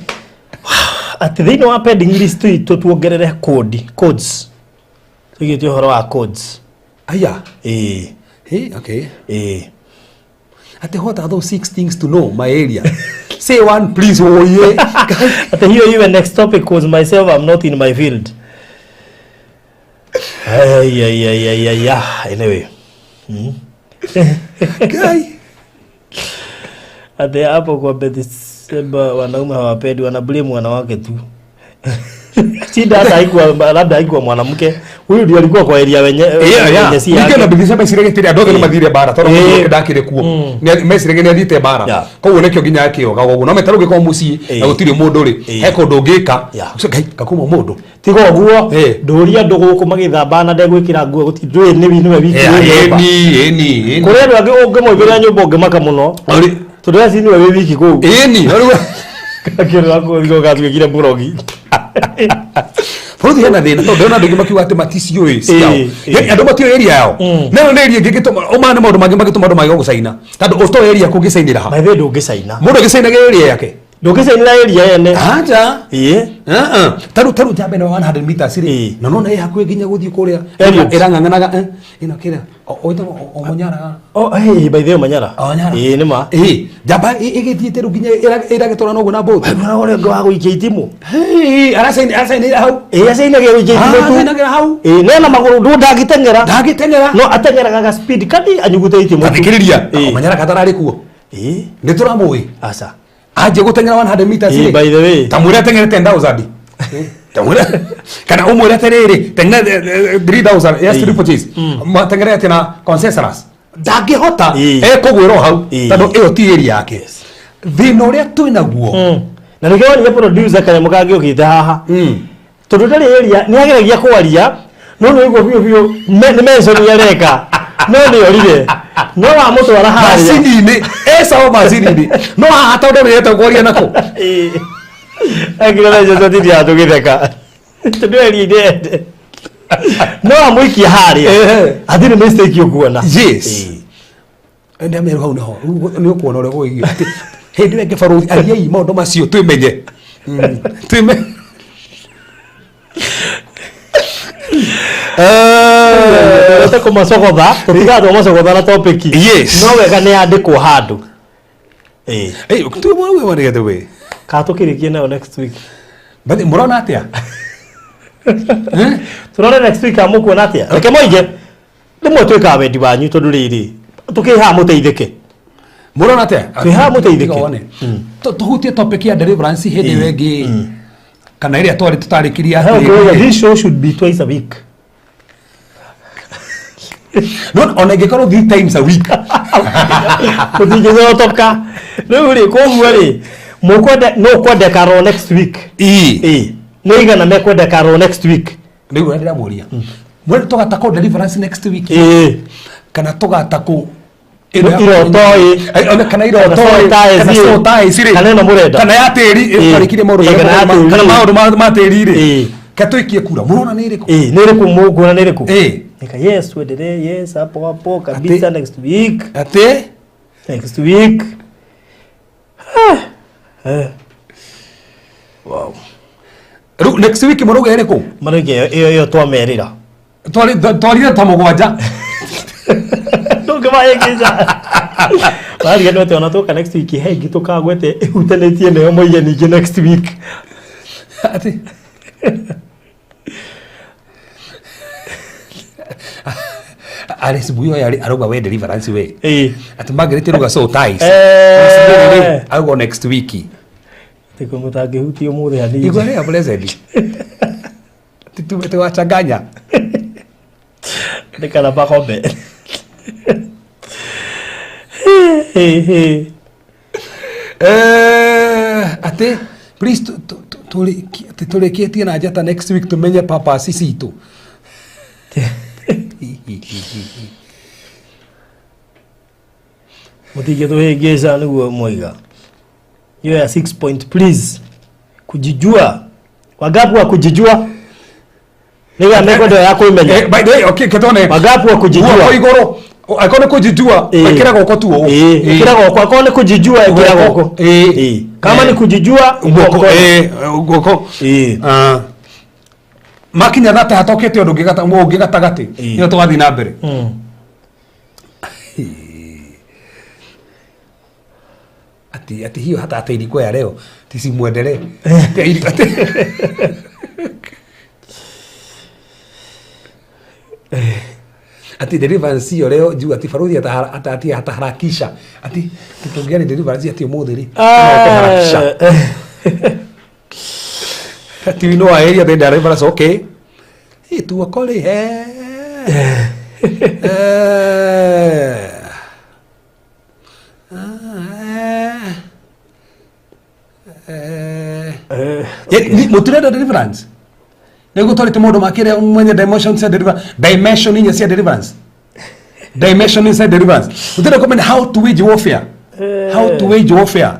Atĩ thĩinĩ wa pending list itũ tuongerere code, codes. Tũigĩte ũhoro wa codes. Aya. Hey, okay. Ati what are those 6 things to know my area? Say one please. Oh yeah. Ati hiyo iwe next topic, cause myself I'm not in my field. Ay, ay, ay, ay, ay, ay. Anyway. Guy. Ati hapo kwa Bethseba wanaume hawapendi, wana blame wanawake tu. Shida hata haikuwa, labda haikuwa mwanamke. Huyu ndiye alikuwa kwa area wenye si yake. Ningĩ ona Bethseba meciragia atĩrĩ, andũ othe nĩ mathiire mbara, tondũ mũndũ ũngĩ ndakĩrĩ kuo. Meciragia nĩ athiĩte mbara. Koguo nĩkĩo nginya akĩoga ũguo. No metara ũngĩkorwo mũciĩ na gũtirĩ mũndũ rĩ, he kũndũ ũngĩka. Ũcio Ngai, ngakuma mũndũ. Tiga ũguo, ndũria andũ gũkũ magĩthamba na ndegwĩkĩra nguo, gũtirĩ, ndũĩ nĩ nĩwe wiki wĩ nyũmba. Kũrĩ andũ angĩ ũngĩmoimĩra nyũmba ũngĩmaka mũno. Tondũ acio nĩwe wĩ wiki kũu. Ĩni, rĩu. Akĩrora kũu thiko gatuĩkire mũrogi. Bũrũri hena thĩna tondũ ndĩrona andũ aingĩ makiuga atĩ maticiũĩ ciao. Yaani andũ matiũĩ area yao. Na ĩno nĩ area ĩngĩ ĩngĩtũma, ũmaya nĩ maũndũ mangĩ mangĩtũma andũ mage gũcaina. Tondũ ũtoĩ area yaku ũngĩcainĩra ha? By the way, ndũngĩcaina. Mũndũ agĩcainaga area yake. Ndũngĩcainĩra area yene. Aja. Taru njamba ĩno 100 meters rĩ. Na nona ĩ hakuhĩ nginya gũthiĩ kũrĩa. Eliud. Ĩrang'ang'anaga, ĩno kĩrĩa. Wĩtagwo Omanyala. Oh, hey, by the way, Omanyala. Omanyala. Ĩĩ, nĩ ma. Ĩĩ, njamba ĩgĩthiĩte rĩu nginya ĩragĩtwara noguo na boat. Wena ũrĩa ũngĩ wa gũikia itimũ. Hey, aracainĩra hau. Ĩĩ, acainagĩra gũikia itimũ tu. Aracainagĩra hau. Ĩĩ, no na magũrũ ndũ ndangĩteng'era. Ndangĩteng'era. No ateng'eraga ga speed kandi anyugute itimũ tu. Thikĩrĩria, Ĩĩ. Omanyala katararĩ kuo. Ĩĩ. Nĩ tũramũĩ. Aca. Anjie gũteng'era 100 meters Ĩĩ, rĩ, by the way. Ta mwĩre ateng'ere 10,000, ta mwĩre kana ũmwĩre atĩrĩrĩ, teng'ere 3000, yes, triple chase, mateng'ere atĩ na consensus ndangĩhota. Ekũgwĩra o hau tondũ ĩyo ti area yake. Thĩna ũrĩa twĩ naguo, Na nĩkĩo wonire producer kanyamũ kangĩ ũkĩte haha, tondũ ndarĩ area, nĩ ageragia kwaria no nĩ ũigua biũ biũ nĩ mention areka, no nĩ orire no wamũtwara harĩa macini-inĩ, ecawo macini-inĩ, no haha tondũ wĩrete kwaria nako. Ĩĩ. Ekire mention tũtindi tũgĩtheka tondũ area inĩ no amũikia harĩa, hatirĩ mistake ũkuona. Yes, ndĩameru hau nĩho nĩ ũkuona ũrĩa gũgĩgio atĩ hĩndĩ ĩyo ĩngĩ barũthi ariai maũndũ macio twĩmenye. Twĩmenye. Tũrete kũmacogotha, tũtigaga twamacogotha na topic. No wega nĩ yandĩkwo handũ. Ĩĩ. Hey, tu we. Kana tũkĩrĩkie nayo next week? But mũrona atĩa? Eh? Tũrore next week kana mũkuona atĩa. Reke moige rĩmwe twĩkaga wendi wanyu, tondũ rĩrĩ tũkĩ haha mũteithĩke. Mũrona atĩa? Twĩ haha mũteithĩke. Tiga wone. Tũhutie topic ya deliverance hĩndĩ ĩyo ĩngĩ kana ĩrĩa twarĩ tũtarĩkirie Hey, atĩrĩrĩ. this show should be twice a week. No ona ĩngĩkorwo three times a week. Tũtingĩcotoka rĩu rĩ, koguo rĩ, mũkwenda no kwendeka ro next week? Ĩĩ. Ĩĩ, nĩ igana mekwendeka ro next week? Rĩu ũrĩa ndĩramũria. Mwene tũgatakwo deliverance next week Ĩĩ. kana tũgatakwo Iroto ĩ. Kana iroto Kana ĩ, kana soul ties ĩ. soul ties rĩ. Kana ĩno mũrenda. Kana ya tĩri. Ĩtwarĩkire maũndũ Ĩĩ, kana ya tĩri. kana maũndũ ma tĩri rĩ. Ĩĩ. Ke tũikie kura, mũrona nĩ ĩrĩkũ? Ĩĩ, nĩ ĩrĩkũ mũkuona nĩ ĩrĩkũ? Ĩĩ. Nika yes, tuendelee, yes, hapo hapo kabisa, next week. Atĩ Next week. Ah. Wow. Rĩu next week mũrauga ĩrĩkũ? Marauga ĩyo ĩyo twamerĩra. Twarire ta mũgwanja. Ndũngĩmahĩngĩca, wariga nĩ atĩ ona tũka next week he ingĩ tũkagwete ĩhutanĩtie nayo, moige ningĩ next week. Atĩ Alice Buyoya arauga we deliverance we. Atĩ Margaret arauga soul ties. Arauga next week. Tiko mũtangĩhutia ũmũthĩ hanini. Igua rĩa blessed tuwachanganya. Nĩ kana makombe. Atĩ please atĩ tũrĩkĩtie na njata next week tumenye purpose citũ. Mũtingĩtũhĩngĩca nĩguo moiga hiyo ya 6 point, please. Kujijua, wangapi wa kujijua? Nĩgetha mekwenda ya kwĩmenya. By the way, okay, ketone Wangapi wa kujijua? Guoko igũrũ angĩkorwo nĩ kujijua. Ĩkĩra guoko tu ũũ. Ĩĩ, ĩkĩra guoko akorwo nĩ kujijua, ĩkĩra Guoko. guoko. Ĩĩ. Kama Ĩĩ. ni kujijua, guoko. mkono. Ĩĩ, guoko. Ah. Makinya thate hatokete ũndũ ũngĩ gatagatĩ, nĩyo tũgathiĩ na mbere. Ati hiyo hata hata ilikuwa ya leo tisimuendelee. Ati deliverance hiyo leo juu ati faruthi ati ataharakisha ati tũngĩarĩ deliverance ati ũmũthĩ rĩ no tũharakisha ati we know our area, then deliverance, okay. Hey, tuokole eh eh. Ah, eh. Mũtirenda deliverance nĩguo twarĩte maũndũ makĩrĩa mwenye dimension cia deliverance, dimension inya cia deliverance, dimension inside deliverance. Ũtirenda kũmenya how to wage warfare, how to wage warfare.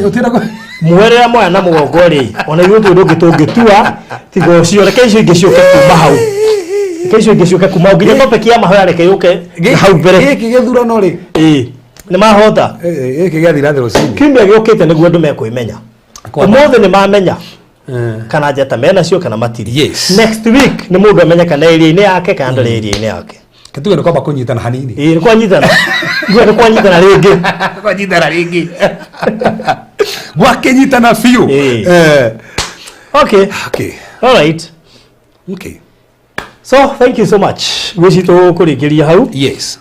Ũtirenda Mwerera moya na mũgongo rĩ, ona ithuĩ twĩ ũndũ ũngĩ tũngĩtua tiga ũcio. Reke icio ingĩ ciũke kuma hau, reke icio ingĩ ciũke kuma hau, nginya topic ya mahoya reke yũke hau mbere. Gĩkĩ gĩthurano rĩ, Ĩĩ, nĩ mahota. Gĩkĩ gĩathira thĩ rũcinĩ. Kiumia gĩũkĩte nĩguo andũ mekwĩmenya. Ũmũthĩ nĩ mamenya kana njata menacio kana matirĩ. Next week nĩ mũndũ amenye kana area-inĩ yake kana ndarĩ area-inĩ yake. Kĩtuge nĩ kwamba kũnyitana hanini. Ĩĩ, nĩ kwanyitana. Niguo nĩ kwanyitana rĩngĩ. Kwanyitana rĩngĩ, gwakĩnyitana biũ. Okay. Okay. All right. Okay. So thank you so much, gwĩci tũkũrĩkĩria hau. Yes.